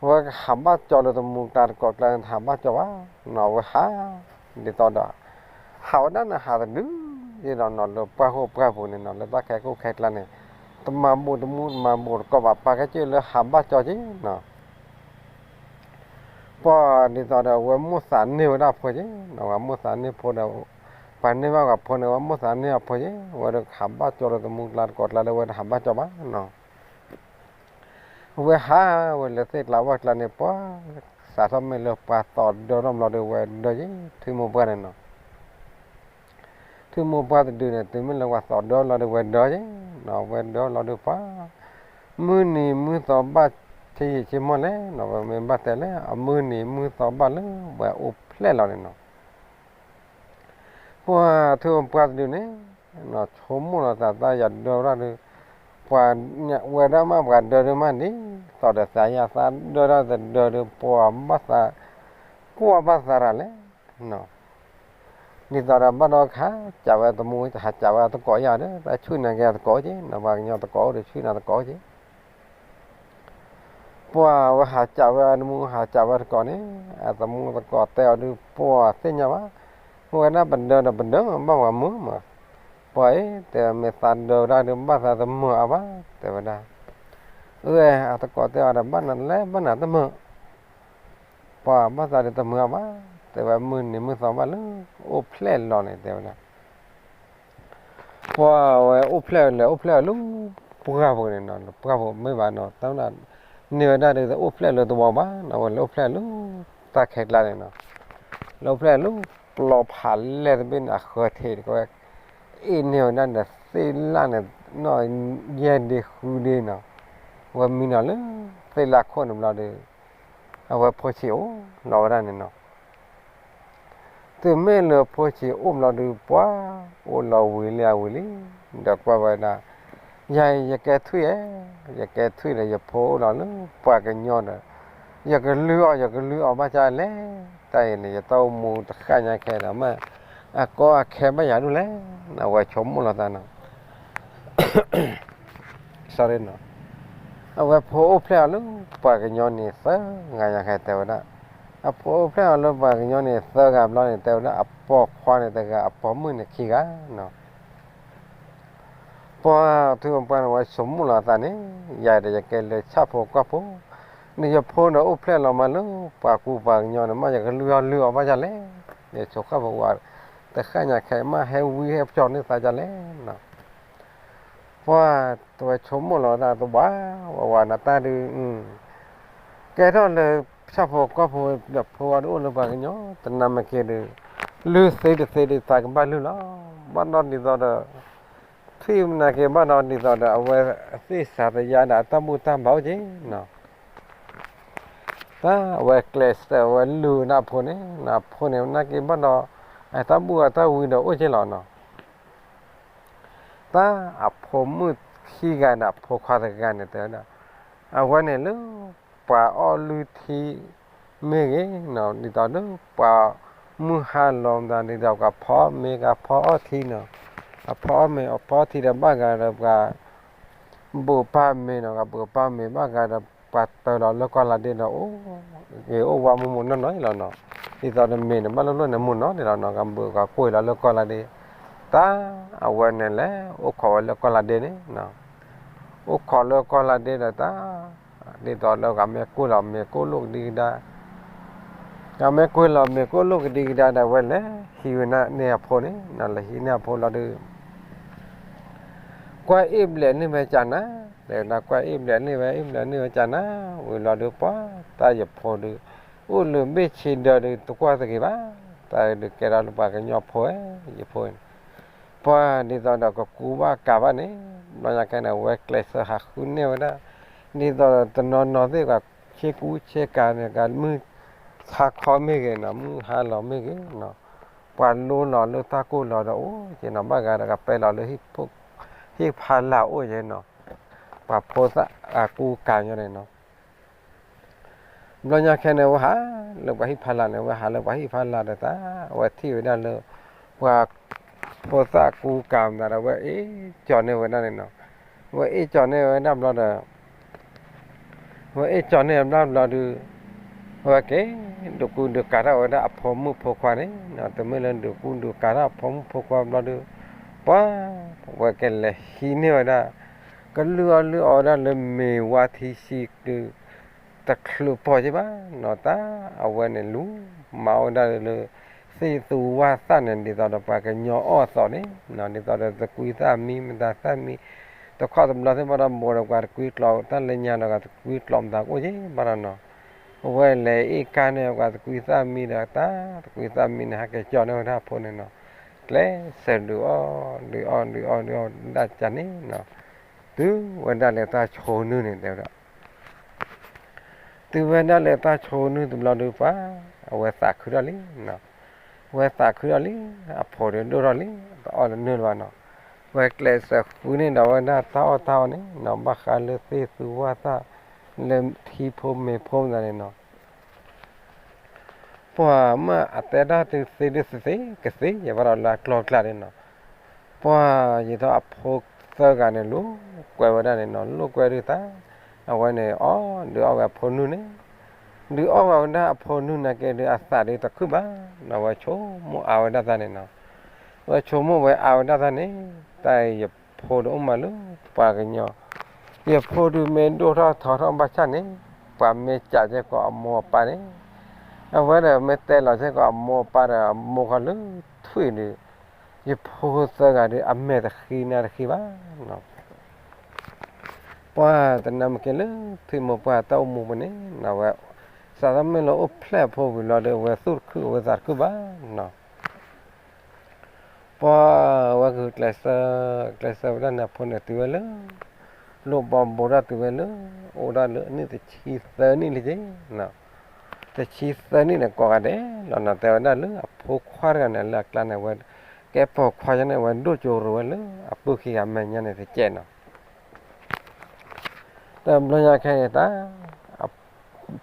အဝဲကဟးဘၣ်ကၠီလၢတမူကျါတကိးကျါန့ၣ် တဟးဘၣ်ကၠီဘၣ်နီၤ, အဝဲဟး ဒ်သိးဒီး ဟးဝဲဒၣ်န့ၣ်ဟးတဒု ဒ်သိးနီၤ လၢပှၢ်ဃိပှၢ်ပူၤန့ၣ်နီၤ လၢတၢ်ခဲကိၢ်ခဲကျါန့ၣ် တမၤဘူးတမူတမၤဘူးတကိးဘၣ် ပှၤကဲက့ၢ်လၢဟးဘၣ်ကၠီက့နီၤ ပှၤဒ်သိးဒီး အဝဲမိၣ်သးန့ၢ်ဝဲဒၣ်အဖိက့, အဝဲမိၣ်သးန့ၢ်ဖိဒီး ပှၤန့ၢ်ဘၣ်အဖိန့ၣ် အဝဲမိၣ်သးန့ၢ်အဖိက့, အဝဲဒၣ်ဟးဘၣ်ကၠီလၢတမူကျါတကိးကျါလၢအဝဲတဟးဘၣ်ကၠီဘၣ်နီၤ, အဝဲဟးဝဲလၢသ့ၣ်ကျါဝၣ်ကျါန့ၣ် ပှၤစးထီၣ်မ့ၢ်လၢပှၤသီၣ်ဒၢထီၣ်ဘျီဒီး အဝဲဒၢက့ ထွံၣ်မိၢ်ပှၢ်န့ၣ်နီၤ ထွံၣ်မိၢ်ပှၢ်တဒုန့ၣ် တုၤမ့ၢ်လၢပှၤသီၣ်ဒၢလီၤဒီး အဝဲဒၢက့နီၤ, အဝဲဒၢလီၤဒီးပှၤ မုၢ်နံၤမုၢ်သီဘၣ်ဆ့ယံာ်ဆ့မီၢ်လဲၣ်နီၤ, ပမ့ၢ်ဘၣ်တဲလၢ အမုၢ်နံၤမုၢ်သီဘၣ်လၢပှၤအိၣ်ဖျဲၣ်လီၤန့ၣ်နီၤ, ပှၤထွံၣ်မိၢ်ပှၢ်တဒုန့ၣ် ဆိကမိၣ်လီၤသး တၢ်ယၤဒၢဝဲဒၣ်ဒီး ပှၤဝဲဒၣ်မး ပှၤဒၢဒုးမးန့ၣ် သီၣ်ဒီးသးယၤသးဒၢဒၣ်တဒၢဒီး ပှၤဘၣ်သး ကွၢ်ဘၣ်သးတၢ်လဲၣ် ဒ်သိးဒီးဘၣ်ဒီးကဟးကးဝဲတမူ ဟးကးဝဲအသကိးယၤဒီး တၢ်ဆှုၣ်နၤက့ၤအသကိးက့နီၤ, ပှၤကညီသကိးအိၣ်ဒီးဆှုၣ်နၤသကိးက့ ပှၤဝဲဟးကးဝဲအတမူ ဟးကးဝဲတကိးန့ၣ် အတမူသကိးတဲအီၤဒုး ပှၤသ့ၣ်ညါဘၣ်, ဝဲဒၣ်ပဒၢဒီးပဒၢမး ဘၣ်ပှၤမုာ်မး, ပှၤအံၤ တဲမ့ၢ်သးဒၢဝဲဒၣ်ဒီး ဘၣ်သးတမုာ်အါဘၣ် တဲဝဲဒၣ်, အဝဲအသကိးတဲအီၤဒီး ဘၣ်နၤလဲၣ် ဘၣ်နၤတမုာ် ပှၤဘၣ်သးဒီးတမုာ်အါဘၣ်, တဲဝဲမုၢ်နံၤမုၢ်သီဘၣ်လၢ အိၣ်ဖျဲၣ်လီၤန့ၣ် တဲဝဲဒၣ်, ပှၤဝဲအိၣ်ဖျဲၣ်လဲၤအိၣ်ဖျဲၣ်လၢ ပှၢ်ပူၤန့ၣ်နီၤ, ပှၢ်ပူၤမ့ၢ်ဘၣ်နီၤ တၢ်န့ၢ်ဝဲဒၣ်ဒီး အိၣ်ဖျဲၣ်လၢသဝီဘၣ်နီၤ, ဝဲလဲၤအိၣ်ဖျဲၣ်လၢ တၢ်ခဲကျါန့ၣ်နီၤ, လဲၤအိၣ်ဖျဲၣ်လၢ ပျီဖးလဲၢ်တဘ့ၣ်န့ၣ် အဃၢၤထံးတကဝဲ အ့ၣ်န့ၢ်ဝဲဒၣ်ဒီးသ့ၣ်လၣ်န့ၣ် နီၢ်ယဲၢ်ဒ့ဃုဒ့နီၤ, ဝဲမံနီၤလၢ သ့ၣ်လၣ်ခိၣ်န့ၣ်ဘျီဒီး အဝဲဖိဆံးအိၣ်လီၤဝဲဒၣ်န့ၣ်နီၤ, တုၤမ့ၢ်လၢဖိဆံးအိၣ်ဘျီဒီး ပှၤအိၣ်လီၤဝံၤလံအဝံၤလံ, ဒီးကွၢ်ဝဲဒၣ် ယၤ ယကဲထွံၣ်ဧါ, ယကဲထွံၣ်ဒီး ယဖိအိၣ်လီၤလၢပှၤကညီဒီး ယကလုၢ်အီၣ် ယကလုၢ်အီၣ်ဘၣ်ဆၣ်လဲၣ်, တၢ်အံၤန့ၣ် ယတၢ်အိၣ်မူတဃၣ်ညါခဲဒီး မ့ၢ်အကီအခဲဘၣ်ယၤဒ်လဲၣ်, အဝဲဆိကမိၣ်လီၤသးနီၤ sorry နီၤ, အဝဲဖိအိၣ်ဖျဲၣ်အီၤလၢပှၤကညီန့ၣ်သၢဂၤညါခဲတဲဝဲဒၣ်, အဖိအိၣ်ဖျဲၣ်အီၤလၢပှၤကညီန့ၣ်သၢဂၤဘျီန့ၣ် တဲဝဲဒၣ် အပိာ်ခွါန့ၣ်တဂၤ အပိာ်မုၣ်န့ၣ်ခံဂၤနီၤ. ပှၤထံဖိကီၢ်ဖိန့ၣ် ဝဲဆိကမိၣ်လီၤအသးန့ၣ်, ယၤဒီးယကဲလၢဆၣ်ဖိကီၢ်ဖိ, န့ၣ်ယဖိဒီးအိၣ်ဖျဲၣ်လီၤမးလၢပှၤကူပှၤကညီန့ၣ် မ့ၢ်ယကလုၢ်အီၣ်လုၢ်အီဘၣ်ယၤလဲၣ်, ယဆိကမိၣ်ဝဲ တဃၣ်ညါခဲမ့ၢ်ဟဲဝံဟဲပျီန့ၢ်သးယၤလဲၣ်နီၤ. ပှၤတဝဲဆိကမိၣ်လီၤတၢ်တဘၣ်, ဝဲဝဲနတၢ်ဒုး ကဲထီၣ်လၢဆၣ်ဖိကီၢ်ဖိဒီးဖိဝဲဒၣ်အိၣ်လၢပှၤကညီ တနၤမ့ၢ်က့ၤဒီး လုၢ်သ့တသ့ဒီးသးကဘၣ်လုၢ်လီၤ. ဘၣ်ဒီးဒ်သိးဒီး ထွံၣ်မနၤက့ၤဘၣ်ဒီးဒ်သိးဒီး အဝဲသ့ၣ်စးသယါဒီးအတၢ်ဘူၣ်တၢ်ဘါအိၣ်က့ၤနီၤ. တၢ်အဝဲကျဲးစၢးဝဲလုၢ်ဝဲဒၣ်အဖိန့ၣ်, အဖိန့ၣ်မနၤက့ၤဘၣ်ဒီး အတၢ်ဘူၣ်အတၢ်ဝံဒီးအိၣ်က့ၤလီၤနီၤ. တၢ်အဖိမုၣ်ခံဂၤန့ၣ် အဖိခွါတဂၤန့ၣ်တဲဝဲဒၣ်, အဝဲန့ၣ်လၢ ပှၤအီၣ်လုၢ်ထံမ့ၢ်ဂ့ၤနီၤ, ဒ်သိးလၢပှၤမုၢ်ဟါလီၤမတၤ ဒ်သိးကဖီအီၣ်မ့ၤ ကဖီအီၣ်ထံနီၤ, ကဖီအီၣ်မ့ၤ ကဖီအီၣ်ထံဒီးဘၣ်ဂၤဒီးပှၤ ဘုးပၢ်မ့ၤနီၤ, ကဘုးပၢ်မ့ၤဘၣ်ဂၤဒီး ပှၤတၢလီၤလၢကီၢ်လါဒ့ဒီး အိၣ်ဂ့ၤအိၣ်ဝါမူးမူးနီၢ်နီၢ်အံၤလီၤနီၤ. ဒ်သိးဒီးမ့ၤန့ၣ် ဘၣ်လိၣ်လိၣ်န့ၣ်မူးနီၢ်န့ၣ်လီၤနီၤ, ကဘုးကကွံာ်လီၤလၢကီၢ်လါဒ့, တၢ်အဝဲန့ၣ်လဲၤအိၣ်ခိးဝဲလၢကီၢ်လါဒ့န့ၣ်နီၤ. အိၣ်ခိးလၢကီၢ်လါဒ့ဒီးတၢ် ဒ်သိးလၢကမ့ၢ်ကွံာ်လီၤမ့ၤကွံာ်လိၣ်ကဒံကဒါ, ကမ့ၢ်ကွံာ်လီၤမ့ၤကွံာ်လိၣ်ကဒံကဒါဒီး အဝဲလဲၤဟံးဝဲဒၣ်န့ၢ်အဖိန့ၣ်နီၤ, လဲၤဟံးန့ၢ်အဖိလီၤဒုး ကွၢ်အ့ၣ်ဘျဲးန့ၢ်ဝဲကနၤ, တဲဝဲဒၣ် ကွၢ်အ့ၣ်ဘျဲးန့ၢ်ဝဲ အ့ၣ်ဘျဲးန့ၢ်ဝဲကနၤ, ဝံၤလီၤဒုး ပှၤတၢ်ယဖိဒုး အိၣ်လၢဘ့ၣ်ဆ့ဒၢဒုး တကွၢ်တဂ့ၤဘၣ်, တၢ်ဒုးကဲထီၣ်လၢပှၤကညီဖိဧၢ, ယဖိန့ၣ် ပှၤဒ်သိးဒီးကကူဘၣ်ကၤဘၣ်န့ၣ်, ဘျီညါခဲန့ၣ် အဝဲကျဲးစၢးဟးဃုန့ၢ်ဝဲဒၣ်, ဒ်သိးဒီးတနီၤနီၤသ့ၣ် ကဆ့ကူဆ့ကၤန့ၣ် ကမုၢ်ဆါခီမ့ၢ်ဂ့ၤနီၤ, မုၢ်ဟါလီၤမ့ၢ်ဂ့ၤနီၤ, ပှၤလိလီၤလၢတၢ်ကိၢ်လီၤဒီးအိၣ်က့ၤနီၤ, ဘၣ်ဂၤဒီးကပဲလီၤလၢ ဟံၣ်ဖးလာ်အိၣ်ယဲနီၤ, ပှၤဖိသၣ်အကူကၤညီန့ၣ်နီၤ. ဘျီညါခဲန့ၣ် အဝဲဟးလၢပှၤဟံၣ်ဖးလာ်န့ၣ်, အဝဲဟးလၢပှၤဟံၣ်ဖးလာ်ဒီးတၢ် အဝဲထံၣ်ဝဲဒၣ်လၢ ပှၤဖိသၣ်အကူကၤမတၤဒီး အဝဲအ့ၣ်ကၠီၤန့ၢ်ဝဲဒၣ်န့ၣ်နီၤ. အဝဲအ့ၣ်ကၠီၤန့ၢ်ဝဲဒၣ်ဘျီဒီး အဝဲအ့ၣ်ကၠီၤန့ၢ်ဝဲဒၣ်ဘျီဒုး အဝဲက့ၤ ဒုးကူဒုးကၤထီၣ်ဝဲဒၣ်အဖိမုၣ်ဖိခွါန့ၣ်နီၤ, တမ့ၢ်လၢဒုးကူဒုးကၤထီၣ်အဖိမုၣ်ဖိခွါဘျီဒုး ပှၤ အဝဲကလဲၤဟံးန့ၢ်ဝဲဒၣ် ကလုၢ်အီၣ်လုၢ်အီဝဲဒၣ်လၢမ့ၤဝါထံဆံးဒုး တချုးပီၢ်က့ၤဘၣ်နီၤ, တၢ်အဝဲန့ၣ်လူၤမၤအီၣ်ဝဲဒၣ်လၢ သ့ၣ်သူဝၣ်သၣ်န့ၣ် ဒ်သိးဒီးပှၤကညီအီၣ်အသိးန့ၣ်နီၤ, ဒ်သိးဒီးသကွံၢ်သၣ်မံ မတၤသၣ်မံ တခီတဘျီသ့ၣ်ဘၣ်ဒီး ဘူးဒီးပှၤတကွံကျီၤတၢ်လၢညါဒီး ပှၤတကွံကျီၤမတၤကအိၣ်က့ၤဘၣ်ဒီးနီၤ, အဝဲလဲၤအ့ၣ်ကၢ်န့ၢ်ပှၤတကွံၢ်သၣ်မံဒီးတၢ် တကွံၢ်သၣ်မံန့ၣ် ဟဲက့ၤကၠီၤန့ၢ်ဝဲဒၣ်အဖိန့ၣ်နီၤ, ကျဲးစၢးဒုးအီၣ် ဒုးအီၣ် ဒုးအီၣ် ဒုးအီၣ် ဒုးအီၣ်ဒၣ်ကန့ၣ်နီၤ, တုၤဝဲဒၣ်လၢတၢ်ဆိနုၢ်န့ၣ်တဲဝဲဒၣ် တုၤဝဲဒၣ်လၢတၢ်ဆိနုၢ်တဘျီဒုးပှၤ အဝဲသးခုထီၣ်လံနီၤ, အဝဲသးခုထီၣ်လံ, အဖိဒုးဒိၣ်ထီၣ်လံ, တအီၣ်လၢနုၢ်လၢၤဘၣ်နီၤ, အဝဲကျဲးစၢးဃုန့ၢ်ဒီးဝဲဒၣ်တၢ်အီၣ်တၢ်အီန့ၣ်နီၤ, ဘၣ်ဃးလၢသ့ၣ်သူဝၣ်သၣ် လၢထံဖိမ့ၤဖိမတၤန့ၣ်နီၤ ပှၤမ့ၢ်အတဲဒၣ်တုၤသ့ဒုးသ့သ့ ကသ့ယဲၢ်ဘၣ်ဒီးလၢအကျီၢ်ကျါန့ၣ်နီၤ, ပှၤယံာ်ထီၣ်အဖိသၢဂၤန့ၣ် လိာ်ကွဲဝဲဒၣ်န့ၣ်နီၤ, လိာ်ကွဲဒုးတၢ် အဝဲန့ၣ်အီၣ်ဒုးအီၣ်ဝဲအဖိနုၢ်န့ၣ်, ဒုးအီၣ်ဝဲဒၣ်အဖိနုၢ်နာ်က့ဒုးအသးဒုးတခုၣ်ဘၣ်နီၤ, အဝဲဆိကမိၣ်အါဝဲဒၣ်တၢ်န့ၣ်နီၤ, အဝဲဆိကမိၣ်ဝဲအါဝဲဒၣ်တၢ်န့ၣ်, တၢ်အံၤယဖိဒုးအိၣ်မးလၢပှၤကညီ ယဖိဒုးမ့ၢ်ဒိၣ်ထီၣ်ထီထီၣ်ဘၣ်ဆၣ်န့ၣ်, ပှၤမ့ၢ်ကးကဲကီးအမိၢ်အပၢ်န့ၣ်, အဝဲဒီးမ့ၢ်တဲလီၤကဲကီးအမိၢ်အပၢ်ဒီးအမိၢ်ခီလၢထွံၣ်ဒုး, ယဖိသၢဂၤဒုးအမဲာ်တဃံနါတဃံဘၣ်နီၤ, ပှၤတနၤမ့ၢ်က့ၤလၢထွံၣ်မိၢ်ပှၢ်တၢ်အိၣ်မူပူၤန့ၣ်နီၤ, အဝဲ စးထီၣ်မ့ၢ်လၢအိၣ်ဖျဲၣ်အဖိဝံၤလီၤဒီး အဝဲသူၣ်တခုၣ်အဝဲသးတခုၣ်ဘၣ်နီၤ ပှၤဝဲဂုာ်ကျဲးစၢး, ကျဲးစၢးဝဲဒၣ်န့ၣ်အဖိန့ၣ်တုၤဝဲလၢ လိၣ်ဘီဘိဒၣ်တုၤဝဲလၢ အိၣ်ဒၣ်လၢအနံၣ်တဆံသၢနံၣ်လံက့ၤ, တဆံသၢနံၣ်န့ၣ်ကိးဂၤဒဲးလီၤနီၤ, တဲဝဲဒၣ်လၢအဖိခွါတဂၤန့ၣ် လၢအကျါန့ၣ် အဝဲ ကဲပိာ်ခွါယါန့ၣ် အဝဲဒိၣ်ကၠိရိၤဝဲလၢအပုၢ်ခံဂၤမဲာ်ညါန့ၣ်တကဲးနီၤ တဘျီညါခဲအံၤတၢ်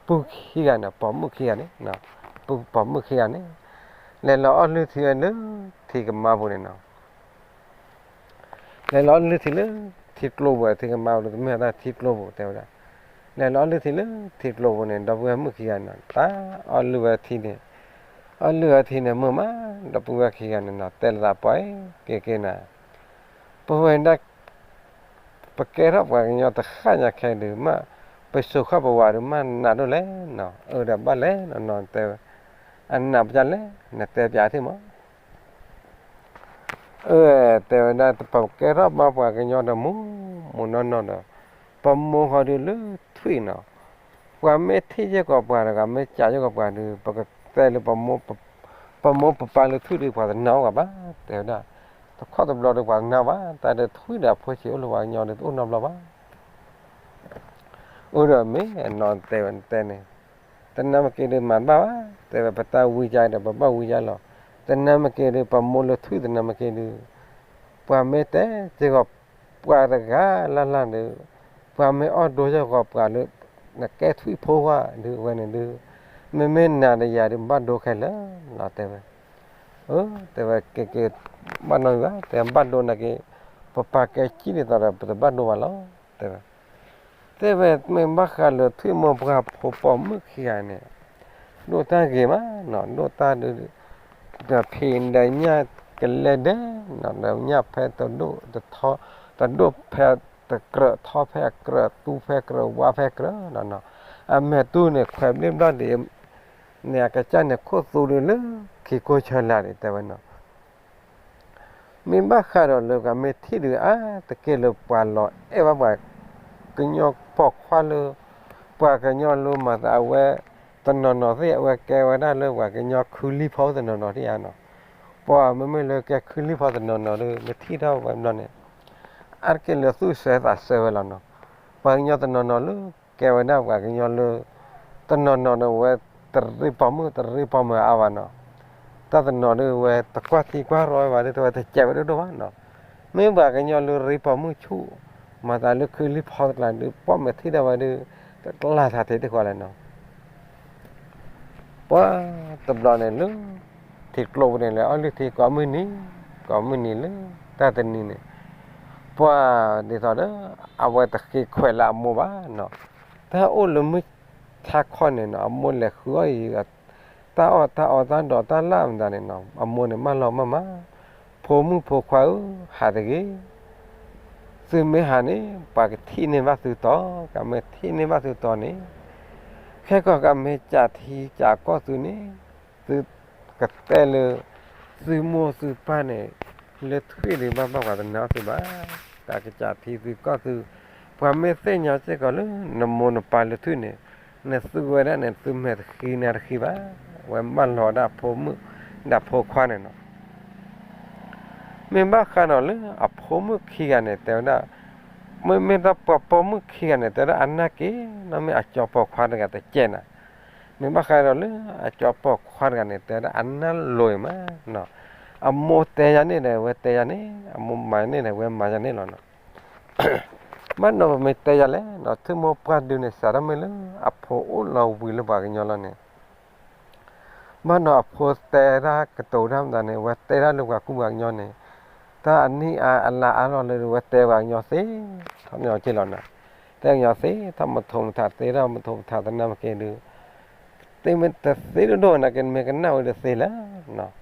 ပုၢ်ခံဂၤန့ၣ် ပိာ်မုၣ်ခံဂၤန့ၣ်, ပုၢ်ပိာ်မုၣ်ခံဂၤန့ၣ် လဲၤလီၤအီၣ်လုၢ်ထံဝဲလၢထံကမါပူၤန့ၣ်နီၤ, လဲၤလီၤအီၣ်လုၢ်ထံလၢထံကျိပူၤ, ထံကမါပူၤ တမ့ၢ်တၢ်ထံကျိပူၤ တဲဝဲဒၣ်, လဲၤလီၤအီလုၢ်ထံလၢထံကျိပူၤန့ၣ် ဒီပုၢ်ဝဲၢ်မုၣ်ခံဂၤန့ၣ် တၢ်အီလုၢ်ဝဲထံန့ၣ်, အီလုၢ်ဝဲထံန့ၣ် မုာ်မး, ဒီပုၢ်ဝဲၢ်ခံဂၤန့ၣ်နီၤ တဲလိာ်သးပှၤ, က့ၤက့ၤနၤ, ပဝဲဒၣ် ပကဲထီၣ်ပှၤကညီတဃၣ်ညါခဲဒုးမး, ပစိာ်ခီၣ်ပဝးဒုးမးနးဒိၣ်လဲၣ်နီၤ, အၢဒီးဘၣ်လဲၣ်နီၤနီၤတဲဝဲ, အနးပတၢ်လဲၣ် နတဲပၠးထံၣ်မး အၢ တဲဝဲဒၣ် ပကဲထီၣ်မးပှၤကညီဒီးမူးမူးနီၢ်နီၢ်ဒီး ပမိၢ်ဃီဒုးလၢထွံၣ်နီၤ, ပှၤမ့ၢ်ထံၣ်ယဲၢ်ကီးပှၤတဂၤ မ့ၢ်ကးယဲၢ်ကီးပှၤဒုး ပကတဲလၢ ပမိၢ်ပပၢ်လၢထွံၣ်ဒုး ပှၤတနာ်အီၤဘၣ် တဲဝဲဒၣ်, တခီတဘျီဒီးပှၤတနာ်ဘၣ် တၢ်ဒုးထွံၣ်ဒီးအဖိဆံးအိၣ်လၢပှၤကညီဒုးတအိၣ်နီတဘျီဘၣ် အိၣ်ဒီးမ့ၢ်အနီၢ်တဲဝဲတဲန့ၣ်, တနၢ်မ့ၢ်က့ၤဒုးမၤတဘၣ်ဘၣ် တဲဝဲ ပတၢ်ဝံကါဒီး ပဘၣ်ဝံကါလီၤ, တနၢ်မ့ၢ်က့ၤဒုး ပမိၢ်လၢထွံၣ်တနၢ်မ့ၢ်က့ၤဒုး, ပှၤမ့ၢ်တဲစ့ၢ်ကီး ပှၤတဂၤလၢ်လၢ်ဒုး, ပှၤမ့ၢ်အီၣ်ဒိယဲၢ်ကီးပှၤလၢ နကဲထွံၣ်ဖိဝဲဒုး အဝဲန့ၣ်ဒုး, မ့မ့ၢ်နၤဒီးယၤဒုး ဘၣ်ဒိခဲလၢာ်လီၤ တဲဝဲ, အၢ တဲဝဲ က့ၤက့ၤ ဘၣ်နီတမံၤဘၣ် တဲ ဘၣ်ဒိနာ်က့ၤ, ပပၢ်ကဲကံၣ်ဒ်သိးဒီး ပတဘၣ်ဒိဘၣ်လီၤ တဲဝဲ, တဲဝဲ မ့ၢ်ဘၣ်ဃးလၢထွံၣ်မိၢ်ပှၢ်ဖိပိာ်မုၣ်ခံဂၤန့ၣ်, ဒိၣ်တၢ်ဂ့ၤမးနီၤ ဒိၣ်တၢ်ဒုး, ဒီးဖံးဒီးညၣ်ကလဲၤဒဲးနီၤ ဒီးညၣ်ဖဲတဒိၣ်တထီ, တဒိၣ်ဖဲတကြၢး ထီဖဲအကြၢး သူဖဲကြၢး ဝါဖဲကြၢးနီၤနီၤ, အမဲာ်တူၢ်န့ၣ် ခွဲးဘျ့ၣ်ဘျီၣ်ဒံး, န့ၣ်အကစၢ်န့ၣ် ခိၣ်သူဒုးလၢခံခိၣ်ဆၢလာ်ဒံး တဲဝဲနီၤ မ့ၢ်ဘၣ်ဃးဒီးလၢပှၤမ့ၢ်ထံၣ်ဒုး အါတက့ၢ်လၢပှၤလီၤအဲၣ်ဘၣ်ပှၤကညီပိာ်ခွါလၢ ပှၤကညီလၢမၤသးအဝဲ တနီၤနီၤသ့ၣ် အဝဲကဲဝဲဒၣ်လၢပှၤကညီခုလံဖီတနီၤနီၤဒံးဧါနီၤ, ပှၤမ့မ့ၢ်လၢကဲခုလံဖီတနီၤနီၤဒီး မ့ၢ်ထံၣ်ထီၣ်ဝဲဘျီန့ၣ် အါတက့ၢ်လၢသူၣ်ဆၢသးဆၢဝဲလီၤနီၤ, ပှၤကညီတနီၤနီၤလၢ ကဲဝဲဒၣ်ပှၤကညီလၢ တနီၤနီၤဒီးဝဲတရ့ပိာ်မုၣ်တရ့ပိာ်မုၣ်အါဘၣ်နီၤ, တၢ်တနီၤဒုးဝဲတကွၢ်ထံကွၢ်ရီဝဲဘၣ်ဒုး တဝဲတကဲးဝဲဒိၣ်ဒိၣ်ဘၣ်နီၤ, မ့ၢ်ပှၤကညီလၢရ့ပိာ်မုၣ်ဆူၣ် မၤသးလၢခုလံဖီတကျါဒုး ပှၤမ့ၢ်ထံၣ်ဒၣ်ဝဲဒုး တကျါထးထံးတဃီလဲၣ်နီၤ ပှၤတဘျီန့ၣ်လၢ ထံကျိပူၤန့ၣ်လဲၤအီၣ်လုၢ်ထံကိးမုၢ်နံၤ, ကိးမုၢ်နံၤလၢတၢ်တနံၤန့ၣ်, ပှၤဒ်သိးဒီး အဝဲတဃ့ခွဲးလၢအမိၢ်ဘၣ်နီၤ, တၢ်အိၣ်လၢမုၢ်ထါခီန့ၣ်နီၤ အမိၢ်လဲၤဃုအီၣ်အံၤ တၢ်အီၣ်တၢ်အီတၢ်ဒိးတၢ်လၢ်မတၤန့ၣ်နီၤ အမိၢ်န့ၣ်မၢလီၤမၢ်မး, ဖိမုၣ်ဖိခွါဧၢ, ဟးတဂ့ၤ သုမ့ၢ်ဟးန့ၣ် ပှၤကထံၣ်န့ၢ်ဘၣ်သုတီၤ, ကမ့ၢ်ထံၣ်န့ၢ်ဘၣ်သုတီၤန့ၣ်, ခဲကီၢ်ကမ့ၢ်ကးထံကးကီၢ်သုန့ၣ်, သုကတဲလၢ သုမိၢ်သုပၢ်န့ၣ် လၢထွံၣ်ဒုးဘၣ်ဘၣ်ပှၤတနာ်အီၤသုဘၣ်, တၢ်ကးထံသုကီၢ်သု, ပှၤမ့ၢ်သ့ၣ်ညါစ့ၢ်ကီးလၢ နမိၢ်နပၢ်လၢထွံၣ်န့ၣ်, နသုဝဲဒၣ်န့ၣ် သုမဲာ်တဃံနါတဃံဘၣ်, ဝဲမၢလီၤဒၣ်ဖိမုၣ်ဒၣ်ဖိခွါန့ၣ်နီၤ မ့ၢ်ဘၣ်ဃးဒီးလၢအဖိမုၣ်ခံဂၤန့ၣ် တဲဝဲဒၣ်, မ့မ့ၢ်တၢ်ပှၤပိာ်မုၣ်ခံဂၤန့ၣ် တဲဝဲဒၣ်အနၢ်က့ၤ, နီၢ်မ့ၢ်အကၠီပိာ်ခွါတဂၤတကဲးနၤ, မ့ၢ်ဘၣ်ဃးဒီးလၢအကၠီပိာ်ခွါတဂၤန့ၣ် တဲဝဲဒၣ်အနၢ်လိၤအံၤမး, အမိၢ်တဲယၤန့ၣ်ဒီး ဝဲတဲယၤန့ၣ်, အမိၢ်မၤယၤန့ၣ်ဒီး ဝဲမၤယၤန့ၣ်လီၤနီၤ ဘၣ်နီၤပမ့ၢ်တဲယၤလဲၣ်နီၤ ထံမိၢ်ပှၢ်ဒုန့ၣ် စးထီၣ်မ့ၢ်လၢအဖိအိၣ်လီၤဝံၤလၢပှၤကညီလီၤန့ၣ်, ဘၣ်နီၤအဖိတဲဒၣ်ကတိၤတၢ်မတၤန့ၣ် ဝဲတဲဒၣ်လၢပှၤကူပှၤကညီန့ၣ်, တၢ်အနံၣ်အါအလါအါလီၤလၢ ဝဲတဲပှၤကညီသ့, ထီၣ်ညီက့လီၤနီၤ, တဲပှၤကညီသ့ ထီၣ်မထိးမထးသ့ ထီၣ်မထိးမထးတနၢ်မ့ၢ်က့ၤဒု သ့မ့ၢ်တသ့ဒိၣ်ဒိၣ်နာ်က့ နမ့ၢ်ကနၣ်ဝဲဒုးသ့လၢ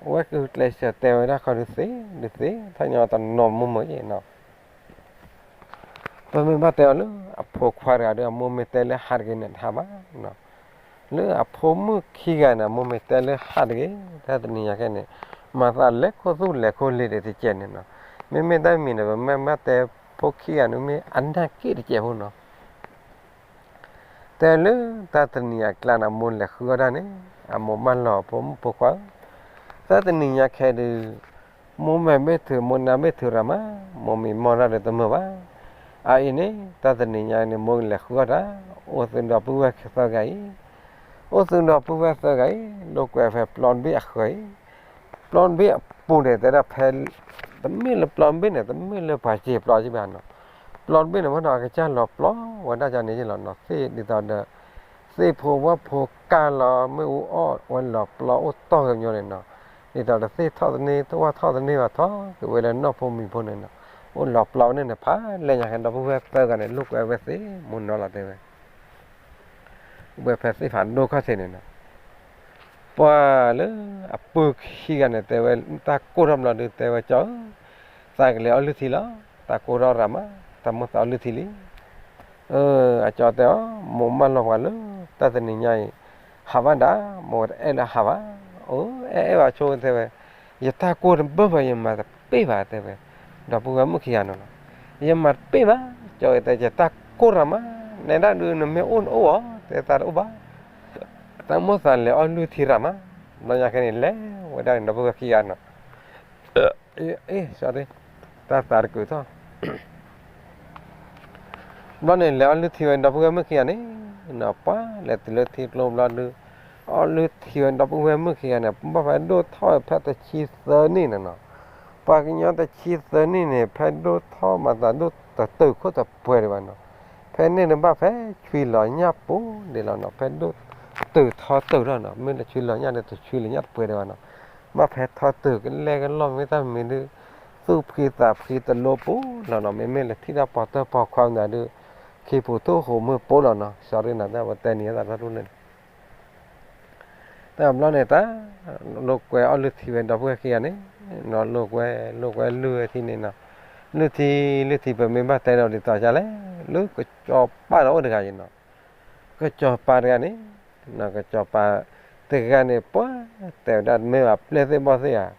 အဝဲကကျဲးစၢးတဲဝဲဒၣ်ခီဒုးသ့, ဒုးသ့ ထီၣ်ညီတနီၤမုၢ်မုၢ်အံၤနီၤ, ပမ့ၢ်ဘၣ်တဲအီၤလၢ အဖိခွါတဂၤဒီး အမိၢ်မ့ၢ်တဲလၢဟးတဂ့ၤန့ၣ် တဟးဘၣ်နီၤ, လၢအဖိမုၣ်ခံဂၤန့ၣ် အမိၢ်မ့ၢ်တဲလၢဟးတဂ့ၤ တၢ်တနံၤညါခဲန့ၣ်, မၤသးလဲၤခိၣ်သူၣ်လဲၤခိၣ်လ့ၤဒံးတကဲးန့ၣ်နီၤ, မ့မ့ၢ်တၢ်မံၤန့ၣ် ပမ့ၢ်ဘၣ်တဲဖိခံဂၤန့ၣ် မ့ၢ်အနၢ်က့ၤတကဲးဖိနီၤ တဲလၢတၢ်တနံၤအကျါန့ၣ် အမိၢ်လဲၤဃုအီၣ်တၢ်န့ၣ်, အမိၢ်မၢလီၤဖိမုၣ်ဖိခွါ, တၢ်တနံၤညါခဲဒုး, မိၢ်မဲာ်ဘ့ၣ်ထုး မိၢ်နါဘ့ၣ်ထုးရၤမး, မိၢ်မံမီၢ်တၢ်ဒီးတမုာ်ဘၣ်, အအံၤန့ၣ် တၢ်တနံၤညါန့ၣ် မိၢ်လဲၤဃုအီၣ်တၢ်, အိၣ်သုဒီပုၢ်ဝဲၢ်သၢဂၤအံၤ, အိၣ်သုဒီပုၢ်ဝဲၢ်သၢဂၤအံၤ လိာ်ကွဲးဖဲပျီတဘ့ၣ်အဃၢၤအံၤ, ပျီတဘ့ၣ်အပူၤန့ၣ် တဲဒၣ်ဖဲ တမ့ၢ်လၢပျီတဘ့ၣ်န့ၣ် တမ့ၢ်လၢပှၤစ့ပျီစ့ဘၣ်နီၤ, ပျီတဘ့ၣ်န့ၣ် ဘၣ်ဒီးအကစၢ်လီၤပျီဝဲဒၣ်န့ၣ်ယ့ၢ်လီၤနီၤ, သ့ၣ်ဒ်သိးဒီး သ့ၣ်ဖိဝၣ်ဖိကၢ်လီၤ မ့ၣ်အူအီၣ်ဝဲလီၤပျီအိၣ်တီၢ်ကညီန့ၣ်နီၤ, ဒ်သိးဒီးသ့ၣ်ထီၣ်တန့ၢ် သဝၣ်ထီၣ်တန့ၢ်ဘၣ်ထီၣ်က့ၤဝဲလၢနီၢ်ဖိမံၤဖိန့ၣ်နီၤ, အိၣ်လီၤပျီဝဲန့ၣ်န့ၣ် ဖးလဲၢ်ညါခဲ ဒီပုၢ်ဝဲၢ်သၢဂၤန့ၣ် လိာ်ကွဲဝဲသ့ၣ်မူနီၤလီၤတဲဝဲ ဝဲဖဲသ့ၣ်ဖးဒိၣ်ခီၣ်ထံးန့ၣ်နီၤ, ပှၤလၢအပုၢ်ခံဂၤန့ၣ် တဲဝဲ တၢ်ကိၢ်ထီၣ်ဘျီဒုး တဲဝဲ ကၠီဧၢ, သးကလဲၤအီၣ်လုၢ်ထံလီၤ, တၢ်ကိၢ်ထီၣ်ရၤမး, တၢ်မိၣ်သးအီၣ်လုၢ်ထံလံ. အကၠီတဲအီၤ, မိၢ်မၢလီၤပှၤလၢ တၢ်တနံၤညါအံၤ ဟးဘၣ်ဒၣ်, မိၢ်ဝဲတအဲၣ်လၢဟးဘၣ်, အိၣ် အဲၣ်အဲၣ်ဘၣ်ဆိတဲဝဲ, ယတၢ်ကိၢ်တဘၣ်ဘၣ် ယမၤတပ့ၢ်ဘၣ်တဲဝဲ, ဒီပုၢ်ဝဲၢ်မုၣ်ခံဂၤန့ၣ်လီၤ, ယမၤတပ့ၢ်ဘၣ်, ကၠီတဲ ယတၢ်ကိၢ်ရၤမး, နဲဒၣ်ဒုးနမ့ၢ်အိၣ်နအိၣ်အီၤ တဲသးတအိၣ်ဘၣ် တၢ်မိၣ်သးလဲၤအီၣ်လုၢ်ထံရၤမး, ဘျီညါခဲန့ၣ် လဲၤဝဲဒၣ်န့ၣ် ဒီပုၢ်ဝဲၢ်ခံဂၤနီၤ, အ့ တၢ်သးတကုာ်ထီၣ် ဘျီန့ၣ် လဲၤအီၣ်လုၢ်ထံဝဲဒီပုၢ်ဝဲၢ်မုၣ်ခံဂၤန့ၣ်နီၤ, ပှၤလဲၤတုၤလၢထံကျိဘျီဒုး အီၣ်လုၢ်ထံဝဲဒီပုၢ်ဝဲၢ်မုၣ်ခံဂၤန့ၣ် ဘၣ်ဖဲဒိၣ်ထီၣ်ဖဲတဆံသၢနံၣ်န့ၣ်နီၤ, ပှၤကညီတဆံသၢနံၣ်န့ၣ် ဖဲဒိၣ်ထီၣ်မၤသးဒိၣ်တတုာ်ခိၣ်တပှဲၤဒံးဘၣ်နီၤ, ဖဲန့ၣ်န့ၣ်ဘၣ်ဖဲဆွံလီၤညၣ်ပူၤဒံးလီၤနီၤ, ဖဲဒိၣ်တုာ်ထီတုာ်ထီၣ်နီၤ, မ့ၢ်တဆွံလီၤညၣ်ဒီးတဆွံလီၤညၣ်တပှဲၤဒံးဘၣ်နီၤ, ဘၣ်ဖဲထီတုာ်ကလဲၢ်ကလီၢ် မ့ၢ်တၢ်မံၤဒုး သူၣ်ဖှံသးဖှံတလိပူၤလီၤနီၤ, မ့မ့ၢ်လၢထံၣ်တၢ်ပီၤတၢၢ်ပီၤခွါမနုၤဒုး ခံပူၤထူၣ်ဃိးမုၢ်ပိလီၤနီၤ, sorry နီၤ တၢ်ပတဲနံၤသးထီၣ်ဒိၣ်န့ၣ် တၢ်ဘျီန့ၣ်တၢ် လိာ်ကွဲအီၣ်လုၢ်ထံဝဲဒီပုၢ်ဝဲၢ်ခံဂၤန့ၣ်နီၤ, လိာ်ကွဲ လိာ်ကွဲလုၢ်ဝဲထံန့ၣ်နီၤ, လုၢ်ထံ လုၢ်ထံ ပမ့ၢ်ဘၣ်တဲဒီးဒ်သိးဒ်လဲၣ်, လၢကစီၤပၤဒီးအိၣ်တဂၤအံၤနီၤ, ကစီၤပၤတဂၤန့ၣ် ကစီၤပၤတဂၤန့ၣ် ပှၤတဲဝဲဒၣ်မ့ၢ်ဘၣ်ပျဲၢ်သ့ၣ်ဘီၣ်သ့ၣ်ဧါ, ဘၣ်ဃးဒီး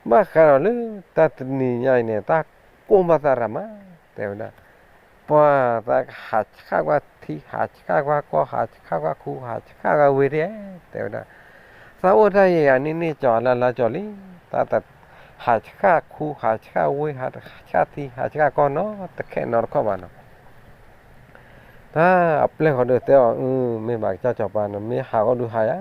လၢတၢ်တနံၤညါအံၤန့ၣ် တၢ်ကိၢ်ဘၣ်သးရၤမး တဲဝဲဒၣ်, ပှၤသးဟးဆှၣ်ကွၢ်ထံ ဟးဆှၣ်ကွၢ်ကီၢ် ဟးဆှၣ်ကွၢ်ခူ ဟးဆှၣ်ကွၢ်ဝ့ၢ်တက့ၢ် တဲဝဲဒၣ်, သးအိၣ်တၢ်ယံာ်ယံာ်နံၣ်နံၣ် ကၠီၤလါလါကၠီၤလံ, တၢ်တ ဟးဆှၣ်ခူ ဟးဆှၣ်ဝ့ၢ် ဟးဆှၣ်ထံ ဟးဆှၣ်ကီၢ်နီတခဲနီတခီၣ်ဘၣ်နီၤ, တၢ်အပျဲၢ်ဃီဒုးတဲအီၤ အၢ မ့ၢ်ဘၣ်ကစၢ်စီၤပၤန့ၣ် မ့ၢ်ဟးဂီၢ်ဒုးဟးယၤ,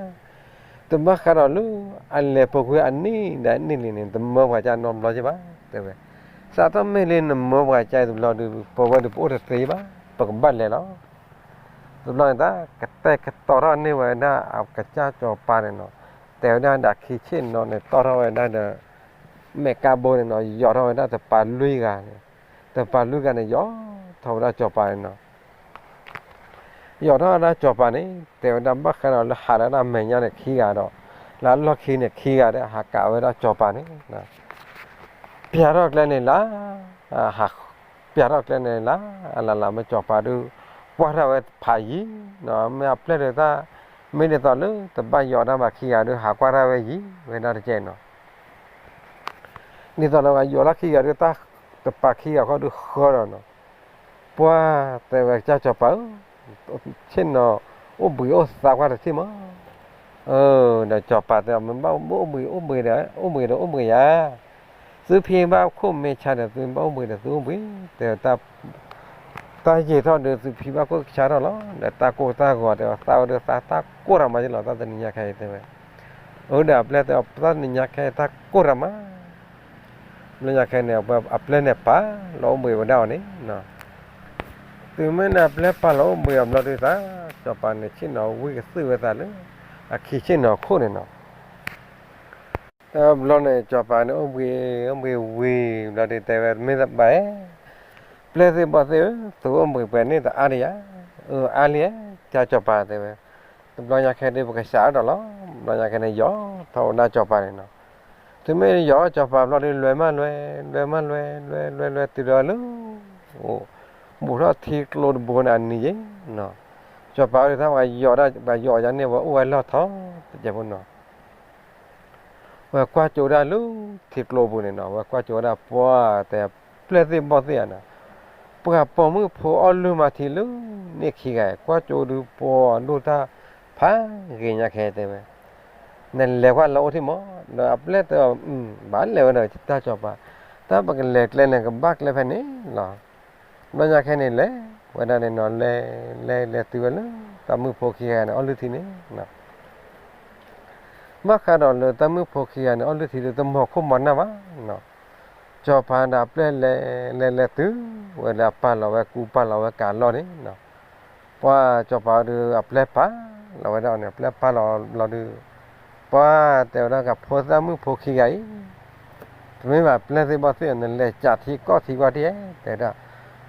တဘၣ်ဃးဒီးလၢ အလဲၤပူၤကွံာ်အနံၣ်ဒီးအနံၣ်လံန့ၣ် တမၢပှၤကစၢ်နီတဘျီက့ၤဘၣ် တဲဝဲ, စးထီၣ်မ့ၢ်လၢနမၢပှၤကစၢ်တဘျီဒုး ပဝဲဒုးပအိၣ်တသ့ဘၣ် ပကဘၣ်လဲၤလီၤ, တဘျီန့ၣ်တၢ်ကတဲာ်ကတီၤထီၣ်န့ၢ်ဝဲဒၣ်အကစၢ်စီၤပၤန့ၣ်နီၤ, တဲဝဲဒၣ်ဒီးခံဆ့ၣ်နီၤန့ၣ် တီၢ်ထီၣ်ဝဲဒၣ်ဒီး မဲာ်ကါဘိန့ၣ်နီၤ ယီၤထီၣ်ဝဲဒၣ်တပၤလွံၢ်ဂၤန့ၣ်, တပၤလွံၢ်ဂၤန့ၣ် ယီၤထီၣ်ဝဲဒၣ်စီၤပၤန့ၣ်နီၤ ယီၤထီၣ်ဝဲဒၣ်စီၤပၤန့ၣ် တဲဝဲဒၣ်ဘၣ်ဃးဒီးလၢဟးလၢဒၣ်မဲာ်ညါန့ၣ်ခံဂၤဒီး လၢအလီၢ်ခံန့ၣ်ခံဂၤဒီး ဟးကးဝဲဒၣ်စီၤပၤန့ၣ် ပျၢ်ထီၣ်ကျဲန့ၣ်လၢ ဟး ပျၢ်ထီၣ်ကျဲန့ၣ်လၢ အလၢ်လၢ်မ့ၢ်စီၤပၤဒုး ကွၢ်ထီၣ်ဝဲဖးယံၤနီၤ မ့ၢ်အပျဲၢ်ဒုးတၢ် မ့ၢ်ဒ်သိးလၢတဘၣ်ယီၤတၢ်ဘၣ်ခံဂၤဒုး ဟးကွၢ်ထီၣ်ဝဲယံၤဝဲဒၣ်တကဲးနီၤ ဒ်သိးဒီးယီၤလၢခံဂၤဒုး တၢ်တပၤခံဂၤဃီဒုးဃၢဒီးနီၤ ပှၤတဲဝဲကစၢ်စီၤပၤဧၢ, ဆ့ၣ်နီၤအိၣ်ဘှံးအိၣ်သါကွၢ်တထံၣ်မး, ဒီးစီၤပၤတဲအီၤ မ့ၢ်ဘၣ်အိၣ်ဘှံးအိၣ်ဘှံးဒီး အိၣ်ဘှံးယၤ, သုဖံဘၣ်ခိၣ်မ့ၢ်ဆါဒီး သုဘၣ်အိၣ်ဘှံးဒီးသုအိၣ်ဘှံး, တဲ တၢ်ယံာ်ထီၣ်ဒုး သုဖံဘၣ်ခိၣ်ဆါထီၣ်လီၤ, ဒီးတၢ်ကိၢ်တၢ်ဂီၤတဲအီၤ သးဝဲဒုးသးတၢ်ကိၢ်ရၤမးယလီၤ တၢ်တနံၤညါခဲအံၤတဲဝဲ, အဝဲဒီးအပျဲၢ်တဲအီၤ တၢ်တနံၤညါခဲအံၤတၢ်ကိၢ်ရၤမး ဘျီညါခဲန့ၣ် အပျဲၢ်န့ၣ်ပာ်လီၤအိၣ်ဘှံးဝဲဒၣ်အီၤန့ၣ်, တုၤမ့ၢ်န့ၣ်အပျဲၢ်ပာ်လီၤအိၣ်ဘှံးအီၤဘျီဒုးသး စီၤပၤန့ၣ် ဆ့ၣ်နီၤဝံကသုၣ်ဝဲသးလၢ အခံဆ့ၣ်နီၤခိၣ်န့ၣ်နီၤ, တဘျီန့ၣ် စီၤပၤန့ၣ်အိၣ်ဘှံး အိၣ်ဘှံးဝံၤဘျီဒုးတဲဝဲ မ့ၢ်တဘၣ်ဧဲ, ပျဲၢ်သ့ၣ်ဘီၣ်သ့ၣ်ဧၢ, သုအိၣ်ဘှံးပှဲၤန့ၣ်တအါဒံးဧါ, အါလံဧါ, ကစၢ်စီၤပၤတဲဝဲ, တဘျီညါခဲဒုး ပကစးအါဒီးလီၤ, ဘျီညါခဲန့ၣ် ယီၤထီၣ်ဝဲဒၣ်စီၤပၤန့ၣ်နီၤ, တုၤမ့ၢ်ယီၤစီၤပၤဘျီဒုး လဲၤမးလဲၤ လဲၤမးလဲၤ လဲၤလဲၤလဲၤတုၤဒီးလၢ အိၣ် ဘူးထီၣ်ထံကျိတဘိန့ၣ်အနံၤယံၤနီၤ, စီၤပၤဒုးသးပှၤယီၤဒၣ် ပှၤယီၤယၤန့ၣ် ဝဲအိၣ်ဝဲလီၢ်ထီ တကဲးဖိနီၤ ဝဲကွၢ်ကၠိဝဲဒၣ်လၢထံကျိပူၤန့ၣ်နီၤ, ဝဲကွၢ်ကၠိဝဲဒၣ်ပှၤတဲ ပျဲၢ်သ့ၣ်ဘီၣ်သ့ၣ်ဧါနီၤ, ပှၤပိာ်မုၣ်ဖိအီၣ်လုၢ်မၤထံလၢန့ၣ်ခံဂၤ, ကွၢ်ကၠိဒုးပှၤဒိၣ်တၢ်ဖးဂ့ၤညါခဲတဲဝဲ, နလဲၤကွၢ်လၢအိၣ်ထံၣ်မး, ဒီးအပျဲၢ်တဲအီၤ ဘၣ်လဲၤဝဲဒီးတၢ်စီၤပၤ, တၢ်ပကလဲၤကျဲန့ၣ် ကဘၣ်ကျဲဖဲန့ၣ်လီၤ. ဘျီညါခဲန့ၣ် လဲၤဝဲဒၣ်န့ၣ်နီၤ, လဲၤလဲၤလဲၤတုၤဝဲလၢ တၢ်မုၣ်ဖိခံဂၤန့ၣ် အီၣ်လုၢ်ထံန့ၣ် ဘၣ်ဃးဒီးလၢတၢ်မုၣ်ဖိခံဂၤန့ၣ် အီၣ်လုၢ်ထံဒုး တမီၤခိၣ်မီၤနၢ်ဘၣ်နီၤ, စီၤပၤဒီးအပျဲၢ်လဲၤလဲၤလဲၤတုၤဝဲလၢအပာ်လီၤဝဲကူပာ်လီၤဝဲကၤလီၢ်န့ၣ်နီၤ, ပှၤစီၤပၤဒုး အပျဲၢ်ပာ်လီၤဝဲဒၣ်အီၤန့ၣ် အပျဲၢ်ပာ်လီၤဘျီဒုး ပှၤတဲဝဲဒၣ်ကဖိသၣ်မုၣ်ဖိခံဂၤအံၤ တမ့ၢ်ဘၣ်ပျဲၢ်သ့ၣ်ဘီၣ်သ့ၣ်ဧၢ, နလဲၤကးထံကီၢ်ထံကွၢ်ထံဧါ တဲဝဲဒၣ်.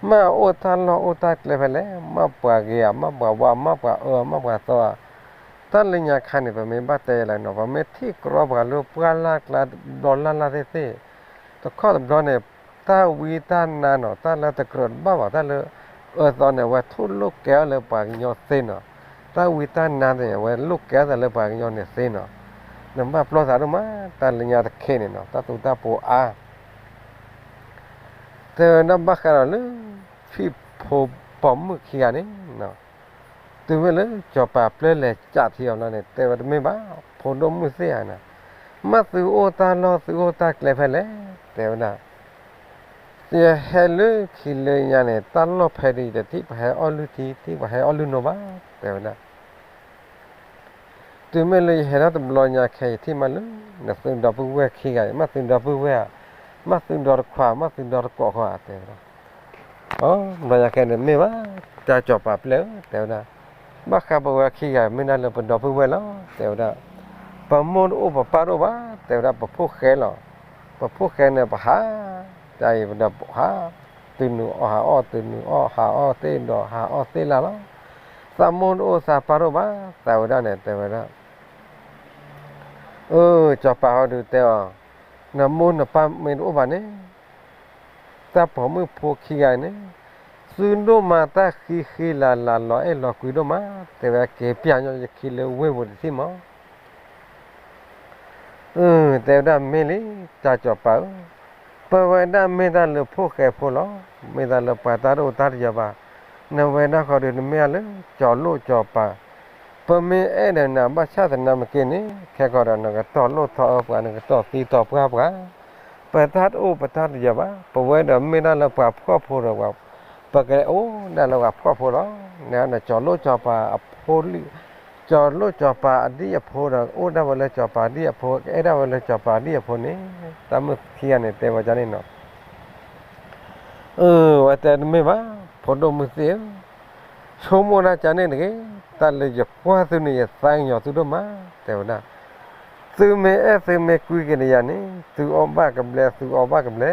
မ့ၢ်အိၣ်တၢ်လီၢ်အိၣ်တၢ်ကျဲဖဲလဲၣ်, မ့ၢ်ပှၤဂ့ၤဧါ, မ့ၢ်ပှၤဝါ, မ့ၢ်ပှၤအၢ, မ့ၢ်ပှၤသီဧါ. တၢ်လၢညါခါန့ၣ် ပမ့ၢ်ဘၣ်တဲယလီၤနီၤ, ပမ့ၢ်ထံၣ်ကြီပှၤလၢပှၢ်လၢ်ကျါတဘျီလၢ်လၢ်သ့ၣ်သ့ၣ်, တခီတဘျီန့ၣ် တၢ်ဝံတၢ်နါနီၤ, တၢ်လၢတကြၢးတဘၣ်ဘၣ်, တၢ်လၢအၢသီန့ၣ် အဝဲထိၣ်လိာ်ကဲအီၤလၢပှၤကညီသ့နီၤ. တၢ်ဝံတၢ်နါန့ၣ် အဝဲလိာ်ကဲအသးလၢပှၤကညီန့ၣ်သ့နီၤ. နဘၣ်ပျီသးဒိၣ်မး, တၢ်လၢညါတခ့န့ၣ်နီၤ, တၢ်သူတၢ်ပိၤအါ တဲဝဲဒၣ်ဘၣ်ဃးဒီးလၢ ဖံဖိပိာ်မုၣ်ခံဂၤန့ၣ်, တုၤမ့ၢ်လၢစီၤပၤပျဲၢ်လဲၤကးထံအီၤလီၤန့ၣ် တဲဝဲတမ့ၢ်ဘၣ်, ဖိဒိၣ်မုၣ်သ့ၣ်ဧါန့ၣ်, မ့ၢ်သုအိၣ်တၢ်လီၢ်သုအိၣ်တၢ်ကျဲဖဲလဲၣ် တဲဝဲဒၣ်. ယဟဲလၢခံလၢညါန့ၣ် တၢ်လီၢ်ဖဲဒုး ယတထံၣ်ပှၤဟဲအီၣ်လုၢ်ထံ ထံၣ်ပှၤဟဲအီၣ်လုၢ်နိဘၣ် တဲဝဲဒၣ်. တုၤမ့ၢ်လၢယဟဲထီၣ်တဘျီညါခဲ ယထံၣ်မးလၢ နသုဒီပုၢ်ဝဲၢ်ခံဂၤအံၤ, မ့ၢ်သုဒီပုၢ်ဝဲၢ်ဧါ, မ့ၢ်သုဒီတခွါ, မ့ၢ်သုဒီတကိးဃီဧါ တဲဝဲဒၣ်. အိ တဘျီညါခဲန့ၣ်မ့ၢ်ဘၣ်, တၢ်စီၤပၤပျဲၢ်ဧၢ တဲဝဲဒၣ်, ဘၣ်ဃးပဝဲခံဂၤ မ့ၢ်ဒၣ်လၢပဒီပုၢ်ဝဲၢ်လီၤ တဲဝဲဒၣ်. ပမိၢ်တအိၣ်ပပၢ်တအိၣ်ဘၣ် တဲဝဲဒၣ်, ပဖိၣ်ဃဲလီၤ. ပဖိၣ်ဃဲန့ၣ် ပဟး, တၢ်အံၤပဒီပုၢ်ဟး, တုၤနုၤအီၣ်ဟးအီၣ်, တုၤနုၤအီၣ်ဟးအီၣ်သ့ၣ်ဒီး ဟးအီၣ်သ့ၣ်လၢ်လီၤ. သးမိၢ်တအိၣ်သးပၢ်တအိၣ်ဘၣ် သးဝဲဒၣ်န့ၣ် တဲဝဲဒၣ်. အၢ စီၤပၤဟီဒုးတဲအီၤ, နမိၢ်နပၢ်မ့ၢ်တအိၣ်ဘၣ်န့ၣ် တၢ်ပိာ်မုၣ်ဖိခံဂၤန့ၣ် သုဒိၣ်မးတၢ်ဃံဃံလၤလၤလီၤအဲၣ်လီၤကွံဒိၣ်မး, တဲဝဲက့ၤပျၢ်ညီယခံလၢဝ့ၢ်ပူၤတထံၣ်မး. အၢ တဲဝဲဒၣ်မ့ၢ်လံ, တၢ်စီၤပၤဧၢ, ပဝဲဒၣ်မ့ၢ်တၢ်လၢဖိၣ်ဃဲဖိလီၤ, မ့ၢ်တၢ်လၢပှၤတၢ်တအိၣ်တၢ်တယီၤဘၣ်, နဝဲဒၣ်ဃီဒီးနမ့ၢ်အလၢစီၤလိၣ်စီၤပၤ, ပမ့ၢ်အဲၣ်ဒီးနၤဘၣ်ဆၣ်သနာ်က့န့ၣ် ခဲကီးဒီးနကတီၤလိၣ်ထီၣ်အၢပှၤ နကတီၤသံတီၤပှၢ်ပှၤ ပတၢ်တအိၣ်ပတၢ်တယီၤဘၣ်, ပဝဲဒီးမ့ၢ်ဒၣ်လၢပှၤဖှီၣ်ဖိဒီးပှၤ, ပကအိၣ်ဒၣ်လၢပှၤဖှီၣ်ဖိလီၤ. နကစီၤလိၣ်စီၤပၤအဖိလံ, စီၤလိၣ်စီၤပၤအဒံၣ်အဖိဒီး အိၣ်ဒၣ်ဝဲလၢစီၤပၤဒံၣ်အဖိ, ကအဲၣ်ဒၣ်ဝဲလၢစီၤပၤဒံၣ်အဖိန့ၣ်, တၢ်မုၣ်ခံဂၤန့ၣ် တဲဝဲဒ်န့ၣ်နီၤ. အၢ ဝဲတဲတမ့ၢ်ဘၣ်, ဖိဒိၣ်မုၣ်သ့ၣ်ဧၢ, ဆိကမိၣ်ဒၣ်ကန့ၣ်တဂ့ၤ, တၢ်လၢယကွၢ်သုန့ၣ် ယသးကညီၤသုဒိၣ်မး, တဲဝဲဒၣ်. သုမ့ၢ်အဲၣ်သုမ့ၢ်ကွံက့ၤဒီးယၤန့ၣ် သုအီၣ်ဘၣ်ကဘျဲ သုအီဘၣ်ကဘျဲ,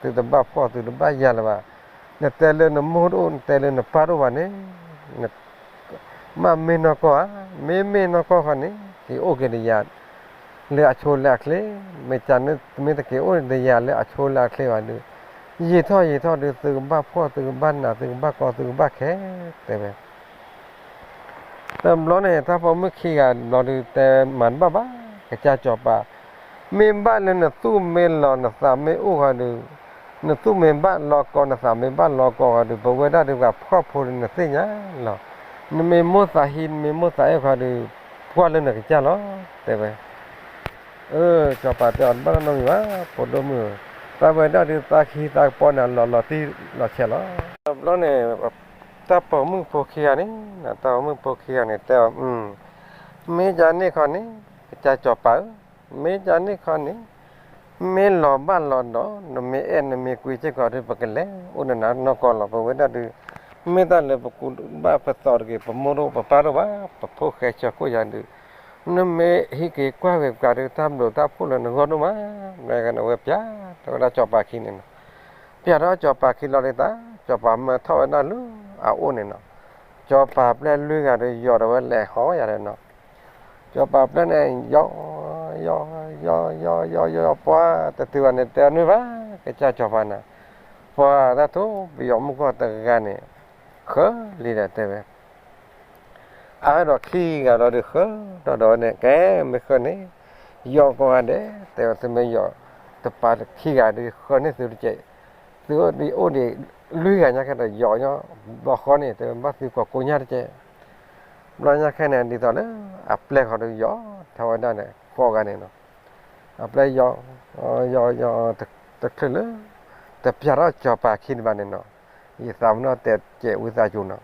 သုတဘၣ်ဖှီၣ်သုတဘၣ်ယာ်လၢၤဘၣ်. နတဲလၢနမိၢ်တအိၣ် နတဲလၢနပၢ်တအိၣ်ဘၣ်န့ၣ် မ့ၢ်မ့ၢ်နီၢ်ကီၢ်ဧါ, မ့မ့ၢ်နီၢ်ကီၢ်ဃီန့ၣ် က့ၤအိၣ်က့ၤဒီးယၤ လၢအဆိလၢအချ့, မ့ၢ်တမ့ၢ်တက့ၤအိၣ်ဒီးယၤလၢအဆိလၢအချ့ဘၣ်ဒီး ယံာ်ထီၣ်ယံာ်ထီၣ်ဒီး သုကဘၣ်ဖှီၣ် သုကဘၣ်နး သုကဘၣ်ကီ သုကဘၣ်ခဲ, တဲဝဲ. တဘျီန့ၣ် တၢ်ပိာ်မုၣ်ခံဂၤတဘျီဒုး တဲမၤတဘၣ်ဘၣ်, ကစၢ်စီၤပၤ, မ့ၢ်ဘၣ်လၢနသူၣ်မ့ၢ်လီၤ နသးမ့ၢ်အိၣ်ဃီဒီး, နသူၣ်မ့ၢ်ဘၣ်လီၤကီ နသးမ့ၢ်ဘၣ်လီၤကီဃီဒီး ပဝဲဒၣ်ဒုးပှၤဖှီၣ်ဖိဒီးနသ့ၣ်ညါလီၤ. နမ့ၢ်မိၣ်သးဟံး နမ့ၢ်မိၣ်သးအဲၣ်ဃီဒီး ကွၢ်လၢနကစၢ်လီၤ, တဲဝဲ. အၢ စီၤပၤတဲအီၤ တဘၣ်နီတမံၤဘၣ် ဖိဒိၣ်မုၣ်ဧၢ, တၢ်ဝဲဒၣ်ဒုးသးကဟံးသးကပီၤန့ၣ် လီၤလီၤတံၢ်လီၤဆဲးလီၤ. တဘျီန့ၣ် တၢ်ပိာ်မုၣ်ဖိခံဂၤန့ၣ်, တၢ်ပိာ်မုၣ်ဖိခံဂၤန့ၣ် တဲအီၤ, မ့ၢ်ဒ်န့ၣ်ခီန့ၣ် ကစၢ်စီၤပၤဧၢ, မ့ၢ်ဒ်န့ၣ်ခီန့ၣ် မ့ၢ်လီၤဘၣ်လီၤဒီး နမ့ၢ်အဲၣ်နမ့ၢ်ကွံစ့ၢ်ကီးဒီး ပကလဲၤအိၣ်နနၤနီၢ်ကီၢ်လီၤ. ပဝဲဒၣ်ဒုး မ့ၢ်တၢ်လၢပကူဘၣ်ပသီတဂ့ၤ, ပမိၢ်တအိၣ်ပပၢ်တအိၣ်ဘၣ်, ပဖိၣ်ဃဲဆၢခိၣ်ယၤဒုး နမ့ၢ်ဟံးက့ၤကွၢ်က့ၤပှၤဒုး တၢ်ဘျုးတၢ်ဖှိၣ်လၢနဂီၢ်ဒိၣ်မး, မ့ၢ်ဂ့ၤန့ၣ် အဝဲပျးထီၣ်ဝဲဒၣ်စီၤပၤခံန့ၣ်နီၤ. ပျးထီၣ်စီၤပၤခံလီၤဒုးသး, စီၤပၤမၢထီၣ်ဝဲဒၣ်လၢအအိၣ်န့ၣ်နီၤ. စီၤပၤပျဲၢ်လွံၢ်ဂၤဒီး ယီၤဒီးဝဲလဲၤဟီယၤဒီးနီၤ. စီၤပၤပျဲၢ်န့ၣ် ယီၤ ယီၤ ယီၤ ယီၤ ယီၤ ယီၤ ပှၤ တတုၤဘၣ်န့ၣ် တဲအီၤန့ၣ်ဘၣ်, ကစၢ်စီၤပၤန့ၣ်, ပှၤတၢ်ထိၣ်ပယီၤမုၢ်ကီၢ်တဂၤန့ၣ် ဃၢလံဒီးတဲဝဲ အါဒီးခံဂၤလီၤဒုး ဃၢထီၣ်ဒီးဝဲန့ၣ် ကဲမ့ၢ်ဃၢန့ၣ် ယီၤကိးဂၤဒဲး, တဲဝဲ သုမ့ၢ်ယီၤတပၤခံဂၤဒုး ဃၢန့ၢ်သုတကဲး, သုအိၣ်ဒံးအိၣ်ဒံးလွံၢ်ဂၤညါခဲဒီး ယီၤညီဘျီဃီန့ၣ် တဲဝဲ ဘၣ်သုကိးကိးညါတကဲး. ဘျီညါခဲန့ၣ် ဒ်သိးလၢအပျဲၢ်ဃီဒုးယီၤထီၣ်ဝဲဒၣ်န့ၣ် ကိးဂၤန့ၣ်နီၤ. အပျဲၢ်ယီၤ ယီၤ ယီၤ တချုးလၢ တပျးထီၣ်စီၤပၤခံတဘၣ်န့ၣ်နီၤ, ယသးပ့ၤနီၣ်တဲကဲးဝံသးစူၤနီၤ.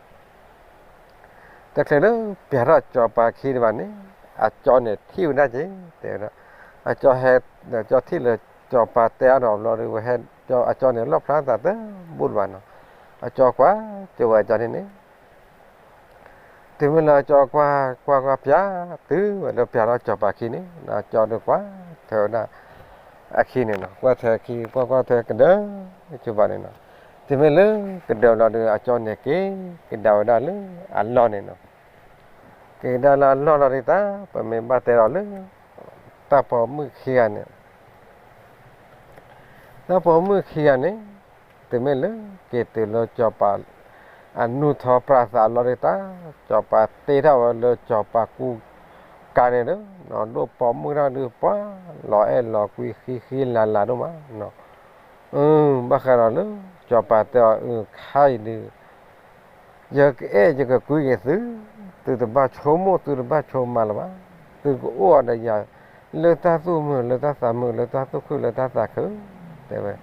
တချုးလၢပျးထီၣ်စီၤပၤခံတဘၣ်န့ၣ် အကၠီန့ၣ်ထံၣ်ဝဲဒၣ်က့ၤ တဲဝဲဒၣ်, အကၠီဟဲ အကၠီထံၣ်လၢစီၤပၤတဲအါထီၣ်ဘျီဒီး ဝဲဟဲ အကၠီန့ၣ်လီၣ်ဖျါသးတဘူၣ်တဘၣ်နီၤ. အကၠီကွၢ်ကၠိဝဲကၠီန့ၣ်န့ၣ် တုၤမ့ၢ်လၢအကၠီကွၢ်ကွၢ်ကွၢ်ပျး တုၤဝဲလၢပျးထီၣ်စီၤပၤခံန့ၣ် အကၠီဒုးကွၢ်ထွဲဝဲဒၣ် အခံန့ၣ်နီၤ, ကွၢ်ထွဲအခံ ကွၢ်ကွၢ်ထွဲကဒၢကၠိဘၣ်န့ၣ်နီၤ, တုၤမ့ၢ်လၢကဒၢလီၤဒီး အကၠီန့ၣ်က့ၤကဒါဝဲဒၣ်လၢအလီၢ်န့ၣ်နီၤ, က့ၤကဒါလၢအလီၢ်လီၤဒ်တၢ် ပမ့ၢ်ဘၣ်တဲဒီးလၢ တၢ်ပိာ်မုၣ်ခံဂၤန့ၣ် တၢ်ပိာ်မုၣ်ခံဂၤန့ၣ် တုၤမ့ၢ်လၢက့ၤတုၤလၢစီၤပၤ အနူၢ်ထီပြသးလီၤဒ်တၢ်, စီၤပၤတ့ထီၣ်ဝဲလၢစီၤပၤကူကၤန့ၣ်ဒီး နီၢ်ဒိၣ်ပိာ်မုၣ်တၢ်ဒုးပှၤ လီၤအဲၣ်လီၤကွံဃံဃံလၤလၤဒိၣ်မးနီၤ, ဘၣ်ဃးဒီးလၢ စီၤပၤတဲအီၤ အၢ ခါအံၤဒုး ယကအဲၣ်ယကကွံက့ၤသု, သုတဘၣ်ဆိကမိၣ် သုတဘၣ်ဆိမၤလၢၤဘၣ်, သုကအိၣ်ဒီးယၤ လၢတၢ်သူၣ်မုာ် လၢတၢ်သးမုာ် လၢတၢ်သူၣ်ခုၣ် လၢတၢ်သးခု, တဲဝဲ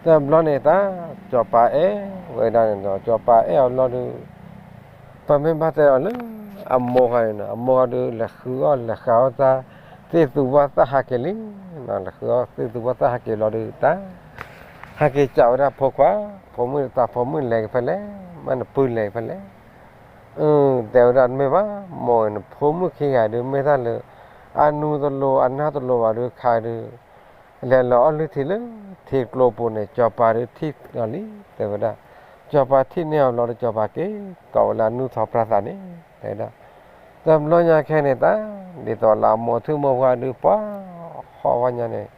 တဘျီန့ၣ်တၢ် စီၤပၤအဲၣ်ဝဲဒၣ်န့ၣ်ဒီး စီၤပၤအဲၣ်အီၤဘျီဒီး ပမ့ၢ်ဘၣ်တဲအီၤလၢ အမိၢ်ဃီန့ၣ်နီၤ, အမိၢ်ဃီဒီး လဲၤဃုအီၣ်လဲၤဃုအီၣ်တၢ် သ့ၣ်သူဘၣ်သၣ်ဟးက့ၤလံ, လဲၤဃုအီၣ်သ့ၣ်သူဘၣ်သၣ်ဟးက့ၤလီၤဒီးတၢ် ဟဲက့ၤစံးဝဲဒၣ်ဖိခွါ, ဖိမုၣ်တၢ်ဖိမုၣ်လဲၤက့ၤဖဲလဲၣ်, မ့ၢ်နပုၢ်လဲၤက့ၤဖဲလဲၣ်, တဲဝဲဒၣ်တမ့ၢ်ဘၣ်, မိၢ်နဖိမုၣ်ခံဂၤဒုး မ့ၢ်တၢ်လၢ အနူတလိၤအနၢ်တလိၤဘၣ်ဒီး ခါဒုး လဲၤလီၤအီၣ်လုၢ်ထံလၢ ထံကျိပူၤန့ၣ် စီၤပၤဒုးထံၣ်လီၤလံ, တဲဝဲဒၣ်, စီၤပၤထံၣ်န့ၢ်အီၤဘျီဒီး စီၤပၤက့ၤကိးဝဲလၢအနူၢ်ထီပြသးန့ၣ် တဲဝဲဒၣ်, တဘျီညါခဲန့ၣ်တၢ် ဒ်သိးလၢအမိၢ်ထူၣ်မိၢ်ပှၢ်ဒုး ပှၤဟီၣ်ဝဲညါန့ၣ်,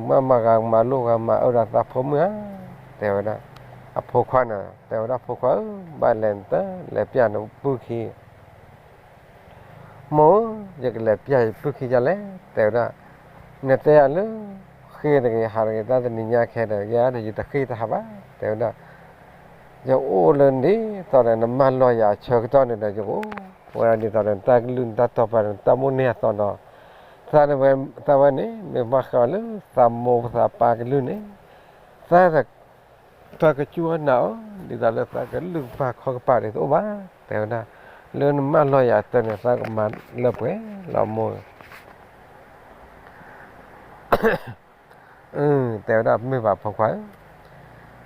မ့ၢ်မၤဂၤမၤလိဂၤမၤအၢဒီးသးဖိမုၣ်ဧါ, တဲဝဲဒၣ်, အဖိခွါန့ၣ် တဲဝဲဒၣ် ဖိခွါဧၢ, ဘၣ်လဲၤနတၢ် လဲၤပျၢ်နပုၢ်ခံ မိၢ်ဧၢ, ယကလဲၤပျၢ်ယပုၢ်ခံဒ်လဲၣ်, တဲဝဲဒၣ်, နတဲယၤလၢ ဃ့ၢ်တဂ့ၤ ဟးတဂ့ၤ တၢ်တနံၤညါခဲဒီး ယၤဒီး ယတဃ့ၢ်တဟးဘၣ်, တဲဝဲဒၣ်, ယအိၣ်လၢဒ်သိးဒီး နမၢလီၤယၤအဆၢကတီၢ်န့ၣ်ဒီး ယကအိၣ်ဝဲဒၣ်ဒ်သိးဒီး နတၢ်ကလုၢ်နတၢ်တီပာ် နတၢ်မိၣ်န့ၢ်အသီဒီး သးဝဲန့ၣ် မ့ၢ်ဘၣ်ဃးလၢသးမိၢ်သးပၢ်ကလုၢ်န့ၣ် သး သးကစူၢ်ကနာ်အီၤ ဒ်သိးလၢသးကလုၢ်ကပာ်ခီၣ်ကပာ်ဒ်သိးအိၣ်ဘၣ်, တဲဝဲဒၣ်, လၢနမၢလီၤယၤအဆၢန့ၣ် သးကမၤလၢပှဲၤလီၤမိၢ်ဧၢ, တဲဝဲဒၣ် မ့ၢ်ဘၣ်ဖိခွါဧၢ,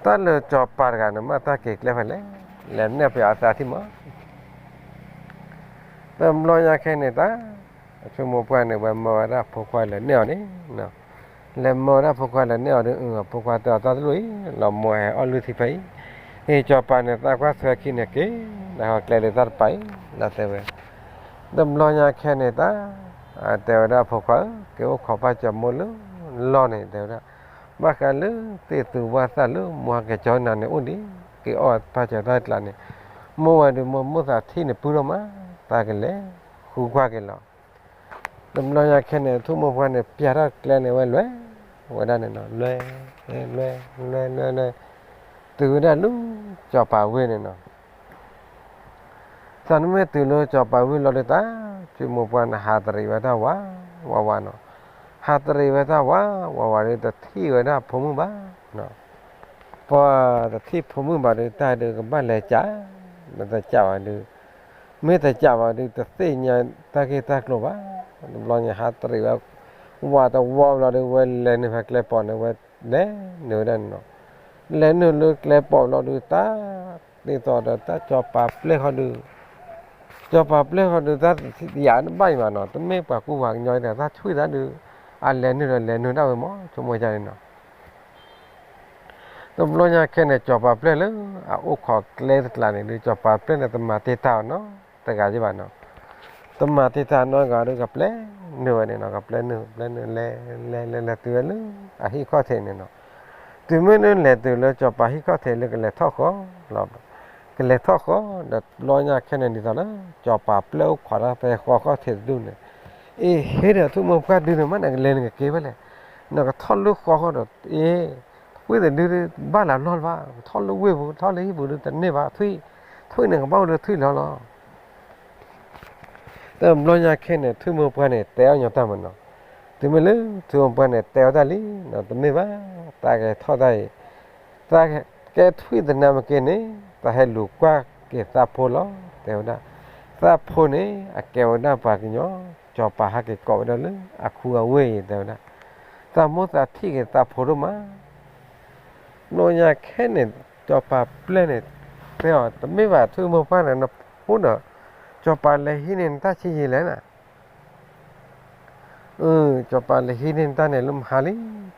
တၢ်လၢစီၤပၤတဂၤန့ၣ် မ့ၢ်တၢ်က့ၤကျဲဖဲလဲၣ်, လဲၤနဲၣ်ဖဲအသးထံၣ်မး တဘျီညါခဲန့ၣ်တၢ် အဆိကမိၣ်ပှၢ်န့ၣ် ဝဲမၢဝဲဒၣ်ဖိခွါလဲၤနဲၣ်အီၤန့ၣ်, လဲၤမၢဝဲဒၣ်ဖိခွါလဲၤနဲၣ်အီၤဒီး အဖိခွါတဲအီၤ တၢ်တလိၣ်အံၤ လီၤမိၢ်ဟဲအီၣ်လုၢ်ထံဖဲအံၤ, အ့ၣ် စီၤပၤန့ၣ် သးကွၢ်ထွဲခံန့ၣ်က့ၤ နဟဲကျဲလၢတၢ်တပၤအံၤ လၢတဲဝဲ, တဘျီညါခဲန့ၣ်တၢ် တဲဝဲဒၣ်ဖိခွါဧၢ က့ၤအိၣ်ခိးပၢ်စီၤမိၢ်လၢလီၢ်န့ၣ် တဲဝဲဒၣ်, ဘၣ်ဃးလၢသ့ၣ်သူဝၣ်သၣ်လၢမိၢ်ဟဲက့ၤကၠီနၤန့ၣ်အိၣ်ဒံး, က့ၤအီၣ်ပၢ်စီၤတၢ်ကျးန့ၣ်, မိၢ်ဝဲဒုး မိၢ်မိၢ်သးထံၣ်န့ၣ်ပုၢ်ထီၣ်မး, သးကလဲၤဃုကွၢ်က့ၤလီၤ. တဘျီညါခဲန့ၣ် ထူၣ်မိၢ်ပှၢ်န့ၣ် ပျၢ်ထီၣ်ကျဲန့ၣ်ဝဲလဲၤဝဲဒၣ်န့ၣ်နီၤ, လဲၤ လဲၤ လဲၤ လဲၤ လဲၤ တုၤဝဲဒၣ်လၢစီၤပၤဝ့ၢ်န့ၣ်နီၤ, သးနမ့ၢ်တုၤလၢစီၤပၤဝ့ၢ်လီၤဒုးတၢ် ထူၣ်မိၢ်ပှၢ်န့ၣ် ဟးတရံးဝဲတၢ်ဝးဝးဝးနီၤ, ဟးတရံးဝဲတၢ်ဝးဝးဝးဒီး တထံၣ်ဝဲဒၣ်ဖိမုၣ်ဘၣ်နီၤ, ပှၤတထံၣ်ဖိမုၣ်ဘၣ်ဒီး တၢ်ဒုးကဘၣ်လဲၤကး, နတကးဘၣ်ဒုး မ့ၢ်တကးဘၣ်ဒုး တသ့ၣ်ညါတၢ်ဂ့ၢ်တၢ်ကျိၤဘၣ်. တဘျီညါဟးတရံးဝဲ ဝးတဝီဘျီဒီး ဝဲလဲၤနုာ်ဖဲကျဲပိာ်န့ၣ် ဝဲလဲၤနုာ်ဝဲဒၣ်န့ၣ်နီၤ, လဲၤနုာ်လၢကျဲပိာ်ဘျီဒုး တၢ် ဒ်သိးဒီးတၢ်စီၤပၤပျဲၢ်ဃီဒုး, စီၤပၤပျဲၢ်ဃီဒုး တၢ်တယၤတဘၣ်အံၤဘၣ်နီၤ, တမ့ၢ်ပှၤကူပှၤကညီဒီး တၢ်ထွံၣ်တၢ်ဒုး အလဲၤနုာ်ဒီးလဲၤနုာ်ဒၣ်ဝဲမး ဆိကမိၣ်ယါန့ၣ်နီၤ. တဘျီညါခဲန့ၣ် စီၤပၤပျဲၢ်လၢအအိၣ်ခိးကျဲတကျးန့ၣ်ဒုး စီၤပၤပျဲၢ်န့ၣ် တမၤတ့ၢ်တၢ်အီၤနီတဂၤယဘၣ်နီၤ, တမၤတ့ၢ်တၢ်နီတဂၤဒီး ကပျဲနုာ်ဝဲန့ၣ်နီၤ, ကပျဲနုာ် ပျဲနုာ် လဲၤ လဲၤ လဲၤ လဲၤတုၤဝဲလၢအဟံၣ်ခီၣ်ထံးန့ၣ်နီၤ, တုၤမ့ၢ်လၢလဲၤတုၤလၢစီၤပၤဟံၣ်ခီၣ်ထံးလၢကလဲၤထီၣ်ဃီလီၤ, ကလဲၤထီၣ်ဃီ ဒီးတဘျီညါခဲန့ၣ်ဒ်သိးလၢ စီၤပၤပျဲၢ်အိၣ်ခိးတၢ်ဖဲဃီခီၣ်ထံးတဒူၣ်န့ၣ်, အ့ ဟ့ၣ်ဒီးထူၣ်မိၢ်ပှၢ်ဒုန့ၣ် မ့ၢ်နကလဲၤနကက့ၤဖဲလဲၣ်, နကထီၣ်လၢဃီဃီဒီး အ့ ထွံၣ်တဒု ဘၣ်လၢအလီၢ်လၢၤဘၣ်, ထီၣ်လၢဝ့ၢ်ပူၤ ထီၣ်လၢဟံၣ်ပူၤဒု တန့ၢ်ဘၣ်ထွံၣ်, ထွံၣ်န့ၣ်ကဘၣ်အိၣ်လၢထွံၣ်လီၤလီၤ. တဘျီညါခဲန့ၣ် ထူၣ်မိၢ်ပှၢ်န့ၣ် တဲအီၣ်ညီတၢ်မးနီၤ, တုၤမ့ၢ်လၢထူၣ်မိၢ်ပှၢ်န့ၣ် တဲအီၣ်တၢ်လံနီၤ, တမ့ၢ်ဘၣ်, တၢ်ကဲထီၣ်တၢ်အံၤ, တၢ်ကဲထွံၣ်သနာ်က့န့ၣ် တၢ်ဟဲလူၤကွၢ်က့ၤသးဖိလီၤ, တဲဝဲဒၣ်, သးဖိန့ၣ် အကဲဝဲဒၣ်ပှၤကညီ, စီၤပၤဟဲက့ၤကိးဝဲဒၣ်လၢအခူအဝ့ၢ်အံၤ တဲဝဲဒၣ်, သးမိၢ်သးထံၣ်က့ၤသးဖိဒိၣ်မး တဘျီညါခဲန့ၣ် စီၤပၤပျဲၢ်န့ၣ် တဲအီၤ တမ့ၢ်ဘၣ် ထူၣ်မိၢ်ပှၢ်န့ၣ် နဖိဒီး စီၤပၤလဲၤဟံးန့ၢ်နတၢ်ဆံးယံာ်လဲၣ်နၤ, အၢ စီၤပၤလဲၤဟံးန့ၢ်နတၢ်န့ၣ်လၢမဟါလံ,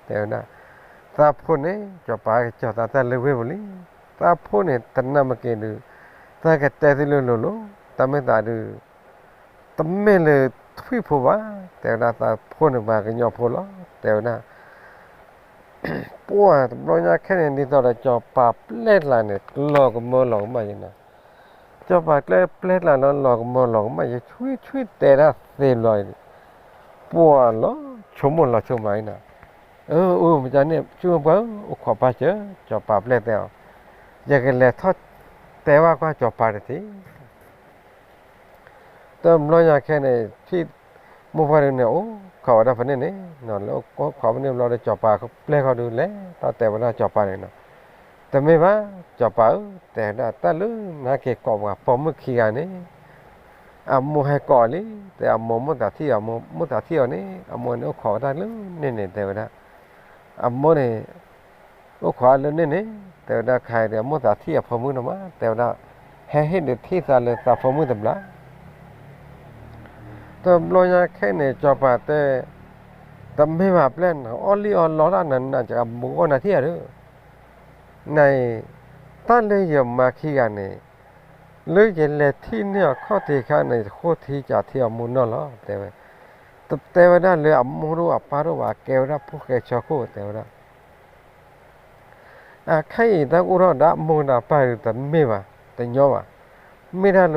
တဲဝဲဒၣ်, သးဖိန့ၣ် စီၤပၤကစီၤသးတၢ်လၢဝ့ၢ်ပူၤလံ, သးဖိန့ၣ် တနၢ်မက့ၤဒုး, သးကတဲသုလၢလိၤလိၤ, တၢ်မ့ၢ်သးဒုး တမ့ၢ်လၢထွံၣ်ဖိဘၣ်, တဲဝဲဒၣ် သးဖိန့ၣ်ပှၤကညီဖိလီၤ, တဲဝဲဒၣ် ပှၢ်တဘျီညါခဲန့ၣ် ဒ်သိးဒီးစီၤပၤပျဲၢ်ကျါန့ၣ် လီၤကမၢလီၤကမၣ်ယဲနီၤ, စီၤပၤကျဲပျဲၢ်ကျါလီၤ လီၤကမၢလီၤကမၣ်ယဲ ဆွံဆွံတဲဒၣ်သ့ဘျီအံၤ, ပှၢ်လီၤဆိကမိၣ်လီၤဆိကမးအံၤနီၤ, အၢ အိၣ်မ့ၢ်န့ၣ် ဆိကမိၣ်ပှၢ်ဧၢ အိၣ်ခိးပၢ်စၢၤ စီၤပၤပျဲၢ်တဲအီၤ, ယကလဲၤထီၣ်တဲဘၣ်ကွၢ်စီၤပၤတထံး တဘျီညါခဲန့ၣ် ထွံၣ်မိၢ်ပှၢ်ဒုးန့ၣ် အိၣ်ခိးဝဲဒၣ်ဖဲန့ၣ်န့ၣ်, လၢအိၣ်ခိးဖဲန့ၣ်ဘျီဒီး စီၤပၤပျဲၢ်ခီဒုးလဲၤထီၣ်တဲဝဲဒၣ်စီၤပၤန့ၣ်နီၤ, တမ့ၢ်ဘၣ် စီၤပၤဧၢ တဲဒၣ် တၢ်လၢနဟဲက့ၤကိးပှၤပိာ်မုၣ်ခံဂၤန့ၣ် အမိၢ်ဟဲကိးလံ, တဲအမိၢ်မိၣ်သးထံၣ်အီၤ မိၢ်သးထံၣ်အီၤန့ၣ် အမိၢ်န့ၣ်အိၣ်ခိးဝဲဒၣ်လၢန့ၣ်န့ၣ် တဲဝဲဒၣ်, အမိၢ်န့ၣ် အိၣ်ခိးလၢန့ၣ်န့ၣ် တဲဝဲဒၣ် ခဲအံၤဒီး အမိၢ်သးထံၣ်အဖိမုၣ်နီၤမး တဲဝဲဒၣ်, ဟဲဟ့ၣ်ဒုးထံၣ်သးလၢသးဖိမုၣ်တဘျီ တဘျီညါခဲန့ၣ် စီၤပၤတဲ, တမ့ၢ်ဘၣ်ပျဲၢ် နအီၣ်လံၣ်အီၣ်လီတၢ်နၤ နကမိၢ်ဂီၢ်နၤထံၣ်ဧါဒီး, နအံၤ, တၢ်လၢယမါခံဂၤန့ၣ်, လၢယလဲၤထံၣ်န့ၢ်အခီၣ်ထံးအခါန့ၣ် ယဃိထံကးထံအီၤမူနီၢ်လီၤ တဲဝဲ, တတဲဝဲဒၣ်လၢအမိၢ်ဒိၣ်အပၢ်ဒိၣ်ဘၣ် အကဲဝဲဒၣ်ဖိၣ်ဃဲဆၢခိၣ် တဲဝဲဒၣ် အခဲအံၤတၢ်ကအိၣ်ထီၣ်ဒၣ်အမိၢ်ဒၣ်ပၢ်ဒုး တမ့ၢ်ဘၣ်, တညီဘၣ်, မ့ၢ်ဒၣ်လၢ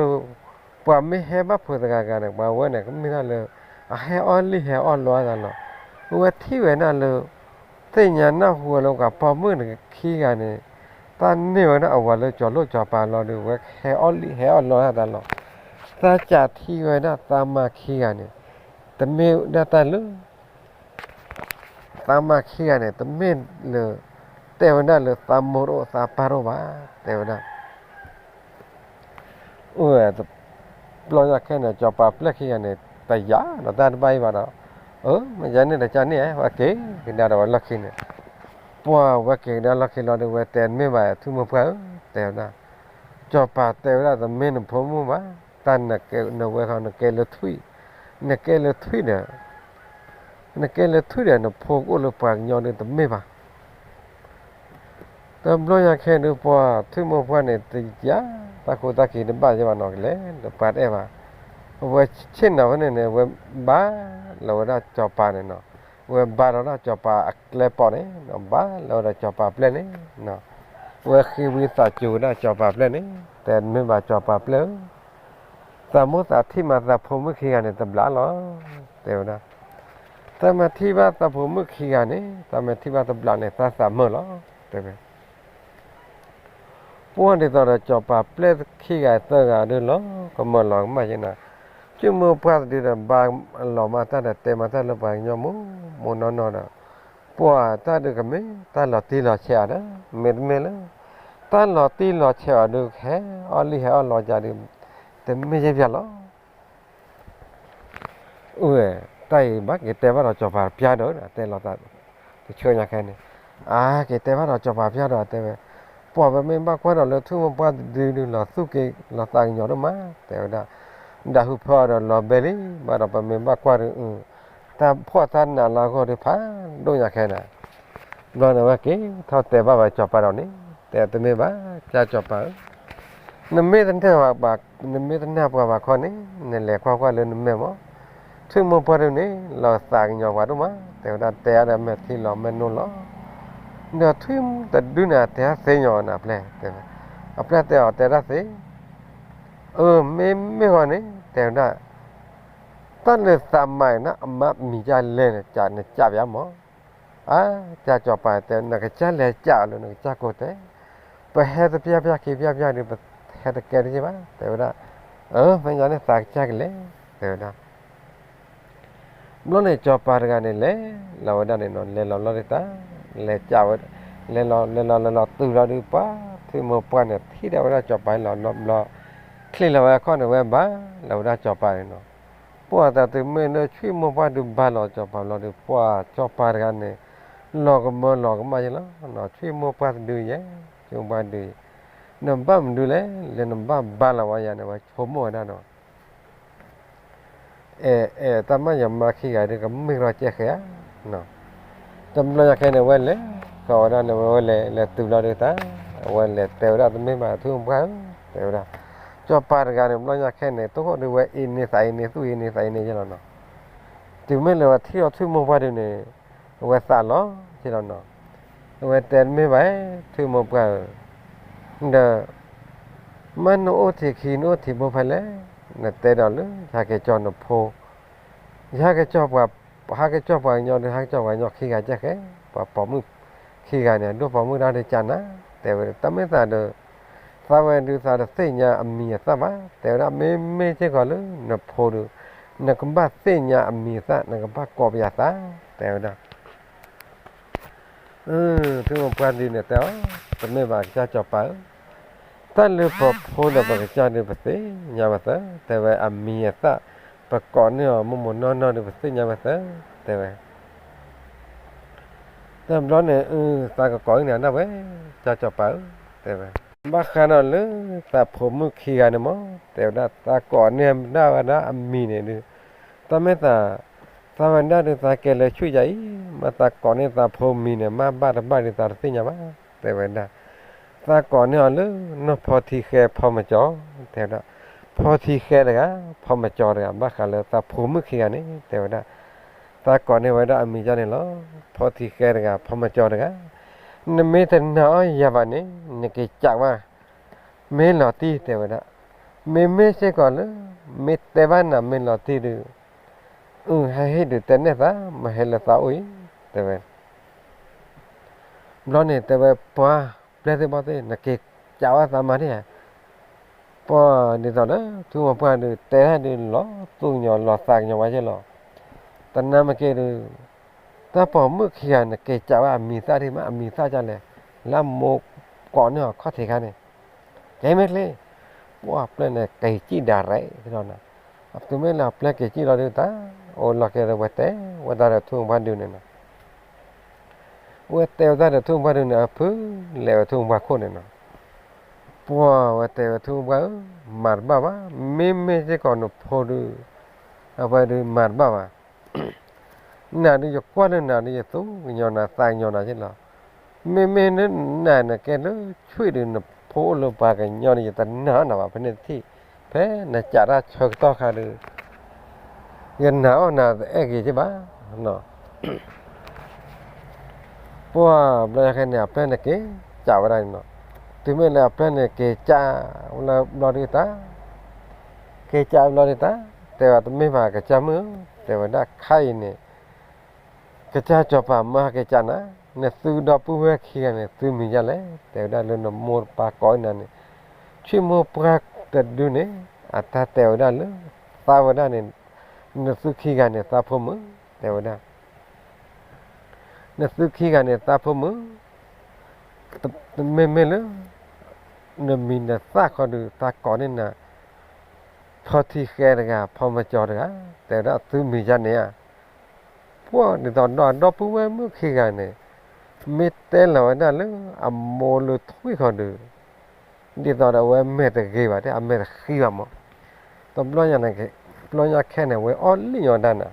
ပှၤမ့ၢ်ဟဲဘၣ်ဖိတဂၤဂၤန့ၣ် ပှၤဝဲန့ၣ် ကမ့ၢ်ဒၣ်လၢ အဟဲအီၣ်လံၣ်ဟဲအီၣ်လီအသးလီၤ, အဝဲထံၣ်ဝဲဒၣ်လၢ သ့ၣ်ညါနၢ်ဟူဝဲလၢပှၤပိာ်မုၣ်ခံဂၤန့ၣ် တၢ်န့ၢ်ဝဲဒၣ်အဝၤလၢစီၤလိၣ်စီၤပၤလီၤဒီး ဝဲဟဲအီၣ်လံၣ်ဟဲအီၣ်လီအသးလီၤ, သးစးထံၣ်ဝဲဒၣ်သးမါခံဂၤန့ၣ် တမ့ၢ်ဒၣ်တၢ်လၢ သးမါခံဂၤန့ၣ် တမ့ၢ်လၢ တဲဝဲဒၣ်လၢသးမိၢ်တအိၣ်သးပၢ်တအိၣ်ဘၣ်, တဲဝဲဒၣ် အိၣ်ဝဲ တဘျီညါခဲန့ၣ် စီၤပၤပျဲၢ်ခံဂၤန့ၣ် တယာ်ဒီးတၢ်တဘၣ်အံၤဘၣ်ဒီး, အၢ မ့ၢ်ယၤန့ၣ်တကါန့ၣ် ဝဲက့ၤကဒါဒီးဝဲလီၢ်ခံန့ၣ်, ပှၢ်ဝဲက့ၤကဒါလီၢ်ခံလီၤဒီး ဝဲတဲမ့ၢ်ဘၣ် ထွံၣ်မိၢ်ပှၢ်ဧၢ တဲဝဲဒၣ်, စီၤပၤတဲဝဲဒၣ် တမ့ၢ်နဖိမုၣ်ဘၣ်, တၢ်နကဲနဝဲခီ နကဲလၢထွံၣ်, နကဲလၢထွံၣ်ဒီး နကဲလၢထွံၣ်ဒီး နဖိကအိၣ်လၢပှၤကညီဒုးတမ့ၢ်ဘၣ် တဘျီညါခဲဒုး ပှၢ်ထွံၣ်မိၢ်ပှၢ်န့ၣ် တယာ် တၢ်ဃူတၢ်က့ၤတဘၣ်ယဲဘၣ်နီၤ ကလဲၤလၢပှၤတအဲၣ်ဘၣ်, အဝဲဆ့ၣ်နီၤဖဲန့ၣ်န့ၣ် အဝဲဘါလီၤဝဲဒၣ်စီၤပၤန့ၣ်နီၤ, အဝဲဘါလီၤဒၣ်စီၤပၤအကျဲပိာ်န့ၣ်နီၤ ဘါလီၤဝဲဒၣ်စီၤပၤပျဲၢ်န့ၣ်နီၤ, အဝဲဃ့ဝံသးစူၤဝဲဒၣ်စီၤပၤပျဲၢ်န့ၣ် တဲမ့ၢ်ဘၣ်စီၤပၤပျဲၢ်ဧၢ သးမိၢ်သးထံၣ်မးသးဖိမုၣ်ခံဂၤန့ၣ်တဘျးလီၤ, တဲဝဲဒၣ်, သးမ့ၢ်ထံၣ်ဘၣ်သးဖိမုၣ်ခံဂၤန့ၣ် သးမ့ၢ်ထံၣ်ဘၣ်တဘျးန့ၣ် သးသးမုာ်လီၤ, တဲဝဲ ပှၢ်ဒ်သိးဒီးစီၤပၤပျဲၢ်ခံဂၤသၢဂၤဒုးလီၤ ကမၢလီၤကမၣ်ယဲနီၤ, ထွံၣ်မိၢ်ပှၢ်တဒုဒီး ဘါလီၤမးတၢ်ဒီးတဲမးတၢ်လၢပှၤကညီမူးမူးနီၢ်နီၢ်ဒီး, ပှၢ်တၢ်ဒုးကမ့ၢ်တၢ်လီၤတံၢ်လီၤဆဲးအီၤဒီး မ့တမ့ၢ်လၢ တၢ်လီၤတံၢ်လီၤဆဲးအီၤဒုးကဟဲအီၣ်လံၣ်ဟဲအီၣ်လီၤကဒီး တမ့ၢ်ယဲၢ်ပၠးလီၤ အၢ တၢ်အံၤဘၣ်က့ၤတဲဘၣ်ဒီးစီၤပၤပျဲၢ်ဒီး တဲလီၤသး တဆၢညါခဲန့ၣ်, အါ က့ၤတဲဘၣ်ဒီးစီၤပၤပျဲၢ်ဒီးတဲဝဲ, ပှၢ်ပမ့ၢ်ဘၣ်ကွၢ်ဒီးလၢထွံၣ်မိၢ်ပှၢ်တဒုဒုး လီၤသူၣ်က့ၤလီၤသးကညီၤဒိၣ်မး တဲဝဲဒၣ်, ဒၣ်ဟုၣ်ဖၢအီၤဒီးလီၤဘဲလံ ဘၣ်ဒီးပမ့ၢ်ဘၣ်ကွၢ်ဒီး တၢ်ဖှီၣ်တၢ်နးလၢအဂီၢ်ဒုးဖးဒိၣ်ညါခဲန့ၣ်, ဘျီန့ၣ်ဝဲက့ၤထီၣ်တဲဘၣ်ဘၣ်စီၤပၤဒီးန့ၣ်, တဲတမ့ၢ်ဘၣ် ကၢ်စီၤပၤဧၢ နမ့ၢ်တနၢ်ပှၤဘၣ် နမ့ၢ်တနၢ်ပှၤဘၣ်ခီန့ၣ် နလဲၤကွၢ်ကွၢ်လၢနမဲာ်မး, ထွံၣ်မိၢ်ပှၢ်ဒုးန့ၣ် လီၤသးကညီၤပှၤဒိၣ်မး တဲဝဲဒၣ် တဲအါဒီးမဲာ်ထံလီၤမဲာ်နိလီၤ, ဒီးထွံၣ်တဒုန့ၣ် တဲသ့ညီၤနၤပျဲၢ် တဲဝဲ, အပျဲၢ်တဲအီၤတဲဒၣ်သ့, အၢ မ့မ့ၢ်ဂီၢ်န့ၣ် တဲဝဲဒၣ်, တၢ်လၢသးမၤအံၤန့ၣ် အမါမံၤကၢ်လဲၣ် နကစၢ်ပၠးမး, အါ ကၢ်စီၤပၤတဲ နကစၢ်လဲၤကၢ်အီၤလၢနကစၢ်ကိးတဲ, ပဟဲတပျၢ်ပျၢ်ခံပျၢ်ပျၢ်ဒီး ပဟဲတကဲတက့ၢ်ဘၣ် တဲဝဲဒၣ်, အၢ မ့ၢ်ညါန့ၣ်သးကစၢ်ကလဲၣ် တဲဝဲဒၣ် ဘျီန့ၣ်စီၤပၤတဂၤန့ၣ်လဲၤလီၤဝဲဒၣ်န့ၣ်နီၤ လဲၤလီၤလီၤဒုးတၢ်, လဲၤကၢ်ဝဲ, လဲၤလီၤလဲၤလီၤလဲၤလီၤတုၤလီၤဒုးပှၢ် ထွံၣ်မိၢ်ပှၢ်န့ၣ် ထံၣ်ဒၣ်ဝဲဒၣ်စီၤပၤလီၤဘျီ, ချံၣ်လီၤဝဲအခီၣ်န့ၣ် ဝဲဘါလီၤဝဲဒၣ်စီၤပၤန့ၣ်နီၤ, ပှၢ်တၢ်တုၤမ့ၢ်လၢထွံၣ်မိၢ်ပှၢ်ဒုးဘါလီၤစီၤပၤဘျီဒုး ပှၢ်စီၤပၤတဂၤန့ၣ် လီၤကမၢလီၤကမၣ်ယဲလီၤနီၤ ထွံၣ်မိၢ်ပှၢ်တဒုယဲ, ထွံၣ်မိၢ်ပှၢ်ဒုး, နဘၣ်မနုၤလဲၣ် လၢနဘၣ်ဘါလီၤဝဲယၤန့ၣ် ဝဲဆိကမိၣ်ဝဲဒၣ်နီၤ အဲၣ်အဲၣ်တၢ်မၤယီၤမၤခံဂၤဒုး ကမ့ၢ်ရီကဲဃဲဧါ. တဘျီညါခဲန့ၣ် အဝဲလဲၤ ကိးဝဲဒၣ်န့ၣ် ဝဲလဲၤလဲၤတုၤလီၤဒုးတၢ် အဝဲလဲၤတဲဝဲဒၣ်တမ့ၢ်ဘၣ် ထွံၣ်မိၢ်ပှၢ်ဧၢ တဲဝဲဒၣ်, စီၤပၤတဂၤန့ၣ် ဘျီညါခဲန့ၣ် တိၢ်ဃီၣ်ဒုးဝဲအ့န့သးအ့န့ သူၣ်အ့န့သးအ့န့ယဲလီၤနီၤ. တုၤမ့ၢ်လၢဝဲထံၣ်အီၤထွံၣ်မိၢ်ပှၢ်ဒုးန့ၣ် အဝဲသးလီၤယဲလီၤနီၤ. အဝဲတဲတမ့ၢ်ဘၣ် ထွံၣ်မိၢ်ပှၢ်ဧၢ ဒီး မ့ၢ်နအိၣ်ထံးခံ နအိၣ်ထံးဘိဖဲလဲၣ်, နတဲဒီးလၢ ယဟဲက့ၤကၠီနဖိ, ယဟဲက့ၤကၠီပှၤ, ဟဲက့ၤကၠီပှၤကညီဒီး ဟဲက့ၤကၠီပှၤကညီခံဂၤကဲဃဲ, ပှၤပိာ်မုၣ်ခံဂၤန့ၣ် အဒိၣ်ပိာ်မုၣ်တၢ်ဒုးကနၤ, တဲဝဲတၢ်မ့ၢ်သးဒီး သးဝဲဒုးသးတသ့ၣ်ညါအမံၤအသၣ်ဘၣ်, တဲဝဲဒၣ် မ့မ့ၢ်စ့ၢ်ကီးလၢနဖိဒီး နကဘၣ်သ့ၣ်ညါအမံၤအသၣ် နကဘၣ်ကိးပယၤသး, တဲဝဲဒၣ် ထွံၣ်မိၢ်ပှၢ်ဒုးန့ၣ်တဲအီၤ, တမ့ၢ်ဘၣ်ကစၢ်စီၤပၤဧၢ, တၢ်လၢပဖိဒီးပကစၢ်ဒုး ပသ့ၣ်ညါဝဲသၢ, တဲဝဲအမံၤအသၣ် ပကိးန့ၢ်အီၤမိၢ်မိၢ်နီၢ်နီၢ်ဒီး ပသ့ၣ်ညါဝဲသၢ, တဲဝဲ တဘျီန့ၣ် အသးကကိးအံၤန့ၣ်ဒၣ်ဝဲ, ကစၢ်စီၤပၤဧၢ, တဲဝဲ ဘၣ်ဃးဒီးလၢသးဖိမုၣ်ခံဂၤန့ၣ်မ့ၢ် တဲဝဲဒၣ် သးကိးန့ၢ်ဒၣ်ဝဲဒၣ်အမံၤန့ၣ်ဒုး တၢ်မ့ၢ်သး သးဝဲဒၣ်ဒုးသးကဲလၢဆူၣ်ယၤအံၤ မ့ၢ်သးကိးန့ၢ်သးဖိမံၤန့ၣ် မ့ၢ်ဘၣ်တဘၣ်ဒုးသးတသ့ၣ်ညါဘၣ် တဲဝဲဒၣ်, သးကိးန့ၢ်အီၤလၢ နီၢ်ဖီထံဃဲဖီမကၠီၤ တဲဝဲဒၣ်, ဖီထံဃဲတဂၤ ဖီမကၠီၤတဂၤ ဘၣ်ဃးလၢသးဖိမုၣ်ခံဂၤန့ၣ် တဲဝဲဒၣ်, သးကိးန့ၢ်ဝဲဒၣ်အမံၤဒ်န့ၣ်လီၤ. ဖီထံဃဲတဂၤ ဖီမကၠီၤတဂၤ နမ့ၢ်တနာ်အီၤယၤဘၣ်န့ၣ် နက့ၤကးဝဲ မ့ၢ်လီၤတံၢ် တဲဝဲဒၣ်, မ့မ့ၢ်စ့ၢ်ကီးလၢ မ့ၢ်တဲဘၣ်နၤမ့ၢ်လီၤတံၢ်ဒုး အဟဲဟ့ၣ်ဒုးတဲနဲၣ်သး မ့ၢ်ဟဲလၢသးအိၣ်အံၤ တဲဝဲ ဘျီန့ၣ်တဲဝဲ ပှၤပျဲၢ်သ့ၣ်ဘီၣ်သ့ၣ် နက့ၤကးဝဲသးမၤဒ်ဧါ, ပှၤဒ်သိးဒီး ထွံၣ်မိၢ်ပှၢ်ဒုး တဲဒၣ်ဒုးလီၤသူၣ်ကညီၤလီၤသးကညီၤဝဲယဲလီၤ. တနာ်မ့ၢ်က့ၤဒုး တၢ်ပိာ်မုၣ်ခံဂၤန့ၣ် က့ၤကးဝဲအမံၤသၣ်ဒ်မ့ၢ်အမံၤသၣ်ဒ်လဲၣ်, လၢအမိၢ်ကိးန့ၢ်အီၤခီၣ်ထံးခါန့ၣ် ကဲမ့ၢ်ချ့, ပှၤပျဲၢ်န့ၣ် က့ၤစံၣ်ဒၣ်ရဲၣ်လီၤနၤ, တုၤမ့ၢ်လၢအပျဲၢ်က့ၤစံၣ်လီၤဒုးတၢ် အိၣ်လီၤက့ၤဒီးဝဲတဲဝဲဒၣ်ဒီးထွံၣ်မိၢ်ပှၢ်ဒုးန့ၣ်နီၤ ဝဲတဲဝဲဒၣ်ဒီးထွံၣ်မိၢ်ပှၢ်ဒုးန့ၣ် အဖုလဲၤဝဲထွံၣ်မိၢ်ပှၢ်ခိၣ်န့ၣ်နီၤ, ပှၤဝဲတဲဝဲထွံၣ်မိၢ်ပှၢ်ဧၢ, မၤတဘၣ်ဘၣ်, မ့မ့ၢ်စ့ၢ်ကီးနဖိဒုး အဝဲဒုးမၤတဘၣ်ဘၣ် နၤဒုးယကွၢ်လၢနၤဒုးယသူၣ်ကညီၤနၤသးကညီၤနၤယဲလီၤ. မ့မ့ၢ်နၤနကဲလၢဆွံၣ်ဒုး နဖိအိၣ်လၢပှၤကညီန့ၣ် ယတနာ်အီၤနၤဘၣ် ဖဲန့ၣ်တထံၣ်, ဖဲနကးတၢ်ဆၢကတီၢ်ခါဒုး ယနာ်အီၤနၤတအဲၣ်ဂ့ၤက့ဘၣ် ပှၤဘျီယၤခဲန့ၣ် အပျဲၢ်န့ၣ်က့ၤကးဝဲဒၣ်န့ၣ်နီၤ, တုၤမ့ၢ်လၢအပျဲၢ်န့ၣ်က့ၤကးဝဲလၢဘျီဒုးတၢ် က့ၤကးဘျီဒုးတၢ် တဲဝဲတမ့ၢ်ဘၣ်ကစၢ်မုၣ်ဧၢ, တဲဝဲဒၣ်ခါအံၤန့ၣ် ကစၢ်စီၤပၤမၢဟဲက့ၤကးနၤ, နသုဒီပုၢ်ဝဲၢ်ခံဂၤန့ၣ် သုမံၤဒ်လဲၣ်, တဲဝဲဒၣ်လၢနမိၢ်ပၢ်ကိးနၤန့ၣ် ထွံၣ်မိၢ်ပှၢ်တဒုန့ၣ် အတၢ်တဲဝဲဒၣ်လၢ သးဝဲဒၣ်န့ၣ် နသုခံဂၤန့ၣ် သးဖိမုၣ် တဲဝဲဒၣ် နသုခံဂၤန့ၣ် သးဖိမုၣ်, မ့မ့ၢ်လၢ နမံၤနသၣ်ခီဒုး သးကိးန့ၢ်နၤ ဖီထံဃဲတဂၤ ဖီမကၠီတဂၤ တဲဝဲဒၣ်သုမံၤဒ်န့ၣ်ဧါ, ပှၤဒ်သိးဒီးဒီပုၢ်ဝဲၢ်မုၣ်ခံဂၤန့ၣ် မ့ၢ်တဲလီၤဝဲဒၣ်လၢအမိၢ်လၢထွံၣ်ခီဒုး ဒ်သိးဒီးအဝဲမဲာ်တဂ့ၤဘၣ် တဲအမဲာ်တဃံဘၣ်မး, တဘျီညါန့ၣ် ဘျီညါခဲန့ၣ် ဝဲအီၣ်လံၣ်ညီတၢ်နၤ,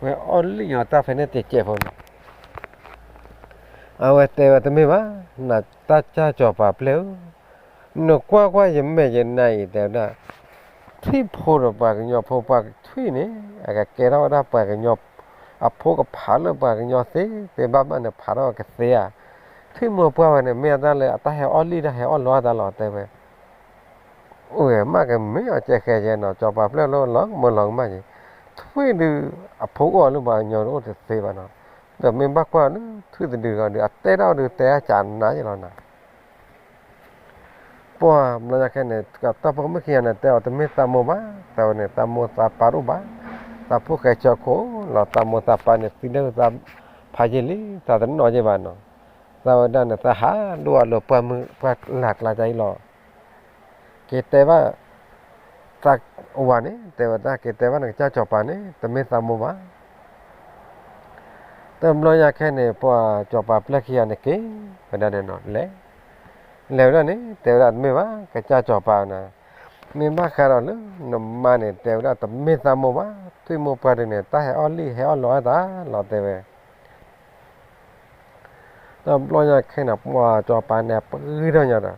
ဝဲအီၣ်လံၣ်ညီတၢ်ဖဲန့ၣ်တစဲးဖိန့ၣ် အဝဲတဲဝဲတမ့ၢ်ဘၣ်, နတၢ်ကစၢ်စီၤပၤပျဲၢ်ဧၢ, နကွၢ်ကွၢ်ယမဲာ်ယနါအံၤ တဲဝဲဒၣ်, ထွံၣ်ဖိဒီးပှၤကညီဖိ ပှၤထွံၣ်န့ၣ် အကကဲထီၣ်ဝဲဒၣ်ပှၤကညီ အဖိကဖးလၢပှၤကညီသ့သ့ဘၣ်ဘၣ်န့ၣ် ဖးထီၣ်ကသ့ဧါ, ထွံၣ်မိၢ်ပှၢ်ဝဲန့ၣ် မ့ၢ်အတၢ်လၢအတၢ်ဟဲအီၣ်လံၣ်တၢ်ဟဲအီၣ်လီတၢ်လီၤ တဲဝဲ အိၣ်မးကမ့ၢ်အီၤကဲဃဲကဲနီၤ စီၤပၤပျဲၢ်လီၤလီၤကမၢလီၤကမၣ်က့ၤ, ထွံၣ်ဒုး အဖိအိၣ်အီၤလၢပှၤကညီအိၣ်တသ့ဘၣ်နီၤ, ဒီးမ့ၢ်ဘၣ်ကွၢ်လၢထွံၣ်တဒုဒီး အတဲတၢ်အီၤဒုးတဲအကးနးယဲလီၤနၤ ပှၤဘျီညါခဲန့ၣ် တၢ်ပိာ်မုၣ်ခံဂၤန့ၣ် တဲအီၤတမ့ၢ်သးမိၢ်ဘၣ်, သးဝဲန့ၣ် သးမိၢ်သးပၢ်တအိၣ်ဘၣ်, သးဖိၣ်ဃဲဆၢခိၣ်လီၤ သးမိၢ်သးပၢ်န့ၣ် သံဒၣ်သးဖးယံာ်လံ သးတနီၣ်ယဲဘၣ်နီၤ, သးဝဲဒၣ်န့ၣ် သးဟးဒိၣ်အလၢပှၢ်မုၢ်ပှၢ်လၢ်ကျါဒ်အံၤလီၤ, က့ၤတဲဘၣ် သးဝၤန့ၣ် တဲဝဲဒၣ် က့ၤတဲဘၣ်နကစၢ်စီၤပၤန့ၣ် တမ့ၢ်သးမိၢ်ဘၣ် တဘျီညါခဲန့ၣ် ပှၤစီၤပၤပျဲၢ်ခံဂၤန့ၣ်က့ၤဝဲဒၣ်န့ၣ်နီၤ လဲၤ လဲၤဝဲဒၣ်န့ၣ် တဲဝဲဒၣ်တမ့ၢ်ဘၣ် ကစၢ်စီၤပၤနၤ, မ့ၢ်ဘၣ်ဃးဒီးလၢနမါန့ၣ် တဲဝဲဒၣ်တမ့ၢ်သးမိၢ်ဘၣ်, ထွံၣ်မိၢ်ပှၢ်ဒုန့ၣ် တၢ်ဟဲအီၣ်လံၣ်ဟဲအီၣ်လီအသးလီၤ တဲဝဲ. ဒီးဘျီညါခဲန့ၣ် ပှၤစီၤပၤန့ၣ် ပှံထီၣ်ညီဒီး,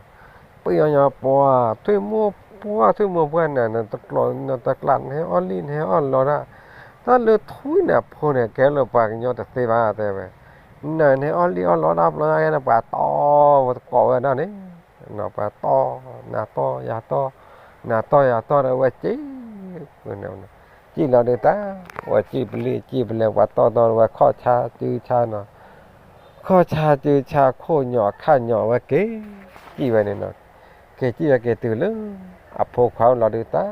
ပှံထီၣ်ညီ ပှၤထွံၣ်မိၢ်ပှၢ် ထွံၣ်မိၢ်ပှၢ်န့ၣ် နတကျိးနတကျး နဟဲအီၣ်လံၣ်နဟဲအီၣ်လီဒၣ်, တၢ်လၢထွံၣ်န့ၣ်အဖိန့ၣ် ကဲလၢပှၤကညီတသ့ဘၣ် တဲဝဲ. နဟဲအီၣ်လံၣ်အီၣ်လီဒၣ် ဘျီညါခဲန့ၣ် ပှၤတီဝဲတကိးဝဲဒၣ်န့ၣ်, ပှၤတီ, နတီယၤတီ, နတီယၤတီဒီး ဝဲစံၣ်, စံၣ်လီၤဒုးတၢ်, ဝဲစံၣ်ပလံၣ်စံၣ်ပလဲၤ ပှၤတီတီဝဲ ခီၣ်ဆါစုဆါနီၤ, ခီၣ်ဆါစုဆါ ခိၣ်ညီၣ်ခၣ်ညီၣ်ဝဲက့ၤ, စံၣ်ဝဲန့ၣ်နီၤ, က့ၤစံၣ်ဝဲက့ၤတုၤလၢ အဖိခွါအိၣ်လီၤဒုးတၢ်,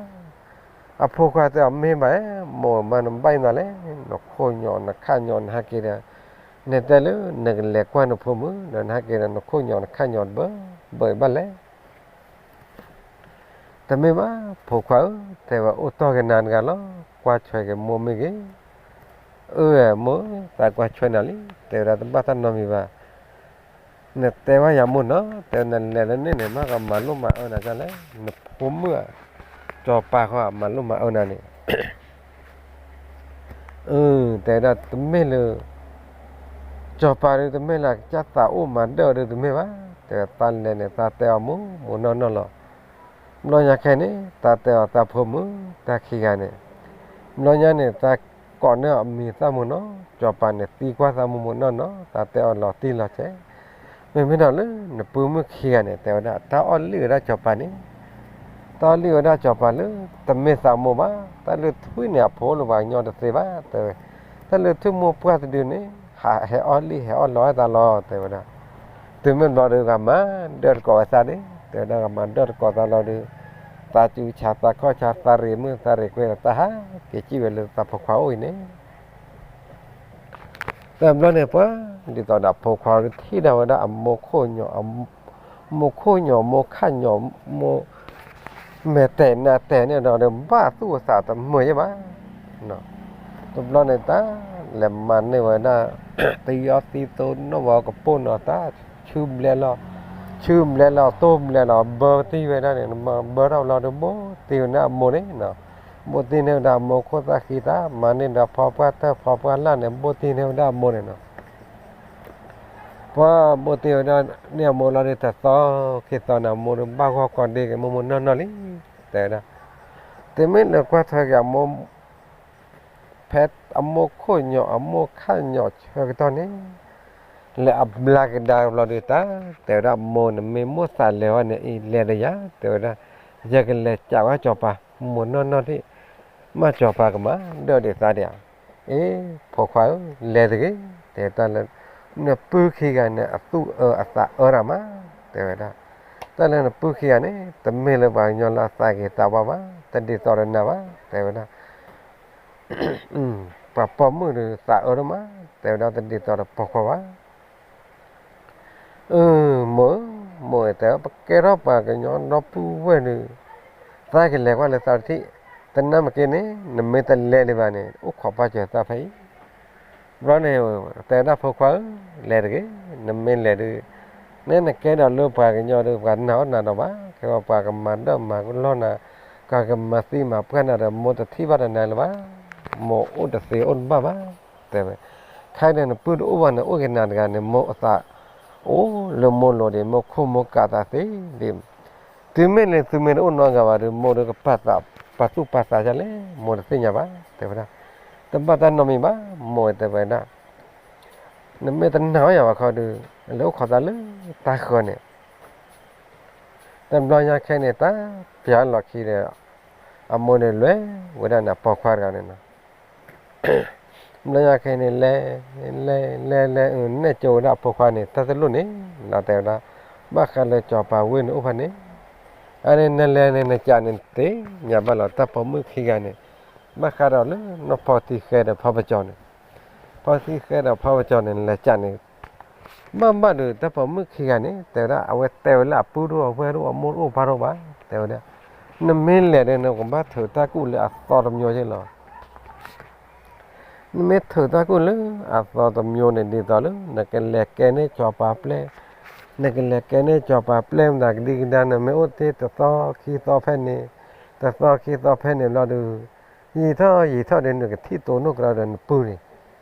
အဖိခွါတဲအီၤ မ့ၢ်ဘၣ်, မိၢ်မၤနဘၣ်အံၤနၤလဲၣ်, နခိၣ်ညီၣ်နခၣ်ညီၣ်နဟဲက့ၤဒီး, နတဲလၢနကလဲၤကွၢ်နဖိမုၣ် ဒီးနဟဲက့ၤဒီး နခိၣ်ညီၣ်နခၣ်ညီၣ်တဘၢဘၢအံၤဘၣ်လဲၣ်. တမ့ၢ်ဘၣ် ဖိခွါဧၢ, တဲဝဲ အိၣ်တီၢ်က့ၤနၤတဂၤလီၤ, ကွၢ်ဆွဲက့ၤမိၢ်မ့ၢ်ဂ့ၤ. အၢ မိၢ်, သးကွၢ်ဆွဲနၤလံ, တဲဝဲဒၣ် တဘၣ်တၢ်နီတမံၤဘၣ်, နတဲဘၣ်ယၤမိၢ်နီၤ, တဲဝဲ နလဲၤလၢန့ၣ်န့ၣ် မ့ၢ်ကမၤလိၣ်မၤအၢနၤဒ်လဲၣ်, နဖိမုၣ်ဧၢ, စီၤပၤဃီမၤလိၣ်မၤအၢနၤန့ၣ် အၢ တဲဝဲဒၣ် တမ့ၢ်လၢ စီၤပၤဒုး တမ့ၢ်လၢကစၢ်သးအိၣ်မၤဒၢၣ်အီၤဒုး တမ့ၢ်ဘၣ်, တဲဝဲ သးလဲၤန့ၣ် သးတဲအီၤမိၢ်မိၢ်နီၢ်နီၢ်လီၤ. ဘျီညါခဲန့ၣ် သးတဲအီၤသးဖိမုၣ်တၢ်ခံဂၤန့ၣ်, ဘျီညါန့ၣ် သးကိးန့ၢ်အမံၤသၣ်မိၢ်နီၢ်, စီၤပၤန့ၣ်သံကွၢ်သးမိၢ်မိၢ်နီၢ်နီၢ်, သးတဲအီၤလီၤတံၢ်လီၤဆဲး, မ့မ့ၢ်ဒီးလၢနပုၢ်မုၣ်ခံဂၤန့ၣ် တဲဝဲဒၣ် တၢ်အီၣ်လံၣ်ဝဲဒၣ်စီၤပၤန့ၣ် တၢ်အီၣ်လံၣ်ဝဲဒၣ်စီၤပၤလၢ တမ့ၢ်သးမိၢ်ဘၣ်, တၢ်လၢထွံၣ်န့ၣ် အဖိလၢပှၤကညီတသ့ဘၣ်, တဲဝဲ, တၢ်လၢထွံၣ်မိၢ်ပှၢ်တဒုန့ၣ် ဟးဟဲအီၣ်လံၣ်ဟဲအီၣ်လီအသးလီၤ တဲဝဲဒၣ်. တုၤမ့ၢ်ဘျီဒီး ဂၤမၤဒၢၣ်တကိးဝဲသးန့ၣ်, တဲဝဲဒၣ် ဂၤမၤဒၢၣ်တကိးသးလီၤဒီး သးစုဆါသးခီၣ်ဆါ သးရ့ၣ်မုၣ်သးရ့ၣ်ခွဲးဒီး သးဟးက့ၤစံၣ်ဝဲလၢသးဖိခွါအိၣ်အံၤန့ၣ် တဘျီန့ၣ် ပှၤဒ်သိးဒီး ဖိခွါကထံၣ်ဒၣ်ဝဲဒၣ်အမိၢ်ခိၣ်ညီၣ်, မိၢ်ခိၣ်ညီၣ် မိၢ်ခၣ်ညီၣ်, မိၢ်မဲာ်တဲာ်နါတဲာ်န့ၣ်ဒီး ဘၣ်သူၣ်အသးတမုာ်ယဲၢ်ဘၣ်. တဘျီန့ၣ် တၢ်လဲၤမၤန့ၢ်ဝဲဒၣ် တယီသံသိနီၣ်ဝဲကပိာ်နီၤ တၢ်ဆူဘျဲလီၤ, ဆူဘျဲလီၤ တိၢ်ဘျဲလီၤ ဘၢတံၢ်ဝဲဒၣ်န့ၣ် ဘၢထီၣ်လီၤဒီး ဘိၣ်တံၢ်ဝဲဒၣ်အမိၢ်န့ၣ်နီၤ. ဘိၣ်တံၢ်န့ၢ်ဝဲဒၣ်အမိၢ်ခိၣ်သၣ်ဃံသး မၤန့ၢ်ဒီးဖီပှၢ်တၢၢ်ဖီပှၢ်လၢ်န့ၣ် ဘိၣ်တံၢ်န့ၢ်ဝဲဒၣ်အမိၢ်န့ၣ်နီၤ. ပှၤဘိၣ်တံၢ်ဝဲဒၣ်န့ၢ်အမိၢ်လီၤဒီး တသီခံသီန့ၣ် အမိၢ်ဒီးဘၣ်ဂီၢ်ကီဒ့က့ၤမိၢ်မိၢ်နီၢ်နီၢ်လံ, တဲဝဲဒၣ်. တမ့ၢ်လၢကွၢ်ထွဲက့ၤအမိၢ် ဖဲအမိၢ်ခိၣ်ညီၣ်အမိၢ်ခၣ်ညီၣ်ဆၢကတီၢ်န့ၣ် လဲၤအဘျါကဒါဘျီဒီးတၢ် တဲဝဲဒၣ် မိၢ်နမ့ၢ်မိၣ်သးလဲၤဝဲန့ၣ်အံၤ လဲၤဒီးယၤ တဲဝဲဒၣ်, ယကလဲၤစံးဝဲစီၤပၤ မိၢ်နီၢ်နီၢ်ဒံး, မ့ၢ်စီၤပၤကမၤဒၢၣ်ဒံးသးဒံးဧါ. အ့ ဖိခွါဧၢ လဲၤတဂ့ၤ, တဲတၢ်လၢ နပုၢ်ခံဂၤန့ၣ် အသူၣ်အၢအသးအၢတၢ်မး, တဲဝဲဒၣ်. တၢ်လၢနပုၢ်ခံဂၤန့ၣ် တမ့ၢ်လၢပှၤကညီလၢအသးဂ့ၤသးဝါဘၣ်, တဒ်သိးဒီးနၤဘၣ်, တဲဝဲဒၣ်. ပှၤပိာ်မုၣ်ဒီးသးအၢတမး, တဲဝဲဒၣ် တဒ်သိးဒီးပိာ်ခွါဘၣ်. အၢ မိၢ်ဧၢ, မိၢ်ဧၢ တဲဝဲ ပကဲထီၣ်ပှၤကညီဒီပုၢ်ဝဲၢ်ဒီး သးကလဲၤကွၢ်လၢသးတထံၣ်, သနာ်က့န့ၣ် နမ့ၢ်တလဲၤလၢၤဘၣ်န့ၣ် အိၣ်ခိးပာ်စၢၤသးဖဲအံၤ. ဘျီန့ၣ် တဲဝဲဒၣ် ဖိခွါဧၢ, လဲၤတဂ့ၤ, နမ့ၢ်လဲၤဒီး နဲနကဲဒီးလၢပှၤကညီဒီး ပှၤတနာ်အီၣ်နၤဒီးဘၣ်, ခဲဝဲပှၤကမၤဒၢၣ်မၤကလီနၤ, ပှၤကမၤသံမၤပှၢ်နၤဒီး မိၢ်တထံၣ်ဘၣ်ဒီးနၤလၢၤဘၣ်, မိၢ်အိၣ်တသ့အိၣ်တဘၣ်ဘၣ်, တဲဝဲ. ခဲအံၤန့ၣ် နပုၢ်တအိၣ်ဘၣ်န့ၣ် အိၣ်က့ၤနၤတဂၤန့ၣ် မိၢ်အသးအိၣ်လၢမိၢ်လိၤဒံး, မိၢ်ခိၣ်မိၢ်ကးသးသ့ဒံး, တုၤမ့ၢ်လၢသုမ့ၢ်တအိၣ်နီတဂၤဘၣ်ဒီး မိၢ်ဒီးကပာ်သး ပာ်သူၣ်ပာ်သးဒ်လဲၣ် မိၢ်တသ့ၣ်ညါဘၣ်, တဲဝဲဒၣ်. တဘၣ်တၢ်နီတမံၤဘၣ်, မိၢ်တဲဝဲဒၣ်. နမ့ၢ်တနာ်အီၣ်ယၤဘၣ်ခီဒီး လဲၤအိၣ်ခိးသးလၢတၢ်ဃၢၤန့ၣ် တဘျီညါခဲအံၤန့ၣ် တၢ်ပျၢၤလီၢ်ခံဒီး အမိၢ်န့ၣ်လဲၤဝဲဒၣ်န့ၣ် ပိာ်ခွါတဂၤန့ၣ်နီၤ. ဘျီညါခဲအံၤန့ၣ် လဲၤ လဲၤ လဲၤ လဲၤ နဲၣ်ကၠိဝဲဒၣ်အဖိခွါန့ၣ် တၢ်တလိၣ်န့ၣ် လီၤတဲဝဲဒၣ်, ဘၣ်ဃးလၢစီၤပၤဝ့ၢ်န့ၣ်အိၣ်ဖဲန့ၣ်, အန့ၣ်နလဲၤန့ၣ် နကးန့ၣ်သ့ၣ်ညါဘၣ်လီၤ. တၢ်ပိာ်မုၣ်ခံဂၤန့ၣ် ဘၣ်ဃးဒီးလၢနီၢ်ဖီသံဃဲဒီးဖီပကၠီၤန့ၣ်, ဖီသံဃဲဒီးဖီပကၠီၤန့ၣ် လဲၤကးန့ၣ် ဘၣ်ဘၣ်ဒီး တၢ်ပိာ်မုၣ်ခံဂၤန့ၣ် တဲဝဲဒၣ် အဝဲတဲဝဲလၢအပုၢ်တအိၣ်အဝဲၢ်တအိၣ်အမိၢ်တအိၣ်ပၢ်တအိၣ်ဘၣ်, တဲဝဲဒၣ်, နမ့ၢ်လဲၤဒီး နကဘၣ်ထုးတၢ်ကူၣ်လၢအသီတမျိုးယဲၢ်လီၤ. နမ့ၢ်ထုးတၢ်ကူၣ်လၢအသီတမျိုးန့ၣ် ဒ်သိးလၢ နကလဲၤကဲန့ၢ်စီၤပၤပျဲၢ်, နကလဲၤကဲန့ၢ်စီၤပၤပျဲၢ်မတၤကဒံကဒါ နမ့ၢ်အိၣ်တ့ၢ်တသီခံသီဖဲန့ၣ် တသီခံသီဖဲန့ၣ်ဘျီဒုး, ယံာ်ထီၣ်ယံာ်ထီၣ်ဒီး နကထံၣ်တိၤနီၢ်ကရီဒီးနပုၢ်န့ၣ်,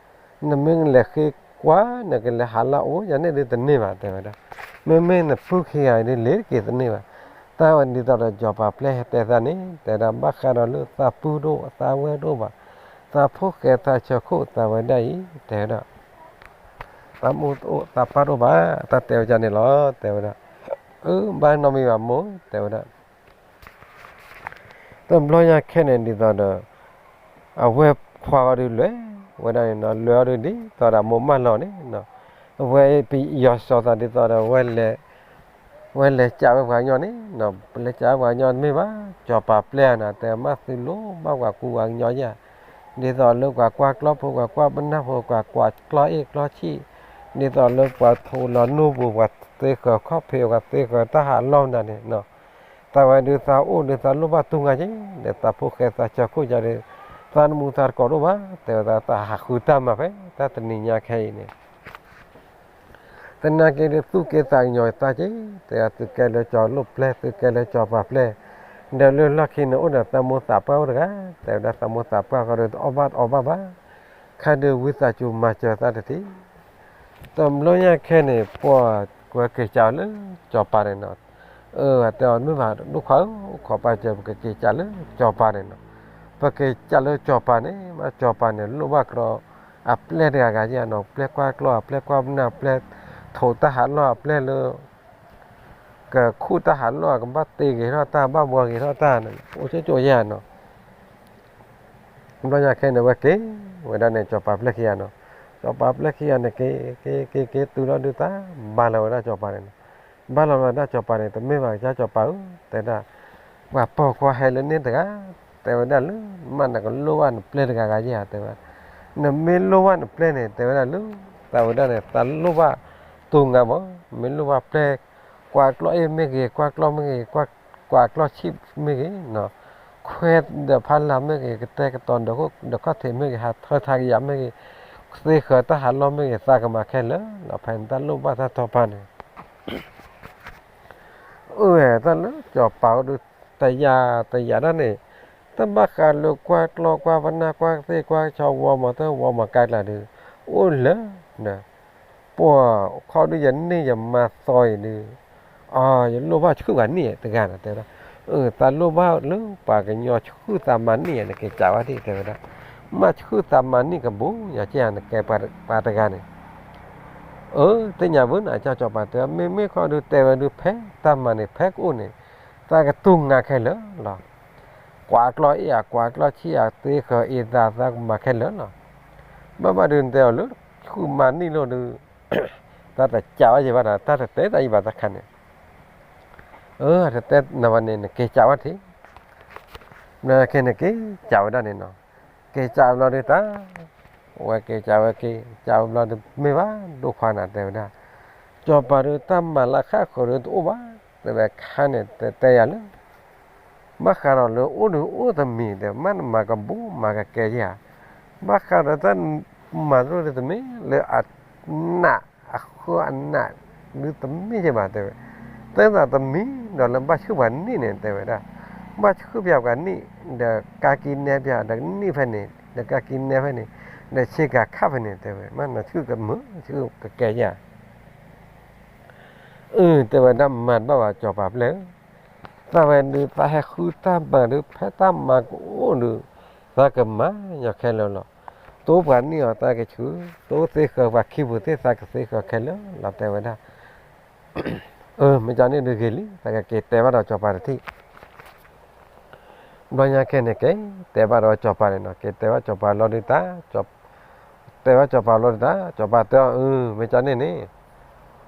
နမ့ၢ်လဲၤဃ့ကွၢ် နကလဲၤဟးလၢအအိၣ်ယၤန့ၣ်ဒုးတန့ၢ်ဘၣ် တဲဝဲဒၣ်. မ့မ့ၢ်နပုၢ်ခံဂၤအံၤဒုး လ့ၤတက့ၤတန့ၢ်ဘၣ်. တၢ်ဝဲဒ်သိးဒီးစီၤပၤပျဲၢ်ဟဲတဲသးန့ၣ် တဲဝဲဒၣ် ဘၣ်ဃးဒီးလၢသးပုၢ်တအိၣ် သးဝဲၢ်တအိၣ်ဘၣ်, သးဖိၣ်ဃဲသးဆၢခိၣ်သးဝဲဒၣ်အံၤ တဲဝဲဒၣ်, သးမိၢ်တအိၣ်သးပၢ်တအိၣ်ဘၣ်, တၢ်တဲဝဲဒ်န့ၣ်လီၤ တဲဝဲဒၣ်. အၢ ဘၣ်နီတမံၤဘၣ်မိၢ် တဲဝဲဒၣ်. တဘျီညါခဲန့ၣ်ဒ်သိးဒီး အဝဲၢ်ခွါအီၤဒုးလဲၤဝဲဒၣ်န့ၣ်နီၤ, လဲၤအီၤဒုးဒ်သိးဒီးမိၢ်မၢလီၤန့ၣ်နီၤ, အဝဲပယီၤစီၤသးဒ်သိးဒီး ဝဲလဲၤကးဝဲပှၤကညီန့ၣ်နီၤ, လဲၤကးဝဲပှၤကညီတမ့ၢ်ဘၣ်, စီၤပၤပျဲၢ်နၤ တဲမၤသုလိၣ်ဘၣ်ပှၤကူပှၤကညီယါ, ဒ်သိးလၢပှၤကွၢ်ကျီၢ်ဖိ ပှၤကွၢ်ပနၢ်ဖိ ပှၤကွၢ်ကျီၢ်အ့ၣ်ကျီၢ်ဆံၣ်, ဒ်သိးလၢပှၤထိးလီၤနိၢ်ပူၤ ပှၤသ့ဃၢၤခီၣ်ဖံး ပှၤသ့ဃၢၤတၢ်ဟးလီၢ်နၤန့ၣ်နီၤ, တၢ်ဝဲဒုးသးအိၣ်ဒုးသးလိၣ်ဘၣ်တူၢ်ငါက့ၤ, ဒီးသးဖိၣ်ဃဲသးဆၢခိၣ်ယါဒီး သးနမူသးတကိးဒိၣ်ဘၣ် တဲဝဲဒၣ်, တၢ်ဟးဃုတၢ်မၤဖဲတၢ်တနံၤညါခဲအံၤန့ၣ် သနာ်က့ဒုးသူၣ်က့သးကညီၤသးက့ၤ, တဲသုကဲလၢစီၤလိၣ်ပျဲၢ် သုကဲလၢစီၤပၤပျဲၢ်, ဒီးလၢလီၢ်ခံန့ၣ်အိၣ်ဒီးသးမိၢ်သးပှၢ်အိၣ်တဂၤ, တဲဝဲဒၣ် သးမိၢ်သးပှၢ်ဃီဒီးတအီၣ်ဘၣ်တအီဘၣ်ဘၣ်, ခါဒုးဝံသးစူၤမၤစၢၤသးတထံၣ် တဘျီညါခဲန့ၣ် ပှၤကွဲက့ၤကးလၢစီၤပၤန့ၣ်နီၤ, အၢ တဲအီၤမ့ၢ်ဘၣ်ဒိၣ်ခွါဧၢ အိၣ်ခိးပာ်စၢၤပကက့ၤကးလၢစီၤပၤန့ၣ်နီၤ, ပက့ၤကးလၢစီၤပၤန့ၣ် မ့ၢ်စီၤပၤန့ၣ် လိၣ်ဘၣ်ကဒီး အပျဲၢ်တဂၤဂၤယါနီၤ, ပျဲၢ်ကွၢ်ကျီၢ် အပျဲၢ်ကွၢ်ပနၢ် အပျဲၢ်ထိးတၢ်ဟးလီၢ် အပျဲၢ်လၢ ကခူၣ်တၢ်ဟးလီၢ် ကဘၣ်တ့ဂ့ၤထီၣ်တၢ် ဘၣ်ဘှီဂ့ၤထီၣ်တၢ်န့ၣ် အိၣ်ကၠိကၠိယါနီၤ တဘျီညါခဲန့ၣ် ဝဲက့ၤဝဲဒၣ်န့ၣ် စီၤပၤပျဲၢ်ခံဂၤနီၤ, စီၤပၤပျဲၢ်ခံဂၤန့ၣ် က့ၤက့ၤက့ၤက့ၤတုၤလီၤဒုးတၢ် ဘါလီၤဝဲဒၣ်စီၤပၤန့ၣ်နီၤ, ဘါလီၤဝဲဒၣ်စီၤပၤန့ၣ် တမ့ၢ်ဘၣ်ကစၢ်စီၤပၤဧၢ တဲဒၣ်, ပှၤပိာ်ခွါဟဲလၢန့ၣ်တဂၤ, တဲဝဲဒၣ်လၢ မ့ၢ်နကလိၣ်ဘၣ်နပျဲၢ်တဂၤဂၤယါ တဲဝဲ, နမ့ၢ်လိၣ်ဘၣ်နပျဲၢ်န့ၣ် တဲဝဲဒၣ်လၢ သးဝဲဒၣ်န့ၣ် သးလိၣ်ဘၣ်တူၢ်ငါမး, မ့ၢ်လိၣ်ဘၣ်ပျဲၢ် ကွၢ်ကျီၢ်အ့ၣ်မ့ၢ်ဂ့ၤ ကွၢ်ကျီၢ်မ့ၢ်ဂ့ၤ ကွၢ်ကျီၢ်ဆံၣ်မ့ၢ်ဂ့ၤနီၤ, ခွဲးဒီးဖးလၢ်မ့ၢ်ဂ့ၤ ကတဲာ်ကတီၤဒီးခိၣ်ဒီးခီၣ်ထံးမ့ၢ်ဂ့ၤ ဟးထၢထးကယၤမ့ၢ်ဂ့ၤ, သ့ဃၢၤတၢ်ဟးလီၢ်မ့ၢ်ဂ့ၤ သးကမၤခဲလၢာ်လီၤ ဖဲန့ၣ်တၢ်လိၣ်ဘၣ်တၢ်တီပာ်န့ၣ် အၢ တၢ်လၢစီၤပၤအိၣ်ဒုး တယာ်တယာ်ဒၣ်န့ၣ်, တဘၣ်ဃးလၢကွၢ်ကျီၢ်ကွၢ်ပနၢ်ကွၢ်သ့ၣ်ကွၢ်ဆီဝီမၤတၢ်ဝီမၤကါကျါဒုး အိၣ်လၢ ပှၤခီဒုးယန့ၢ်ယမၤသီအံၤဒုး အၢ ယလိၣ်ဘၣ်ဆှုၣ်ပှၤနံၣ်တဂၤန့ၣ် တဲဝဲဒၣ်, အၢ သးလိၣ်ဘၣ်လၢပှၤကညီဆှုၣ်သးမၤနံၣ်န့ၣ် က့ၤကးဝဲဒၣ် တဲဝဲဒၣ်, မ့ၢ်ဆှုၣ်သးမၤနံၣ်ကဘူး ယကဲန့ၣ် ကဲပှၤတဂၤန့ၣ် အၢ သ့ၣ်ညါဘၣ်န့ၣ် ကစၢ်စီၤပၤတဲ မ့မ့ၢ်ခီဒုးတဲဝဲဒုး ဖဲတၢ်မၤန့ၣ် ဖဲကအိၣ်န့ၣ် သးကတူၢ်ငါခဲလၢာ်လီၤ. ကွၢ်ကျီၢ်အ့ၣ်ဧါ ကွၢ်ကျီၢ်ဆံၣ်ဧါ သ့ဃၢၤအ့ၣ်သး သးကမၤခဲလၢာ်လီၤ. ဘၣ်ဘၣ်ဒုးတဲအီၤလၢ ဆှုၣ်မၤနံၣ်လိာ်ဒုး တၢ်တကးဝဲယံၤဘၣ်ဒီး တၢ်တတဲတၢ်ယံၤဘၣ်တခါန့ၣ် အၢ တတဲနၤဘၣ်န့ၣ် နက့ၤကးဝဲထံး ဘျီခဲန့ၣ်က့ၤကးဝဲဒၣ်န့ၣ်နီၤ, က့ၤကးဘျီဒုးတၢ် ဝဲက့ၤကးဝဲက့ၤကးဝဲဘျီဒုး မ့ၢ်ဘၣ်ဒိၣ်ခွါနၤ တဲဝဲဒၣ်, စီၤပၤဒုးတၢ်မၤလၢဃၣ်ဃုာ်ဒုးတအိၣ်ဘၣ် တဲဝဲခါန့ၣ် တဲတဲယၤလၢ ဘၣ်ဃးဒီးလၢအိၣ်ဒုးအိၣ်တမံၤ တဲမ့ၢ်နမၤကဘူးမၤကကဲယၤ, ဘၣ်ဃးဒီးတၢ်မၤတလိၣ်ဒုးတမ့ၢ်လၢအနး အဃၢအနးဒုးတမ့ၢ်ယဘၣ် တဲဝဲ, တဲသးတမံၤဒီးလၢဘၣ်ဆှုၣ်ပှၤနံၣ်န့ၣ် တဲဝဲဒၣ်, ဘၣ်ဆှုၣ်ပှၤနံၣ် ဒီးကးက့ၤနဲပှၤဒီးနံၣ်ဖဲန့ၣ် ဒီးကးက့ၤနဲဖဲန့ၣ် ဒီးဆ့ကၤခၣ်ဖဲန့ၣ် တဲဝဲ မ့ၢ်နဆှုၣ်ကမုာ်ဆှုၣ်ကကဲယၤ အၢ တဲဝဲဒၣ်မၤတဘၣ်ဘၣ်စီၤပၤပျဲၢ်ဧၢ, သးဝဲဒုးသးဟဲဃုတၢ်မၤဒုး ဖဲတၢ်မၤကအိၣ်ဒုး သးကမၤညီခဲလၢာ်လီၤ. တိပှၤနံၣ်အီၤသးကဆှု, တိသ့ဃၢၤပှၤခံပူၤသ့ၣ်သးကသ့ဃၢၤခဲလၢာ်လီၤ တဲဝဲဒၣ်. အၢ မ့ၢ်ကန့ၣ်ဒုးဂ့ၤလံ သးကက့ၤတဲဘၣ်ဒီးစီၤပၤတထံၣ် ဘျီညါခဲန့ၣ်က့ၤ တဲဘၣ်ဒီးစီၤပၤန့ၣ်နီၤ, က့ၤတဲဘၣ်စီၤပၤလီၤဒုးတၢ်, တဲဘၣ်စီၤပၤလီၤဒုးတၢ်, စီၤပၤတဲအီၤ အၢ မ့ၢ်ကန့ၣ်န့ၣ်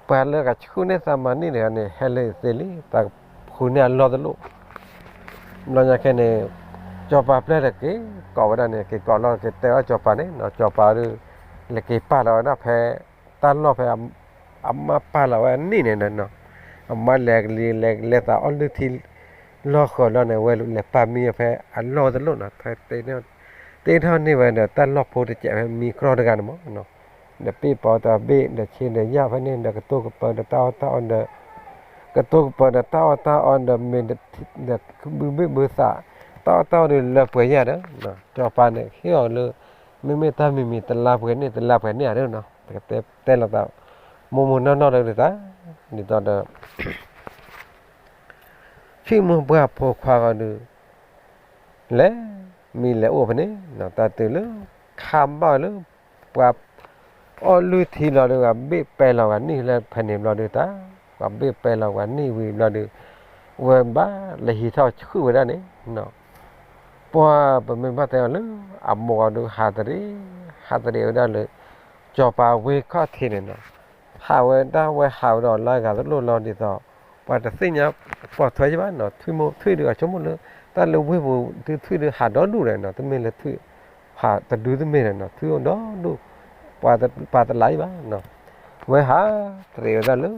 ပှၤလၢကဆှုၣ်န့ၢ်သးမၤနံၣ်တဂၤန့ၣ် ဟဲလၢအသ့လံ, သးဃုန့ၢ်အလီၢ်တလိၣ်. ဘျီညါခဲန့ၣ် စီၤပၤပျဲၢ်ဒီးက့ၤကိးဝဲဒၣ်န့ၣ် က့ၤကိးလီၤ က့ၤတဲဘၣ်စီၤပၤန့ၣ်နီၤ, စီၤပၤဒီး လဲၤက့ၤပာ်လီၤဝဲဒၣ်ဖဲ တၢ်လီၢ်ဖဲ အမါပာ်လီၤဝဲအနံၣ်န့ၣ်နီၤ, အမါလဲၤကလံၤလဲၤလဲၤသးအီၣ်လုၢ်ထံ လီၢ်ဃၢၤလီၤန့ၣ် ဝဲလဲၤပာ်မံဖဲအလီၢ်တလိၣ်နီၤ, ဖဲ တ့ထီၣ်န့ၢ်ဝဲဒီးတၢ်လီၢ်ဖိတစဲးဖဲမံကြီတဂၤန့ၣ်မး, ဒီးပ့ၢ်ပီတဘ့ၣ် ဒီးဆ့ဒီးယၣ်ဖဲန့ၣ် ဒီးကတိၤကပၢၤဒီးတၢ်အီၣ်တၢ်အီဒီး ကတိၤကပၢၤဒီးတၢ်အီၣ်တၢ်အီဒီးမ့ၢ် ဒီးဘုဘ့ၣ်ဘုသး တၢ်အီၣ်တၢ်အီဒုးလၢပှဲၤယၤဒီး စီၤပၤန့ၣ်ဟ့ၣ်အီၤလၢ မ့မ့ၢ်တၢ်မံၤမံၤတလါပှဲၤန့ၢ် တလါပှဲၤန့ၢ်ဧါဒီးနီၤ ပကတဲတဲလီၤသး မိၢ်မိၢ်နီၢ်နီၢ်ဒီးသး ဒ်သိးဒီး ဆံၣ်မိၢ်ပှၢ်ဖိခွါဂီၤဒုး လဲၤမံလဲၤအိၣ်ဖဲန့ၣ် တၢ်တုၤလၢ ခါဘၣ်လၢ ပှၤအီၣ်လုၢ်ထံလီၤဒုး ပှၤဘ့ၣ်ပဲလီၤပှၤနံၣ်လၢဖဲန့ၣ်ဘျီဒုးတၢ် ပှၤဘ့ၣ်ပဲလီၤပှၤနံၣ်ဝံၤဘျီဒုး ဝဲဘၣ်လဲၤဟံးထီၣ်ဆူၣ်ဝဲဒၣ်န့ၣ် ပှၤပမ့ၢ်ဘၣ်တဲအီၤလၢ အမိၢ်ဂီၤဒုးဟးတရံး ဟးတရံးဝဲဒၣ်လၢ စီၤပၤဝ့ၢ်ခီၣ်ထံးန့ၣ်နီၤ ဟးဝဲဒၣ်ဝဲဟးဝဲဒီးလၢအဂၤတလိၣ်လီၤဒ်သိး ပှၤတသ့ၣ်ညါပိာ်ထွဲယဘၣ်နီၤ ထွံၣ်မိၢ်ထွံၣ်ဒုးအဆိကမိၣ်လၢ တၢ်လၢဝ့ၢ်ပူၤဒုးထွံၣ်ဒုးဟးဒီဒူၣ်ဒီးနီၤ တမ့ၢ်လၢထွံၣ် ဟးတဒုတမ့ၢ်ဒီးနီၤ ထွံၣ်အိၣ်ဒီဒူၣ် ပှၤတပာ်တလးအံၤဘၣ်နီၤ ဝဲဟးတရံးဝဲဒၣ်လၢ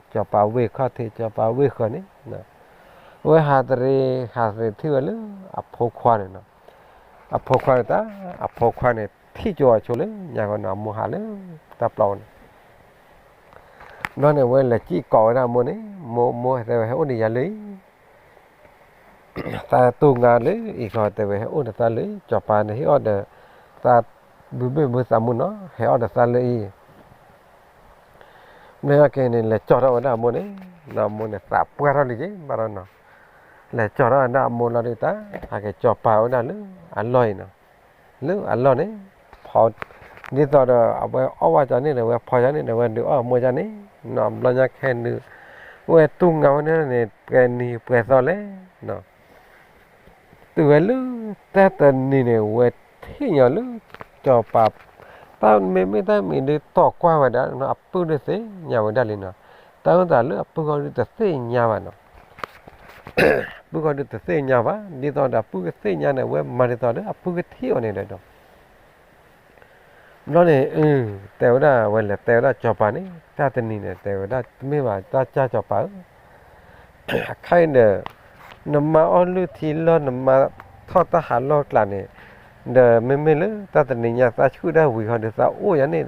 စီၤပၤဝ့ၢ်ခီၣ်ထံး စီၤပၤဝ့ၢ်ဃၢၤန့ၣ် ဝဲဟးတရံး ဟးတရံးထံၣ်ဝဲလၢ အဖိခွါန့ၣ်နီၤ အဖိခွါန့ၣ်တၢ် အဖိခွါန့ၣ် ထံၣ်ကၠိအဆိလၢညါဃီနီၤ အမိၢ်ဟးလၢတၢ်ပျီန့ၣ် ဘျီန့ၣ် ဝဲလဲၤစံၣ်ကိးဝဲဒၣ်အမိၢ်န့ၣ် မိၢ်မိၢ်တဲဝဲဟဲအိၣ်ဒီးယၤလၢအံၤ သးတူၢ်ငါလၢအံၤခီ တဲဝဲဟဲအိၣ်ဒီးသးလၢအံၤ စီၤပၤန့ၣ်ဟ့ၣ်အီၣ်ဒီး သးဘုဘ့ၣ်ဘုသးမုၢ်နီၤ ဟဲအီၣ်ဒီးသးလၢအံၤ မ့ၢ်ဟဲက့ၤန့ၣ် လဲၤကၠီထီၣ်ဝဲဒၣ်အမိၢ်န့ၣ် နီၤအမိၢ်န့ၣ် သးပှၢ်ထီၣ်လံက့ၤ ဘၣ်ဒီးနီၤ လဲၤကၠီထီၣ်ဝဲဒၣ်အမိၢ်လီၤဒုးတၢ် ဟဲက့ၤစီၤပၤဝဲဒၣ်လၢအလီၢ်အံၤနီၤ လၢအလီၢ်န့ၣ် ဖီ ဒ်သိးဒီး အဝဲအီၣ်ဝဲကန့ၣ်ဒီး ဝဲဖီကန့ၣ်ဒီး ဝဲဒုးအီၣ်အမိၢ်ကန့ၣ် နီၤဘျီညါခဲဒုး ဝဲတူၢ်ငါဝဲန့ၣ်န့ၣ် ပှဲၤနံၤပှဲၤသီလဲၣ်နီၤ တုၤဝဲလၢ တၢ်တနံၤန့ၣ် ဝဲထံၣ်ညီလၢ စီၤပၤ တၢ်မ့မ့ၢ်တၢ်မံၤဒုးတီၢ်ကွၢ်ဝဲဒၣ်နီၤ အပုၢ်ဒုးသ့ၣ်ညါဝဲဒၣ်လံနီၤ တၢ်မ့ၢ်သးလၢအပုၢ်ဂီၢ်ဒုးတသ့ၣ်ညါဘၣ်နီၤ အပုၢ်ဂီၢ်ဒုးတသ့ၣ်ညါဘၣ် ဒ်သိးဒီးအပုၢ်ကသ့ၣ်ညါန့ၣ် ဝဲမၤဒ်သိးဒီးအပုၢ်ကထံၣ်အီၤန့ၣ်ဒီး ဘျီန့ၣ် တဲဝဲဒၣ် ဝဲလဲၤတဲဝဲဒၣ်စီၤပၤန့ၣ် တၢ်တနံၤန့ၣ် တဲဝဲဒၣ် တမ့ၢ်ဘၣ် တၢ်ကၢ်စီၤပၤဧၢ အခါအံၤဒီး နမါအီၣ်လုၢ်ထံလီၢ် နမါထီၣ်တၢ်ဟးလီၢ်ကျးန့ၣ် ဒီးမ့မ့ၢ်လၢတၢ်တနံၤညါသးဆူၣ်ဒၣ်ဝံၤဃီဒီးသးအိၣ်ယၤန့ၣ်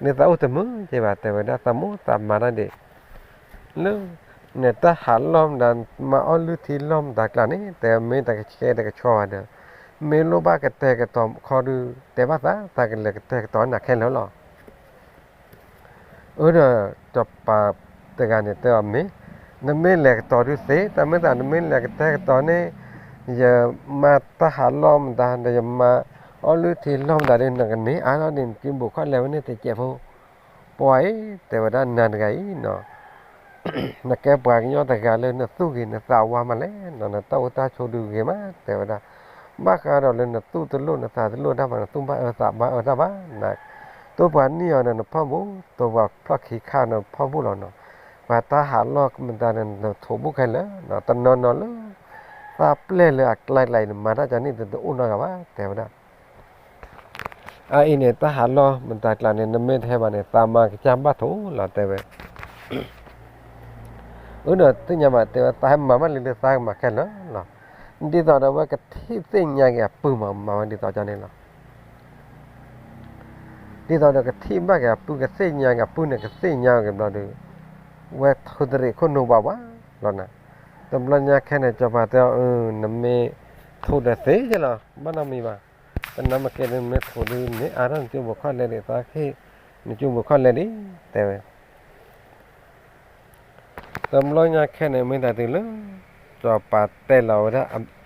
န့ၣ်သးအိၣ်တမုာ်က့ဘၣ် တဲဝဲဒၣ် သးမိၢ်သးမၤတၢ်ဒံး လၢ နတၢ်ဟးလီၢ်မတၤ မါအီၣ်လုၢ်ထံလီၢ်မတၤကျးန့ၣ် တဲမ့ၢ်တၢ်ကဆှဲတကဆှီဘၣ်ဒီး မ့ၢ်လိၣ်ဘၣ်ကတဲာ်ကတီၤခီဒုး တဲဘၣ်သး သးကလဲၤကတဲာ်ကတီၤနၤခဲလၢာ်လီၤ အၢဒီး စီၤပၤတဂၤန့ၣ်တဲအီၤမ့ၢ် နမ့ၢ်လဲၤကတီၤဒုးသ့ တၢ်မ့ၢ်သးနမ့ၢ်လဲၤကတဲာ်ကတီၤန့ၣ် ယမါတၢ်ဟးလီၢ်မတၤ ဒီးယမါအီၣ်လုၢ်ထံလီၢ်မတၤဒီး နကန့ၢ်အါထီၣ်ဒ်နက့ၤဘိးခီၣ်လဲၤဝဲန့ၣ်တစဲးဖိ ပှၤအံၤ တဲဝဲဒၣ်နၤတဂၤအံၤနီၤ နကဲပှၤကညီတဂၤလၢနသူၣ်ဂ့ၤနသးဝါမးလဲၣ်နီၤ နတၢ်အိၣ်တၢ်ဆိးဒုးဂ့ၤမး တဲဝဲဒၣ် ဘၣ်ဃးဒီးလၢနသူၣ်တလိၣ်နသးတလိၣ်တၢ်ဘၣ် နသူၣ်ဘၣ်အၢသးဘၣ်အၢတၢ်ဘၣ် န တိပှၤနံၣ်အီၤဒီးနဖီၣ်ဘူး တိပှၤဖျီၣ်ခံခါနဖီၣ်ဘူးလီၤနီၤ ပှၤတၢ်ဟးလီၢ်မတၤန့ၣ် နထိးဘူးခဲလၢာ်နီၤ တနီၤနီၤလၢ သးပျဲၢ်လၢအကျါကျါအံၤ နမၤတၢ်ကန့ၣ်တအိၣ်နီတဂၤဘၣ် တဲဝဲဒၣ် အအံၤန့ၣ် တၢ်ဟးလီၢ်မတၤကျးန့ၣ် နမ့ၢ်တဟဲဘၣ်န့ၣ် သးမၤကစၢ်ဘၣ်ထိၣ်လီၤ တဲဝဲ အၢဒီးသ့ၣ်ညါဘၣ် တဲဝဲ သးဟဲမၤဘၣ်လံလၢသးကမၤခဲလၢာ်လီၤ ဒ်သိးဒီးဝဲကထံၣ်သ့ၣ်ညါက့ၤအပုၢ်မၤ မၤဝဲဒ်သိးကန့ၣ်လီၤ ဒ်သိးဒီးကထံၣ်ဘၣ်က့ၤအပုၢ် ကသ့ၣ်ညါက့ၤအပုၢ်န့ၣ် ကသ့ၣ်ညါက့ၤဘျီဒီး ဝဲထိးတရံးခိၣ်နူာ်ဘၣ်ဝဲလီၤနၤ တဘျီညါခဲန့ၣ် စီၤပၤတဲအီၤ နမ့ၢ်ထိးဒီးသ့က့ၤလီၤ ဘၣ်နီတမံၤဘၣ် တနၤမ့ၢ်ကဲဒုး မ့ၢ်ထိးဒုးန့ၣ် အါထီၣ်နကၠိဘိးခီၣ်လဲဒံး သးကဟ့ၣ် နကၠိဘိးခီၣ်လဲဒံး တဲဝဲ တဘျီညါခဲန့ၣ် မ့ၢ်တၢ်တုၤလၢ စီၤပၤတဲလီၤဝဲဒၣ် အၢ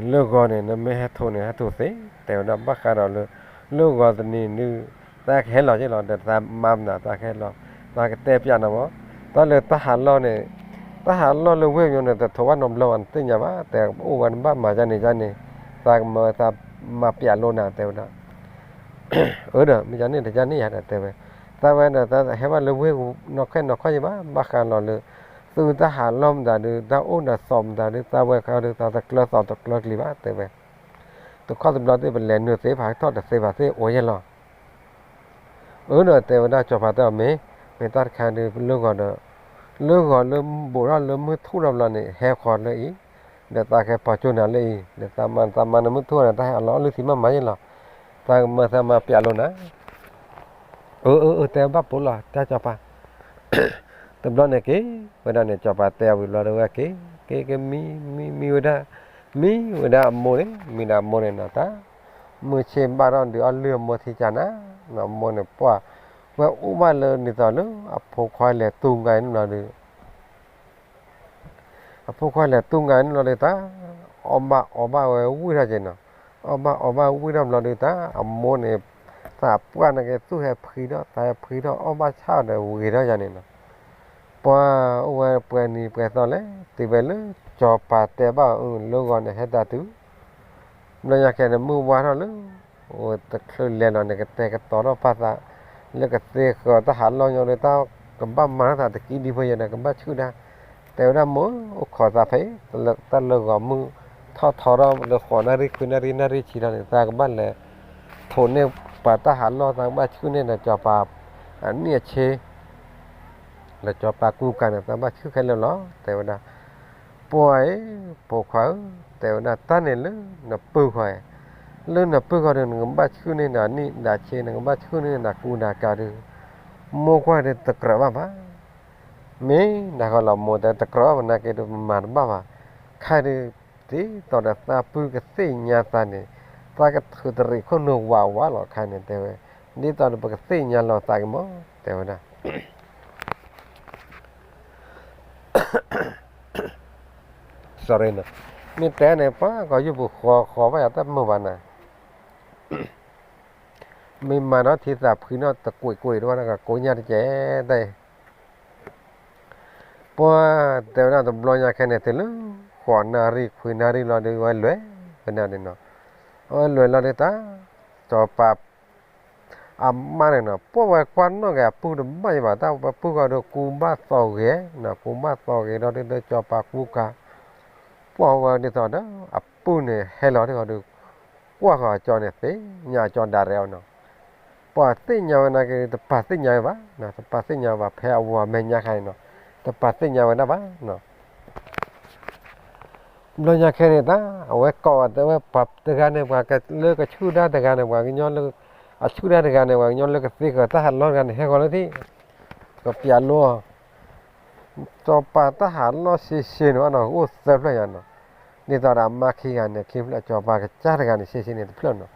လၢဂီၤန့ၣ် နမ့ၢ်ဟဲထိးန့ၣ် ဟဲထိးသ့ တဲဝဲဒၣ် ဘၣ်ဃးဒီးလၢ လၢဂီၤတနံၤဒုး သးကဟဲလီၤက့ၤလီၤ ဒီးသးမၤမနုၤ သးကဟဲလီၤ သးကတဲပျးနၤမး တၢ်လၢတၢ်ဟးလီၢ်န့ၣ် တၢ်ဟးလီၢ်လၢဝ့ၢ်ပူၤန့ၣ် တထိးဘၣ်နီတဘျီဘၣ် နသ့ၣ်ညါဘၣ် တဲအိၣ်ဝဲနဘၣ်မၤကန့ၣ်ကန့ၣ် သးကမၤ သးမၤပျးလိာ်နၤ တဲဝဲဒၣ် အၢဒီး မ့ၢ်ကန့ၣ်တကန့ၣ်ယၤဒီးတဲဝဲ သးဝဲဒီး သးဟဲဘၣ်လၢဝ့ၢ်ပူၤနီၢ်ခဲနီၢ်ခီယံၤဘၣ် ဘၣ်ဃးလီၤလၢ သုတၢ်ဟးလီၢ်မတၤဒုး တၢ်အိၣ်ဒီးသီးမတၤဒုး သးဝဲဃီဒီး သးတကျၢၤသီးတကျၢၤကျံၤဘၣ် တဲဝဲ တခီတဘျီသ့ၣ် ပလဲၤနုာ်သ့ ပဟးထီၣ်တသ့ဘၣ်သ့ၣ်အိၣ်ယဲလီၤ အၢဒီးတဲဝဲဒၣ် စီၤပၤတဲအီၤမ့ၢ် မ့ၢ်တၢ်တခါဒုး လၢဂီၤဒီး လၢဂီၤလၢဘူးထီၣ်လၢမုၢ်ထူၣ်ထီၣ်ဘျီန့ၣ် ဟဲဃီၤလၢအံၤ ဒီးသးကဟဲပိာ်ကၠိနၤလၢအံၤ ဒီးသးမၤ သးမၤနမုၢ်ထူၣ်ဒီး တၢ်ဟဲအလီၢ်အီၣ်လုၢ်ထံမးမးယဲလီၤ သးကမၤသးမၤပျးလိာ်နၤ အၢ အၢ အၢ တဲဘၣ်ပိာ်လီၤ တၢ်စီၤပၤ တဘျီန့ၣ်က့ၤ ဝဲဒၣ်န့ၣ် စီၤပၤတဲအဝံၤဘျီဒီးဝဲက့ၤ က့ၤ က့ၤမံ မံ မံဝဲဒၣ် မံဝဲဒၣ်အမိၢ်န့ၣ် မံဒၣ်အမိၢ်န့ၣ်နီၤ တၢ်မုၢ်ဆ့ၣ်ဘၣ်ထီၣ်ဒုးအီၣ်လုၢ်အမိၢ်ထံကၢ်နၤ, နီၤအမိၢ်န့ၣ်ပှၢ် ဝဲအိၣ်ဘၣ်လၢဒ်သိးလၢ အဖိခွါလဲၤတူၢ်ငါန့ၣ်ဘျီဒီး အဖိခွါလဲၤတူၢ်ငါန့ၣ်ဘျီဒီးတၢ် အီၣ်ဘၣ်အီဘၣ်ဝဲဝံၣ်ထီၣ်က့ၤနီၤ, အီၣ်ဘၣ်အီဘၣ်ဝံၣ်ထီၣ်ဘျီဒီးတၢ် အမိၢ်န့ၣ် သးပှၢ်န့ၣ်က့ၤသူၣ်ဟဲဖှံထီၣ် သးဟဲဖှံထီၣ် အီၣ်ဘၣ်ဆၣ်ဒီးဝံၤထီၣ်ယၤန့ၣ်နီၤ ပှၤအိၣ်ဝဲပှဲၤနံၤပှဲၤသီလဲၣ် တုၤဖဲလၢ စီၤပၤတဲဘၣ်အီၤ လၢဂီၤန့ၣ်ဟဲတၢ်တုၤ ဘျီညါခဲန့ၣ် မုၢ်ဝါထီၣ်လၢ အိၣ်တချုးလဲၤလီၤန့ၣ် ကတဲာ်ကတီၤထီၣ်ပာ်သး လၢကသ့ဃီၤတၢ်ဟးလီၢ်ညီဒီး တၢ်ကဘၣ်မၤထီၣ်သးတကံဒံဖိယဲန့ၣ် ကဘၣ်ဆူၣ်ဒၣ်, တဲဝဲဒၣ်မိၢ် အိၣ်ခိးသးဖဲအံၤ တၢ်လၢဂီၤမုၢ်ထီၣ်ထီထီၣ်လၢဃိးနၣ်ရံၣ်ခွံနၣ်ရံၣ်နၣ်ရံၣ်ဆံလီၤန့ၣ် သးကဘၣ်လဲၤ ထိးန့ၢ်ပှၤတၢ်ဟးလီၢ် သးကဘၣ်ဆူၣ်န့ၢ်ဒီးစီၤပၤ အနံၣ်အဆ့ လၢစီၤပၤကူကၤန့ၣ် သးဘၣ်ဆူၣ်ခဲလၢာ်လီၤ တဲဝဲဒၣ် ပှၤအံၤ ဖိခွါဧၢ, တဲဝဲဒၣ်တၢ်န့ၣ်လၢနပုၢ်ဃီဧၢ, လၢနပုၢ်ဃီဒီး နကဘၣ်ဆူၣ်န့ၢ်ဒီးနံၣ်ဒီးဆ့ နကဘၣ်ဆူၣ်န့ၢ်ဒီးကူဒီးကၤဒီး မိၢ်ကွၢ်ဒီးတကြၢးဘၣ်ဘၣ်, မ့ၢ်နဃီလီၤမိၢ် တဲတကြၢးဘၣ်ဘၣ်နာ်က့ဒီး ပမၤတဘၣ်ဘၣ်, ခဲအံၤဒုး ဒ်သိးဒီးသးပုၢ်ကသ့ၣ်ညါသးန့ၣ် သးကထုးတရံးခိၣ်နူာ်ဝးဝးလီၤ ခဲအံၤန့ၣ် တဲဝဲ, ဒ်သိးဒီးပကသ့ၣ်ညါလီၤသးက့ၤမး တဲဝဲဒၣ် sorry နီၤ, မ့ၢ်တဲန့ၣ် ပှၤကီၢ်ယူၢ်ပူၤဃီဃီဘၣ်ယၤတမုာ်ဘၣ်နၤ, မ့ၢ်မၤနီၣ်ထံသးဖှံနီၣ်တကွံာ်ကွံာ်တဝဲဒၣ် ကိးညါတကဲတၢ်အံၤ, ပှၤတဲဝဲဒၣ်တဘျီညါခဲန့ၣ် တုၤလၢ ဃိးနၣ်ရံၣ်ခွံနၣ်ရံၣ်လီၤဒီး ဝဲလဲၤဝဲဒၣ်န့ၣ်နီၤ, အဝဲလဲၤလီၤဒီးတၢ် စီၤပၤ အမါန့ၣ်နီၤ ပှၢ်ဝဲကွၢ်နီၣ်က့ၤအပုၢ်တဘၣ်ယံၤဘၣ် တၢ်ဝဲပုၢ်ဃီဒီးကူဘၣ်သီဂ့ၤနီၤ ကူဘၣ်သီဂ့ၤဒီးဒ်သိးစီၤပၤကူကၤ, ပှၢ်ဝဲဒ်သိးဒီး အပုၢ်န့ၣ်ဟဲလီၤဒ်ဃီဒီး ကွၢ်ဃီၤအကၠီန့ၣ် သ့ၣ်ညါအကၠီဒၣ်ရဲၣ်အီၤနီၤ, ပှၤသ့ၣ်ညါဝဲနာ်က့ၤ တပာ်သ့ၣ်ညါဝဲဘၣ်, တပာ်သ့ၣ်ညါဝဲဘၣ် ဖဲအဝၤမဲာ်ညါခါအံၤနီၤ, တပာ်သ့ၣ်ညါဝဲဒၣ်ဘၣ်နီၤ ဘျီညါခဲန့ၣ်တၢ် အဝဲကိးဝဲတဲဝဲ ပှၤတဂၤန့ၣ် ပှၤလၢကဆူၣ်ဒၣ်တဂၤန့ၣ် ပှၤကညီလၢ အဆူၣ်ဒၣ်တဂၤန့ၣ် ပှၤကညီလၢကသ့ဃီၤတၢ်ဟးလီၢ်တဂၤန့ၣ် ဟဲဃီၤလၢထံၣ်, ကပျးလိအီၤ, စီၤပၤတၢ်ဟးလီၢ်ဆ့ဆ့န့ၣ် အိၣ်သၢဖျၢၣ်ညါနီၤ, ဒ်သိးဒီးအမါခံဂၤန့ၣ် ခံဖျၢၣ် စီၤပၤကစၢ်တဂၤန့ၣ် ဆ့ဆ့န့ၣ်တဖျၢၣ်နီၤ,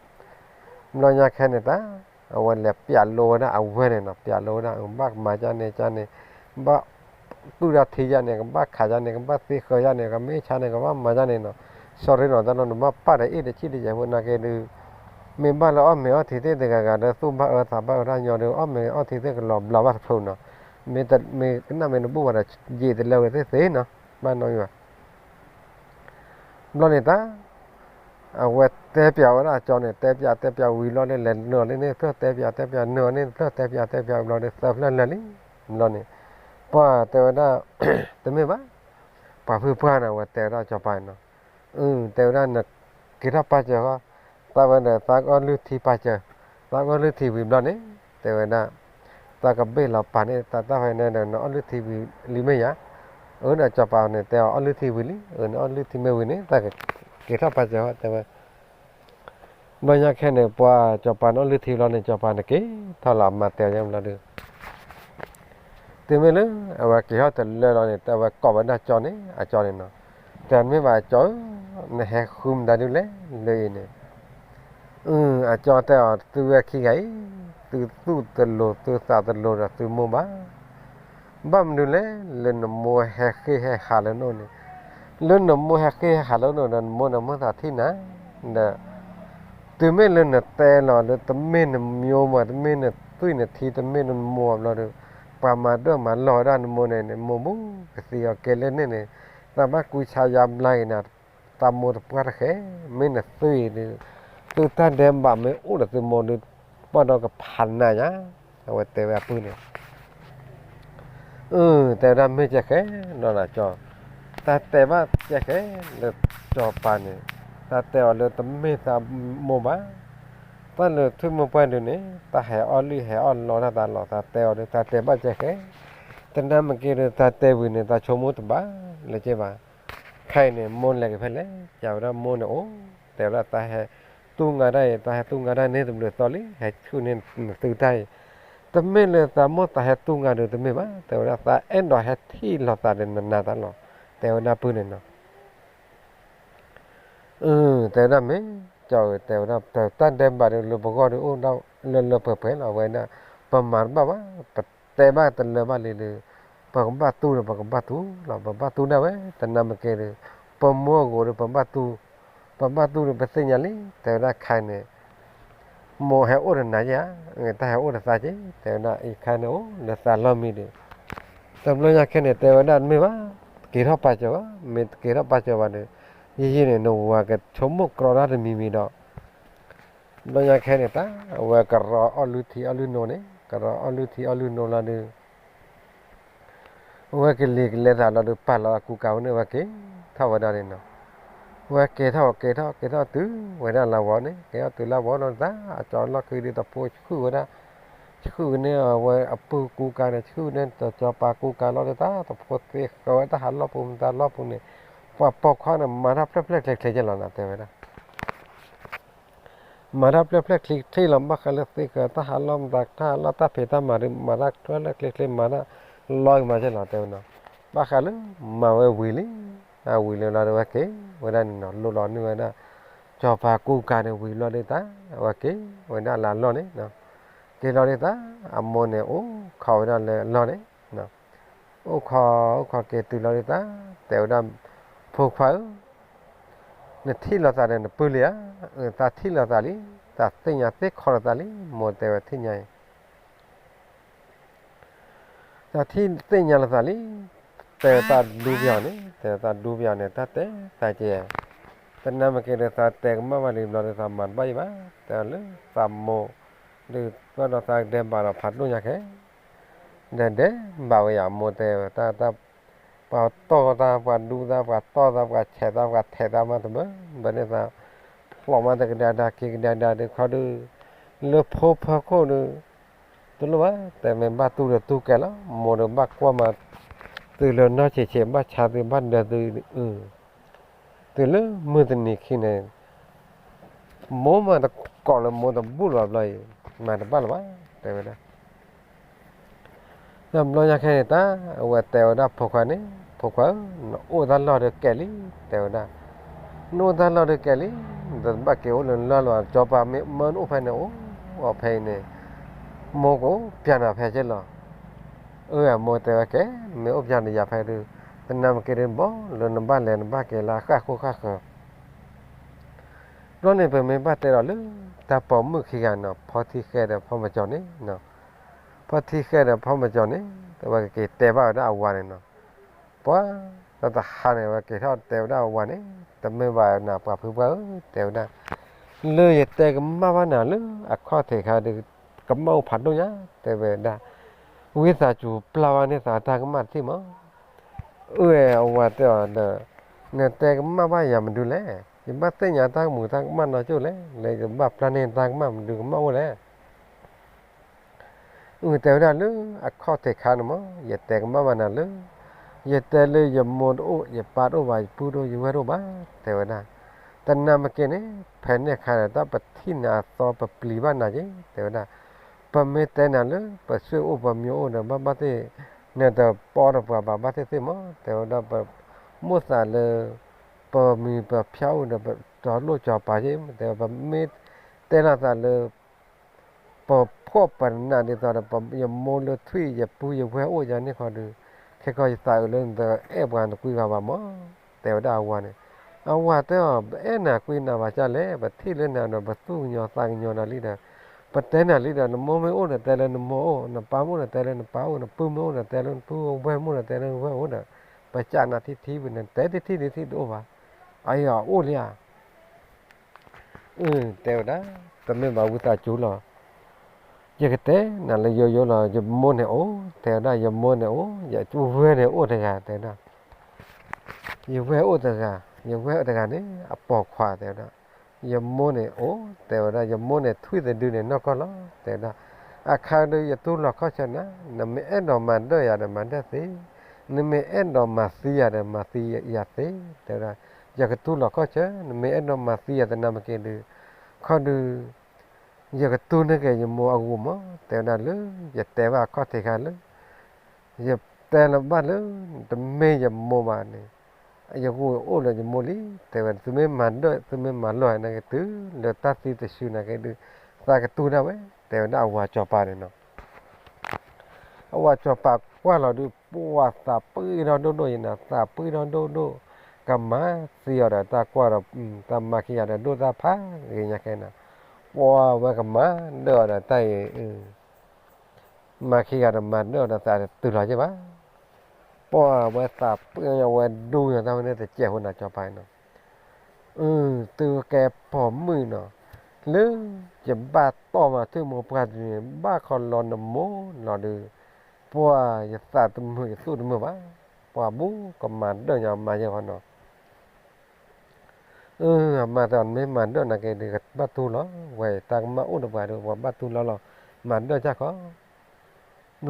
ဘျီညါခဲန့ၣ်တၢ် အဝဲလဲၤပျးလိဝဲဒၣ်အဝဲန့ၣ်နီၤ, ပျးလိဝဲဒၣ် ဘၣ်ကမၤကၠါန့ၣ်ကၠါန့ၣ်, ဘၣ်ကုၢ်တၢ်ထံယါန့ၣ် ကဘၣ်ခးယါန့ၣ် ကဘၣ်သ့ဃီၤယါန့ၣ် ကမ့ၢ်ဆါန့ၣ် ကဘၣ်မၤယါန့ၣ်နီၤ, sorry နီၤ တၢ်လီၤနဘၣ်ပာ်ဒီးအ့ၣ်တဆံၣ်တယဲၢ်ဖိနာ်က့ဒုး, မ့ၢ်ဘၣ်လၢအီၣ်မ့ၤအီထံသ့ၣ်တဂၤဂၤဒီး သူၣ်ဘၣ်အၢသးဘၣ်အၢတၢ်ညီဒီး အီၣ်မ့ၤအီထံသ့ၣ်ကလီၤဘျးဘၣ်တဖျိနီၤ, မ့ၢ်ကနၣ်မ့ၢ်တဘူၣ်ဘၣ်ဒီး ယံာ်တလၢဝဲသ့ၣ်သ့နီၤ, ဘၣ်နီၢ်ယွၤ ဘျီန့ၣ်တၢ် အဝဲတဲပျးဝဲဒၣ်အကၠီန့ၣ် တဲပျးတဲပျးဝံၤဘျီန့ၣ် လဲၤနုာ်လီၤန့ၣ်တဖျၢၣ် တဲပျးတဲပျးနုာ်လီၤန့ၣ်တဖျၢၣ် တဲပျးတဲပျးဘျီန့ၣ် သၢဖျၢၣ်လၢာ်လံ, ဘျီန့ၣ် ပှၤတဲဝဲဒၣ် တမ့ၢ်ဘၣ်, ပှၤဖုပှၢ်န့ၣ် အဝဲတဲဝဲဒၣ်စီၤပၤနီၤ, အၢ တဲဝဲဒၣ်နက့ၤထီၣ်ပာ်စၢၤဃီ, သးဝဲဒီးသးကအီၣ်လုၢ်ထံပာ်စၢၤ, သးကအီၣ်လုၢ်ထံဝံၤဘျီန့ၣ် တဲဝဲဒၣ် သးကဘ့ၣ်လီၤပာ်န့ၣ် တၢ်တၢ်ဖဲန့ၣ်ဒီး နအီၣ်လုၢ်ထံဝံၤလံမ့ၢ်ယါ, အၢ ဒီးစီၤပၤန့ၣ် တဲအီၤအီၣ်လုၢ်ထံဝံၤလံ, အၢ နအီၣ်လုၢ်ထံမ့ၢ်ဝံၤန့ၣ် သးကက့ၤထီၣ်ပာ်စၢၤဃီ တဲဝဲ ဘျီညါခဲန့ၣ် ပှၤစီၤပၤန့ၣ်အီၣ်လုၢ်ထံဘျီန့ၣ် စီၤပၤန့ၣ်က့ၤထီၣ်လီၤအမၤတဲာ်ယါဘျီဒီး တုၤမ့ၢ်လၢ အဝဲက့ၤထီၣ်တလၢလီၤန့ၣ် တဲဝဲကိးဝဲဒၣ်ကၠီန့ၣ် အကၠီန့ၣ်နီၤ, တဲမ့ၢ်ဘၣ်ကၠီဧၢ, နဟဲဃုမတၤဒုလဲၣ်လၢအံၤန့ၣ်, အကၠီတဲအီၤ သုဝဲခံဂၤအံၤ သုသူၣ်တလိၤ သုသးတလိၤဒီးသုမိၢ်ဘၣ် ဘၣ်မနုၤလဲၣ် လၢနမိၢ်ဟဲဃ့ၢ်ဟဲဟးလၢနအိၣ်န့ၣ်, လၢနမိၢ်ဟဲဃ့ၢ်ဟဲဟးလၢနအိၣ်ဒီး နမိၢ်နမိၢ်သးထံၣ်နၤ, ဒီး တုၤမ့ၢ်လၢနတဲလီၤလၢတမ့ၢ်နမိၢ်မး တမ့ၢ်နသွံၣ်နထံ တမ့ၢ်နမိၢ်ဘျီဒီး ပှၤမၤဒိၣ်မၤလီၤဝဲဒၣ်နမိၢ်န့ၣ် နမိၢ်ဘူးကသံအီၤကဲလၢန့ၣ်န့ၣ် သးဘၣ်ကူဆါယါဘျါက့ၤနၤ သးမိၢ်တပှၢ်တဃဲ, မ့ၢ်နသွံၣ်ဒီး သုတၢ်ဒဲးဘးမ့ၢ်အိၣ်ဒီးသုမိၢ်ဒီး ဘၣ်ဒီးကဖးနးယါ, အဝဲတဲဝဲအပုၢ်န့ၣ် အၢ တဲဝဲဒၣ်မ့ၢ်ကဲဃဲ နီၢ်နီၢ်ကၠီ, တၢ်တဲဘၣ်ကဲဃဲလၢစီၤပၤန့ၣ်, တၢ်တဲအီၤလၢတမ့ၢ်သးမိၢ်ဘၣ်, တၢ်လၢထွံၣ်မိၢ်ပှၢ်ဒုးန့ၣ် တၢ်ဟဲအီၣ်လုၢ်ဟဲအီၣ်လီတၢ်သးလီၤ တၢ်တဲအီၤဒီး တၢ်တဲဘၣ်ကဲဃဲ, တနၤမ့ၢ်က့ၤဒီး တၢ်တဲဝံၤန့ၣ် တၢ်ဆိကမိၣ်တဘၣ်လၢၤက့ၤဘၣ်, ခဲအံၤန့ၣ် မိၢ်လဲၤက့ၤဖဲလဲၣ် ကးဝဲဒၣ်မိၢ်န့ၣ်အိၣ်, တဲဝဲဒၣ်တၢ်ဟဲတူၢ်ငါတၢ်အံၤ တၢ်ဟဲတူၢ်ငါတၢ်န့ၣ်တဘျုးသီလံ ဟဲဆူၣ်န့ၢ်နသုတၢ်အံၤ, တမ့ၢ်လၢသးမိၢ်သးဟဲတူၢ်ငါဒီးတမ့ၢ်ဘၣ်, တဲဝဲဒၣ်သးအဲၣ်ဒိးဟဲထံၣ်လိာ်သးဒီးနနၤတၢ်လီၤ, တဲဝဲဒၣ်ပုၢ်န့ၣ်နီၤ. အၢ တဲဝဲဒၣ်မ့ၢ် ကၠီဧၢ တဲဝဲဒၣ် တၢ်ဒဲးဘးဒီးလၢပဂီၢ်ဒီးအိၣ်ဒၣ်လၢလၢပှဲၤပှဲၤလီၤ အဝဲဒၣ် ပမၤတဘၣ်ဘၣ် ပတဲဘၣ်တလၢဘၣ်လံဒီး ပကဘၣ်တူၢ်ဒီးပကဘၣ်တူၢ်လီၤ ပဘၣ်တူၢ်ဒၣ်ဝဲ တနၤမ့ၢ်က့ၤဒီး ပမိၢ်အဂီၤဒီးပဘၣ်တူၢ် ပဘၣ်တူၢ်ဒီးပသ့ၣ်ညါလံ တဲဝဲဒၣ်ခဲအံၤန့ၣ် မိၢ်ဟဲအိၣ်ဒီးနၤယါ တၢ်ဟဲအိၣ်ဒီးသးက့ တဲဝဲဒၣ် အံၤခဲအံၤန့ၣ်အိၣ်ဒီးသးလီၢ်မံဒီး တဘျီညါခဲန့ၣ် တဲဝဲဒၣ်တမ့ၢ်ဘၣ် က့ၤထီၣ်ပာ်စၢၤဘၣ် မ့ၢ်တက့ၤထီၣ်ပာ်စၢၤဘၣ်ဒီး ယံာ်ယံာ်န့ၣ် နဝၤကဆိကမိၣ်ကြီတၢ်တမံၤမံၤဒီး တဘျီညါခဲန့ၣ် တၢ်အဝဲကရီအီၣ်လုၢ်ထံအီၣ်လုၢ်နိန့ၣ် ကရီအီၣ်လုၢ်ထံအီၣ်လုၢ်နိလီၤဒီး အဝဲကလံၤကလဲၤသးလီၤဒီး ပာ်လီၤအကူကၤဝဲန့ၣ် ဝဲက့ၤထီၣ်ဝဲဒၣ်န့ၣ်နီၤ, ဝဲက့ၤထီၣ်က့ၤထီၣ်က့ၤထီၣ်တုၤဝဲဒၣ်လါဝီန့ၣ် က့ၤထီၣ်တုၤလါဝီလီၤသး အကၠီလီၢ်ခံဒီးတဖိဆှုၣ်ဝဲဒၣ်, ဆှုၣ်န့ၢ်အဝဲအပုၢ်ကူကၤန့ၣ် ဆှုၣ်န့ၢ်တကၠီပၤကူကၤလီၤဒီးသး တဖိသ့ဃၢၤဝဲတၢ်ဟးလီၢ်ပူၤမတၤလီၢ်ပူၤန့ၣ်, ပှၤပိာ်ခွါန့ၣ် မၤတၢ်ဖျၢၣ်ဖျၢၣ်ချ့ချ့ကဲလီၤနၤ တဲဝဲဒၣ် မၤတၢ်ဖျၢၣ်ဖျၢၣ်ချ့ချ့လီၤ ဘၣ်ဃးလၢသ့ဃၢၤတၢ်ဟးလီၢ်မတၤ တၢ်ဟးလီၢ်တၢ်ဖံးတၢ်မၤဒီး မၤတၢ်ဖျၢၣ်ဖျၢၣ်ချ့ချ့ မၤတၢ်လီၤကလဲၤကျဲကျဲမၤတၢ်လီၤဂ့ၤမၤကဲလီၤ တဲဝဲနီၤ, ဘၣ်ဃးလၢမၤဝဲဝံၤလံ, အဝံၤလၢလီၤဒီးဝဲက့ၤဝဲဒၣ်န့ၣ်နီၤ လိၣ်လီၤန့ၢ်ဝဲဒၣ် ကၠီၤပၤကူကၤန့ၣ်ဝံၤလီၤဒီးသး အဝဲက့ၤဝဲဒၣ်လၢအလီၢ်န့ၣ်, က့ၤလီၤဒီးသး အမိၢ်န့ၣ်အိၣ်ခိးဝဲဒၣ်လၢအလီၢ်န့ၣ် အိၣ်ခိးအိၣ်ခိးက့ၤတုၤလီၤဒီးသး တဲဝဲဒၣ် ဖိခွါဧၢ နထံၣ်လိာ်သးဒီးနပုၢ်လံဧါ, သးထံၣ်လိာ်သးလံ, သးသ့ၣ်ညါသ့ၣ်ခီလိာ်သးလံ, မိၢ်တဲဝဲထံၣ်ညါအံၤ သးထံၣ်သ့ၣ်ညါလိာ်သးလံ, တဲသးဒူပယီၤန့ၣ် တဲသးဒူပယီၤန့ၣ် တၢ်တဲသးကဲ, တနၤမ့ၢ်က့ၤဒီးသးတဲကမၣ်ဘၣ်လံဘျီဒီးသးမၤတဘၣ်ယံၤဘၣ်, တဲလၢသးမိၢ် ဒုးပၢၢ်ဒီးသးကဒဲးဘးဒီးဖးဒိၣ်ညါခဲ ဒီးဒဲးဘးဝဲယၤ မိၢ်တဲဝဲတၢ်တၢ် ပှၤတီၢ်သး ပှၤဒူသး ပှၤတီၢ်သး ပှၤဆဲးသး ပှၤထဲးသးမးတဘၢ, ဘၢန့ၢ်သး ဖျိးမးတကဒါဒါက့ၤကဒါဒါဒုးခီဒုး လၢဖိဖၢခိၣ်ဒုး တလိၣ်ဘၣ် တဲမ့ၢ်ဘၣ်တူၢ်ဒီးတူၢ်ကဲလီၤ မိၢ်ဒီးဘၣ်ကွၢ်မး သုးလၢနီၢ်ဆံးဆံး ဘၣ်ဆါသုဘၣ်ဒၢသုအု တုၤလၢမုၢ်တနံၤခံန့ၣ် မိၢ်မးတကိးလၢမိၢ်တဘူၣ်လၢၤဘၣ်ဘျီအံၤ မၤတဘၣ်လၢၤဘၣ် တဲဝဲဒၣ်. ဒီးဘျီညါခဲန့ၣ်တၢ် အဝဲတဲဝဲဒၣ်ဖိခွါန့ၣ် ဖိခွါဧၢ နအိၣ်တၢ်လီၢ်ဒီးကဲလံ တဲဝဲဒၣ်. နအိၣ်တၢ်လီၢ်ဒီးကဲလံ နတဘၣ်က့ၤအိၣ်လၢနလီၢ်လီၤ ကၠီၤပၤမ့ၢ်မၢနအိၣ်ဖဲန့ၣ် အိၣ်အီၤဖဲအံၤန့ၣ် မိၢ်ကအိၣ်ပျဲနၤဖဲက့လီၤ. အၢ အမိၢ်တဲဝဲကဲ နမ့ၢ်အိၣ်ပျဲနယၤဖဲဒုး တနၤမ့ၢ်က့ၤဒုး ဘီလၢနဘၣ်လဲၤနဘၣ်က့ၤလၢအဃၣ်ဃိဃၣ်ဃၢၤ ဘျီန့ၣ် ပမ့ၢ်ဘၣ်တဲဒီးလၢ တၢ်ပိာ်မုၣ်ခံဂၤနီၤ ဖီထံဃဲဒီးဖီမၤကၠီၤန့ၣ်, ဖီထံဃဲဒီးဖီမၤကၠီၤန့ၣ် အဝဲကက့ၤတဲဘၣ်ဝဲဒၣ်အဝၤန့ၣ်နီၤ, ပှၤ တၢ်တဟါန့ၣ် အဝဲက့ၤထီၣ်တဲဝဲဒၣ်အဝၤန့ၣ် တမ့ၢ်ဘၣ်နၤပှၤဖုပှၢ်ဧၢ တဲဝဲဒၣ်, လၢယတဲကမၣ်ဘၣ်နၤလၢ အခီၣ်ထံးခါဒီး ကမၣ်အိၣ်ဖးဒိၣ်ညါ တဲဝဲဒၣ်, ဝံသးစူၤပျၢ်ဘၣ်န့ၢ်သးတၢ်ကမၣ်တထံၣ်မး အၢ အဝၤတဲအီၤဒီး နတဲကမၣ်ဘၣ်ယၤမနုၤလဲၣ်, ယဘၣ်သ့ၣ်ညါတၢ်ကမူးတၢ်ကမၣ်နီၢ်ကၠိၣ်လဲၣ်, လၢယဘၣ်ပျၢ်န့ၢ်တၢ်ကမၣ်မနုၤကမၣ်အိၣ်လဲၣ်. အၢ တဲဝဲဒၣ်လၢ အခီၣ်ထံးခါန့ၣ်မး ယတဲကမၣ်ဘၣ်နၤလၢ ယတဲလၢယမိၢ်တအိၣ် ယပၢ်တအိၣ်ဘၣ် ယပုၢ်တအိၣ် ယဝဲၢ်တအိၣ်ဘၣ် တဲဝဲဒၣ်, တနၤမ့ၢ်က့ၤန့ၣ် ဖဲန့ၣ်အခါန့ၣ် တၢ်ပထံၣ်နၤအသီပပျံၤဘၣ်နၤက့ၤ တဲဝဲဒၣ်, ပမ့ၢ်တဲနၤလၢ ပဆွေအိၣ်ပမံၤအိၣ်ဒီး ဘၣ်ဘၣ်သ့ၣ် နတပီတပှၤဘၣ် ဘၣ်သ့ၣ်သ့ၣ်မး တဲဝဲဒၣ်, ပမိၣ်သးလၢ ပမံၤပဖၠါအိၣ်ဒီး ပတီၤလိၣ်ကၠီၤပၤက့ၤ တဲဝဲ ပမ့ၢ်တဲလိာ်သးလၢ ပဖှီၣ်ပနးဒ်သိးဒီး ယမိၢ်လၢထွံၣ် ယပုၢ်ယဝဲၢ်အိၣ်ယၤန့ၣ်ခီဒုး ခဲကီၢ်ယသးအုးလၢနတအဲၣ်ပှၤနကွံဘၣ်ဘၣ်မး တဲဝဲဒၣ်အဝၤန့ၣ်, အဝၤတဲအီၤ ပအဲၣ်နၤကွံနၤဘၣ်ဆၣ်လဲၣ်, ပထံၣ်လၢနၤဒီး ပသူၣ်ကညီၤသးကညီၤနၤလံဒီး ပတဲနၤလံဒီး နမိၢ်မ့ၢ်အိၣ်ဒီးတဲလၢနမိၢ်အိၣ်, နပၢ်မ့ၢ်အိၣ်ဒီးတဲလၢနပၢ်အိၣ်, နပုၢ်မ့ၢ်အိၣ်ဒီးတဲလၢနပုၢ်, ဝဲၢ်မ့ၢ်အိၣ်ဒီးတဲလၢဝဲၢ်အိၣ်ဒီး ပစံးနၤထံထံပနတဲတထံၣ်ဒ်ထံၣ်တအိၣ်ဘၣ်, အအံၤအအိၣ်လံဧါ အၢ တဲဝဲဒၣ်, တမ့ၢ်ဘၣ်ဝံသးစူၤလီၤ, ယကတဲနၤလၢယိယိလီၤ, ယမိၢ်န့ၣ်အိၣ် တဲဝဲဒၣ်, ယမိၢ်န့ၣ်အိၣ်, ယဝဲၢ်န့ၣ်အိၣ်တဂၤ တဲဝဲဒၣ်, ယဝဲၢ်အိၣ်တဂၤ, ယဝဲၢ်အိၣ်တဂၤန့ၣ် အပိာ်ခွါ တဲဝဲဒၣ်, ယမိၢ်န့ၣ်အိၣ် တဲဝဲဒၣ်, ယမိၢ်န့ၣ်ထွံၣ်တဒုန့ၣ်နီၢ်ကီၢ်လီၤ တဲဝဲဒၣ်, အခါဒုးယတူၢ်လီၤခီၣ်ဆၢနၤ, နမ့ၢ်အဲၣ်ဒိးမၤဒၢၣ်ယၤဒီးမၤဒၢၣ်သ့, နမ့ၢ်အဲၣ်ဒိးမၤသံယၤဒီးမၤသံယၤသ့, တဲဝဲဒၣ်, ယကတူၢ်လီၤခီၣ်ဆၢ, နမ့ၢ်အဲၣ်ဒိးမၤသံယၤတနၤမ့ၢ်က့ၤဒုး, ခီဒုး ယကတူၢ်န့ၢ်က့ၤယမိၢ်အဂီၢ်မး တဲဝဲဒၣ်လၢ ယတဲဘၣ်အခီၣ်ထံးခါလၢ ယတဲလၢၤဘၣ်လၢ တမ့ၢ်ယမိၢ်ဘၣ်န့ၣ်, ယဂိၢ်အိၣ်လၢယမိၢ်လံ, တဲဝဲ သုမ့ၢ်မၤဒၢၣ် သုမ့ၢ်မၤလီၢ်နာ်က့ တုၤလၢတၢ်သံတစုနာ်က့ဒုး သးကတူၢ်ဒၣ်ဝဲ, တဲဝဲဒၣ်အဝၤစီၤပၤန့ၣ်နီၤ. အဝၤစီၤပၤကွၢ်လီၤဒုး ပှၤသးပှ့ၤထီၣ်ဒိၣ်ဒိၣ်ယဲနီၤ, သးပှ့ၤထီၣ်ဒိၣ်ဒိၣ်, ကမၤသံအီၤဒီးတၢ်ကွၢ်ဒီး တၢ်မၤခံဂၤဒီးဒိၣ်တၢ်ဖးဂ့ၤညါခဲနီၤ, ပှၤဝဲကမၤဒၢၣ်အီၤဒီးတၢ်အံၤ မၤခံဂၤဒီးမၤဒၢၣ်အီၤဒီးသးတတုၤလီၤက့ဘၣ်. ပှၤဝဲသးပှ့ၤအီၤဝဲဒိၣ်ညါတၢ်ဝဲန့ၣ်တစဲးဖိနီၤ စီၤပၤနီၤ. အၢ သုကဲပိာ်မုၣ်နီၤ, လၢယဘၣ်တီၢ်မၤထံမိၢ်ပှၢ်တနံၤ ဘၣ်ခီလီၤနမိၢ်လီၤဒုး, ပှၤယသးတမုာ်ယသူၣ်တမုာ်ဘၣ်, ပှၤဘူးကမၤဒၢၣ်ညါမၤယဲၢ်ဃီနီၤ. အၢ အမါတဲအီၤ နမ့ၢ်မၤဒၢၣ်နာ်က့ဒုး ကဘၣ်တူၢ်လီၤ, ဝဲတၢ်ကမၣ်အိၣ်တပှၤဒီး ပှၤဘၣ်တူၢ်လီၤလီၤ, မၤဒၢၣ်တၢ်ခီ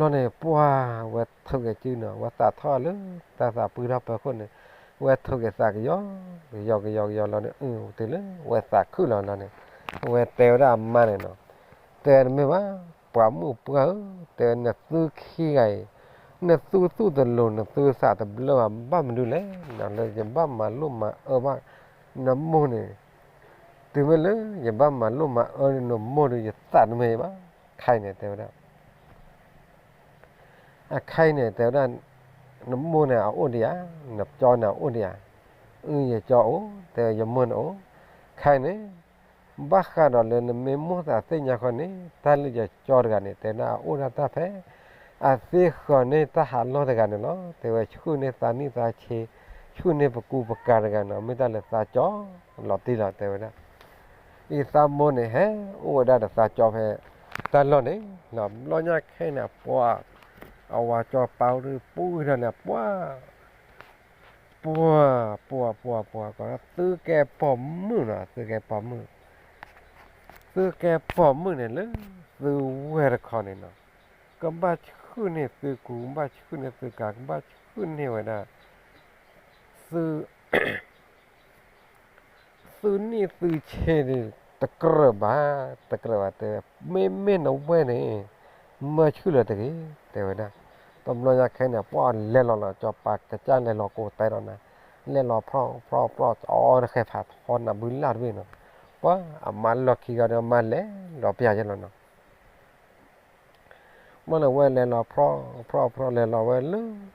ဘျီန့ၣ် ပှၤဝဲထုးက့ၤစုနီၤ, ဝဲသးထီၣ်လၢတၢ်သးပှ့ၤထီၣ်ပၢခိၣ်န့ၣ်, ဝဲထုးက့ၤသးကယီကယီကယီကယီလီၤန့ၣ်, အုတုၤလၢဝဲသးခုၣ်လီၤလီၤန့ၣ်, ဝဲတဲဝဲဒၣ်အမါန့ၣ်နီၤ, တဲနမ့ၢ်ဘၣ်, ပှၤမုၣ်ပှၢ်ဧၢ, တဲနသုခံဂၤအံၤ, နသုသူၣ်တလိၤ နသုသးတဘျၢဘၣ် ဘၣ်မနုၤလဲၣ်, နလၢယဘၣ်မၤလိၣ်မၤအၢဘၣ်နမိၢ်န့ၣ်, တုၤမ့ၢ်လၢယဘၣ်မၤလိၣ်မၤအၢနမိၢ်ဒီး ယသးတမုာ်ဘၣ်, ခဲအံၤန့ၣ်တဲဝဲဒၣ် အခဲအံၤန့ၣ် တဲဝဲဒၣ်, နမိၢ်န့ၣ်အအိၣ်ဒံးဧါ, နကၠီန့ၣ်အအိၣ်ဒံးဧါ, အု ယကၠီအိၣ်, တဲဝဲယမိၢ်န့ၣ်အိၣ်, ခဲအံၤန့ၣ်, ဘၣ်ဃးဒီးလၢနမ့ၢ်မိၣ်သးသ့ၣ်ညါခီန့ၣ် တၢ်လၢယကၠီတဂၤန့ၣ် တဲဝဲဒၣ်အအိၣ်ဒၣ်တၢ်ဖဲ အသ့ဃီၤန့ၢ်တၢ်ဟးလီၢ်တဂၤန့ၣ်လီၤ, တဲဝဲဆှုၣ်န့ၢ်သးနံၣ်သးဆ့, ဆှုၣ်န့ၢ်ပကူပကၤတဂၤန့ၣ် မ့ၢ်တၢ်လၢသးကၠီလီၤတံၢ်လီၤ တဲဝဲဒၣ် အံၤသးမိၢ်န့ၣ် ဟဲအိၣ်ဝဲဒၣ်ဒီးသးကၠီဖဲတၢ်လီၢ်န့ၣ်လီၤ. ဘျီညါခဲအံၤန့ၣ် ပှၤ အဝၤစီၤပၤအိၣ်ဒုး ပူၤဝဲဒၣ်န့ၣ် ပှၤ ပှၤ ပှၤ ပှၤ ပှၤ ကီး သုကဲပိာ်မုၣ်နီၤ, သုကဲပိာ်မုၣ်, သုကဲပိာ်မုၣ်န့ၣ်လၢ သုဝဲၢ်တခီန့ၣ်နီၤ, ကဘၣ်ဆှုၣ်န့ၢ်သုကူ, ကဘၣ်ဆှုၣ်န့ၢ်သုကၤ, ကဘၣ်ဆှုၣ်န့ၢ်ဝဲဒၣ် သု သုနံၣ်သုဆ့န့ၣ် တကြၢးဘၣ်, တကြၢးဘၣ်တဲ, မ့မ့ၢ်နဝဲၢ်န့ၣ် မၢဆှုၣ်လၢၤတဂ့ၤ တဲဝဲဒၣ်. တဘျီညါခဲအံၤန့ၣ် ပှၤလဲၤလီၤလီၤ စီၤပၤကစၢ်လဲၤလီၤကိးတဲဒီးနၤ, လဲၤလီၤဖျီၣ်ဖျီၣ်ဖျီၣ် အီတဃဲၤဖးထီနၤဘုလၢ်တဘ့ၣ်နီၤ, ပှၤအမါလီၢ်ခံဂၤဒီးမါလဲၤလီၤပျၢ်ယဲလီၤနီၤ ဘျီန့ၣ်ဝဲလဲၤလီၤဖျီၣ်ဖျီၣ်ဖျီၣ်လဲၤလီၤဝဲလၢ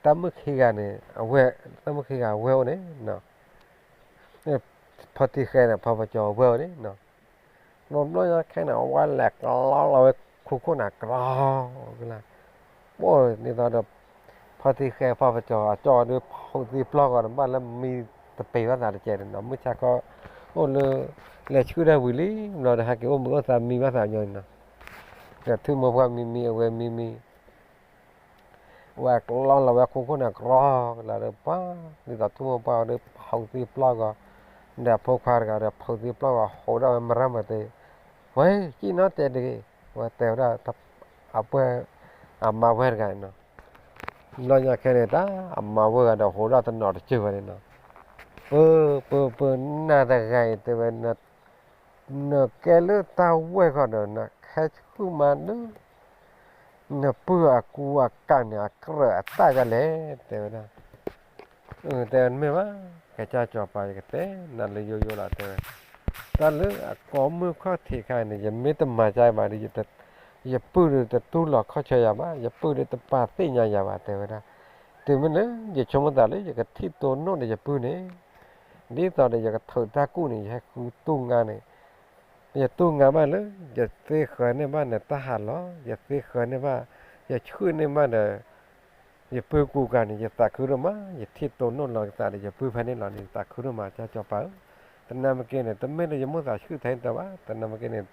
တၢ်မုၣ်ခံဂၤန့ၣ် အဝဲၢ်, တၢ်မုၣ်ခံဂၤအဝဲၢ်အိၣ်န့ၣ်, ဖီတံၢ်ဃဲန့ၣ် ဖီပကၠီၤအဝဲၢ်အိၣ်န့ၣ်, ဘျီဘျီညါခဲန့ၣ် အဝဲလဲၤကလီလီၤဝဲခိခိၣ်န့ၣ် ကလီကလီ, ဘၣ်န့ၣ်သိးဒီး ဖီတံၢ်ဃဲဖီပကၠီၤ အကၠီဒုးဖီၣ်သံပျီၢ်ဂီၤန့ၣ် ဘၣ်လၢမံတပ့ၤဘၣ်သးတကဲးန့ၣ်နီၤ, မုၢ်ဆါခီ အိၣ်လၢ လဲၤဆှုၣ်တၢ်ဝံၤလံ ဘျီဒီးဟဲက့ၤအိၣ်မုာ်အိၣ်သးမံဘၣ်သးညီန့ၣ်နီၤ, ဒီးထူမိၢ်ပှၢ်မံမံအဝဲမံမံ ဝဲကလီလီၤဝဲခိခိၣ်န့ၣ် ကရီကလီဒီး ပှၤဒ်သိးထူမိၢ်ပှၢ်ဒီးဖီၣ်သံပျီၢ်ဂီၤ, ဒီးဖိခွါတဂၤဒီးဖီၣ်သံပျီၢ်ဂီၤ ဟိးဒၣ်ဝဲမရၢ်မတ့, ဝဲကံၣ်နီတဲတဂ့ၤ, ဝဲတဲဝဲဒၣ် အပှဲၢ် အမါဝဲၢ်တဂၤန့ၣ်နီၤ, ဘျီညါခဲန့ၣ် တၢ်အမါဝဲၢ်ဂၤဒီးဟိးဒၣ်တနီၤတစၢၢ်ဝဲန့ၣ်နီၤ, ပၢ ပၢ ပၢ နၤတဂၤအံၤတဲဝဲ နကဲလၢတၢ်ဝဲၢ်ဃီဒီး နဟဲဆှုၣ်မၤဒုး နပုၢ်အကူအကၤန့ၣ် အကြၢးအတၢ်ဒ်လဲၣ် တဲဝဲဒၣ်, တဲဝဲမ့ၢ်ဘၣ်, ကစၢ်စီၤပၤ ယကတဲနၤလၢယိယိလီၤ တဲဝဲ, တၢ်လၢအကိးမုၢ်ခီၣ်ထံးခါန့ၣ် ယမ့ၢ်တမၤကဘၣ်ဒီး ယပုၢ်ဒီးတတူၢ်လိာ်ခီၣ်ဆၢယၤဘၣ်, ယပုၢ်ဒီးတပာ်သ့ၣ်ညါယၤဘၣ် တဲဝဲဒၣ်, တုၤမ့ၢ်လၢ ယဆိကမိၣ်သးလၢ ယကထံၣ်တိၢ်နီၣ်ဒီးယပုၢ်န့ၣ်, ဒ်သိးဒီးယကထုးတၢ်ကူၣ်န့ၣ် ယဟဲဃုတူၢ်ငါန့ၣ် ယတူၢ်ငါဘၣ်လၢ ယသ့ဃၢၤန့ၢ်ဘၣ်န့ၣ် တၢ်ဟးလီၤ, ယသ့ဃၢၤန့ၢ်ဘၣ်, ယဆှုၣ်န့ၢ်ဘၣ်ဒီး ယပုၢ်ကူကၤန့ၣ် ယသးခုဒိၣ်မး, ယထံၣ်တိၢ်နီၣ်လီၤကသးဒီးယပုၢ်ဖဲန့ၣ်လီၤန့ၣ် ယသးခုဒိၣ်မး ကစၢ်စီၤပၤဧၢ, သနာ်က့န့ၣ် တမ့ၢ်လၢယမိၣ်သးဆှုၣ်ထဲတၢ်ဘၣ်, သနာ်က့န့ၣ်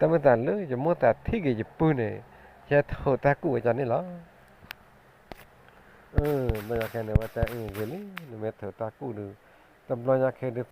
တမ့ၢ်သးလၢယမိၣ်သးထံၣ်က့ၤယပုၢ်န့ၣ် ယဟဲထုးတၢ်ကူၣ်ဝဲဒၣ်န့ၣ်လီၤ. ဘျီညါခဲန့ၣ် ဝဲတဲအဂ့ၤလံ, နမ့ၢ်ထုးတၢ်ကူၣ်ဒီး တဘျီညါခဲဒုး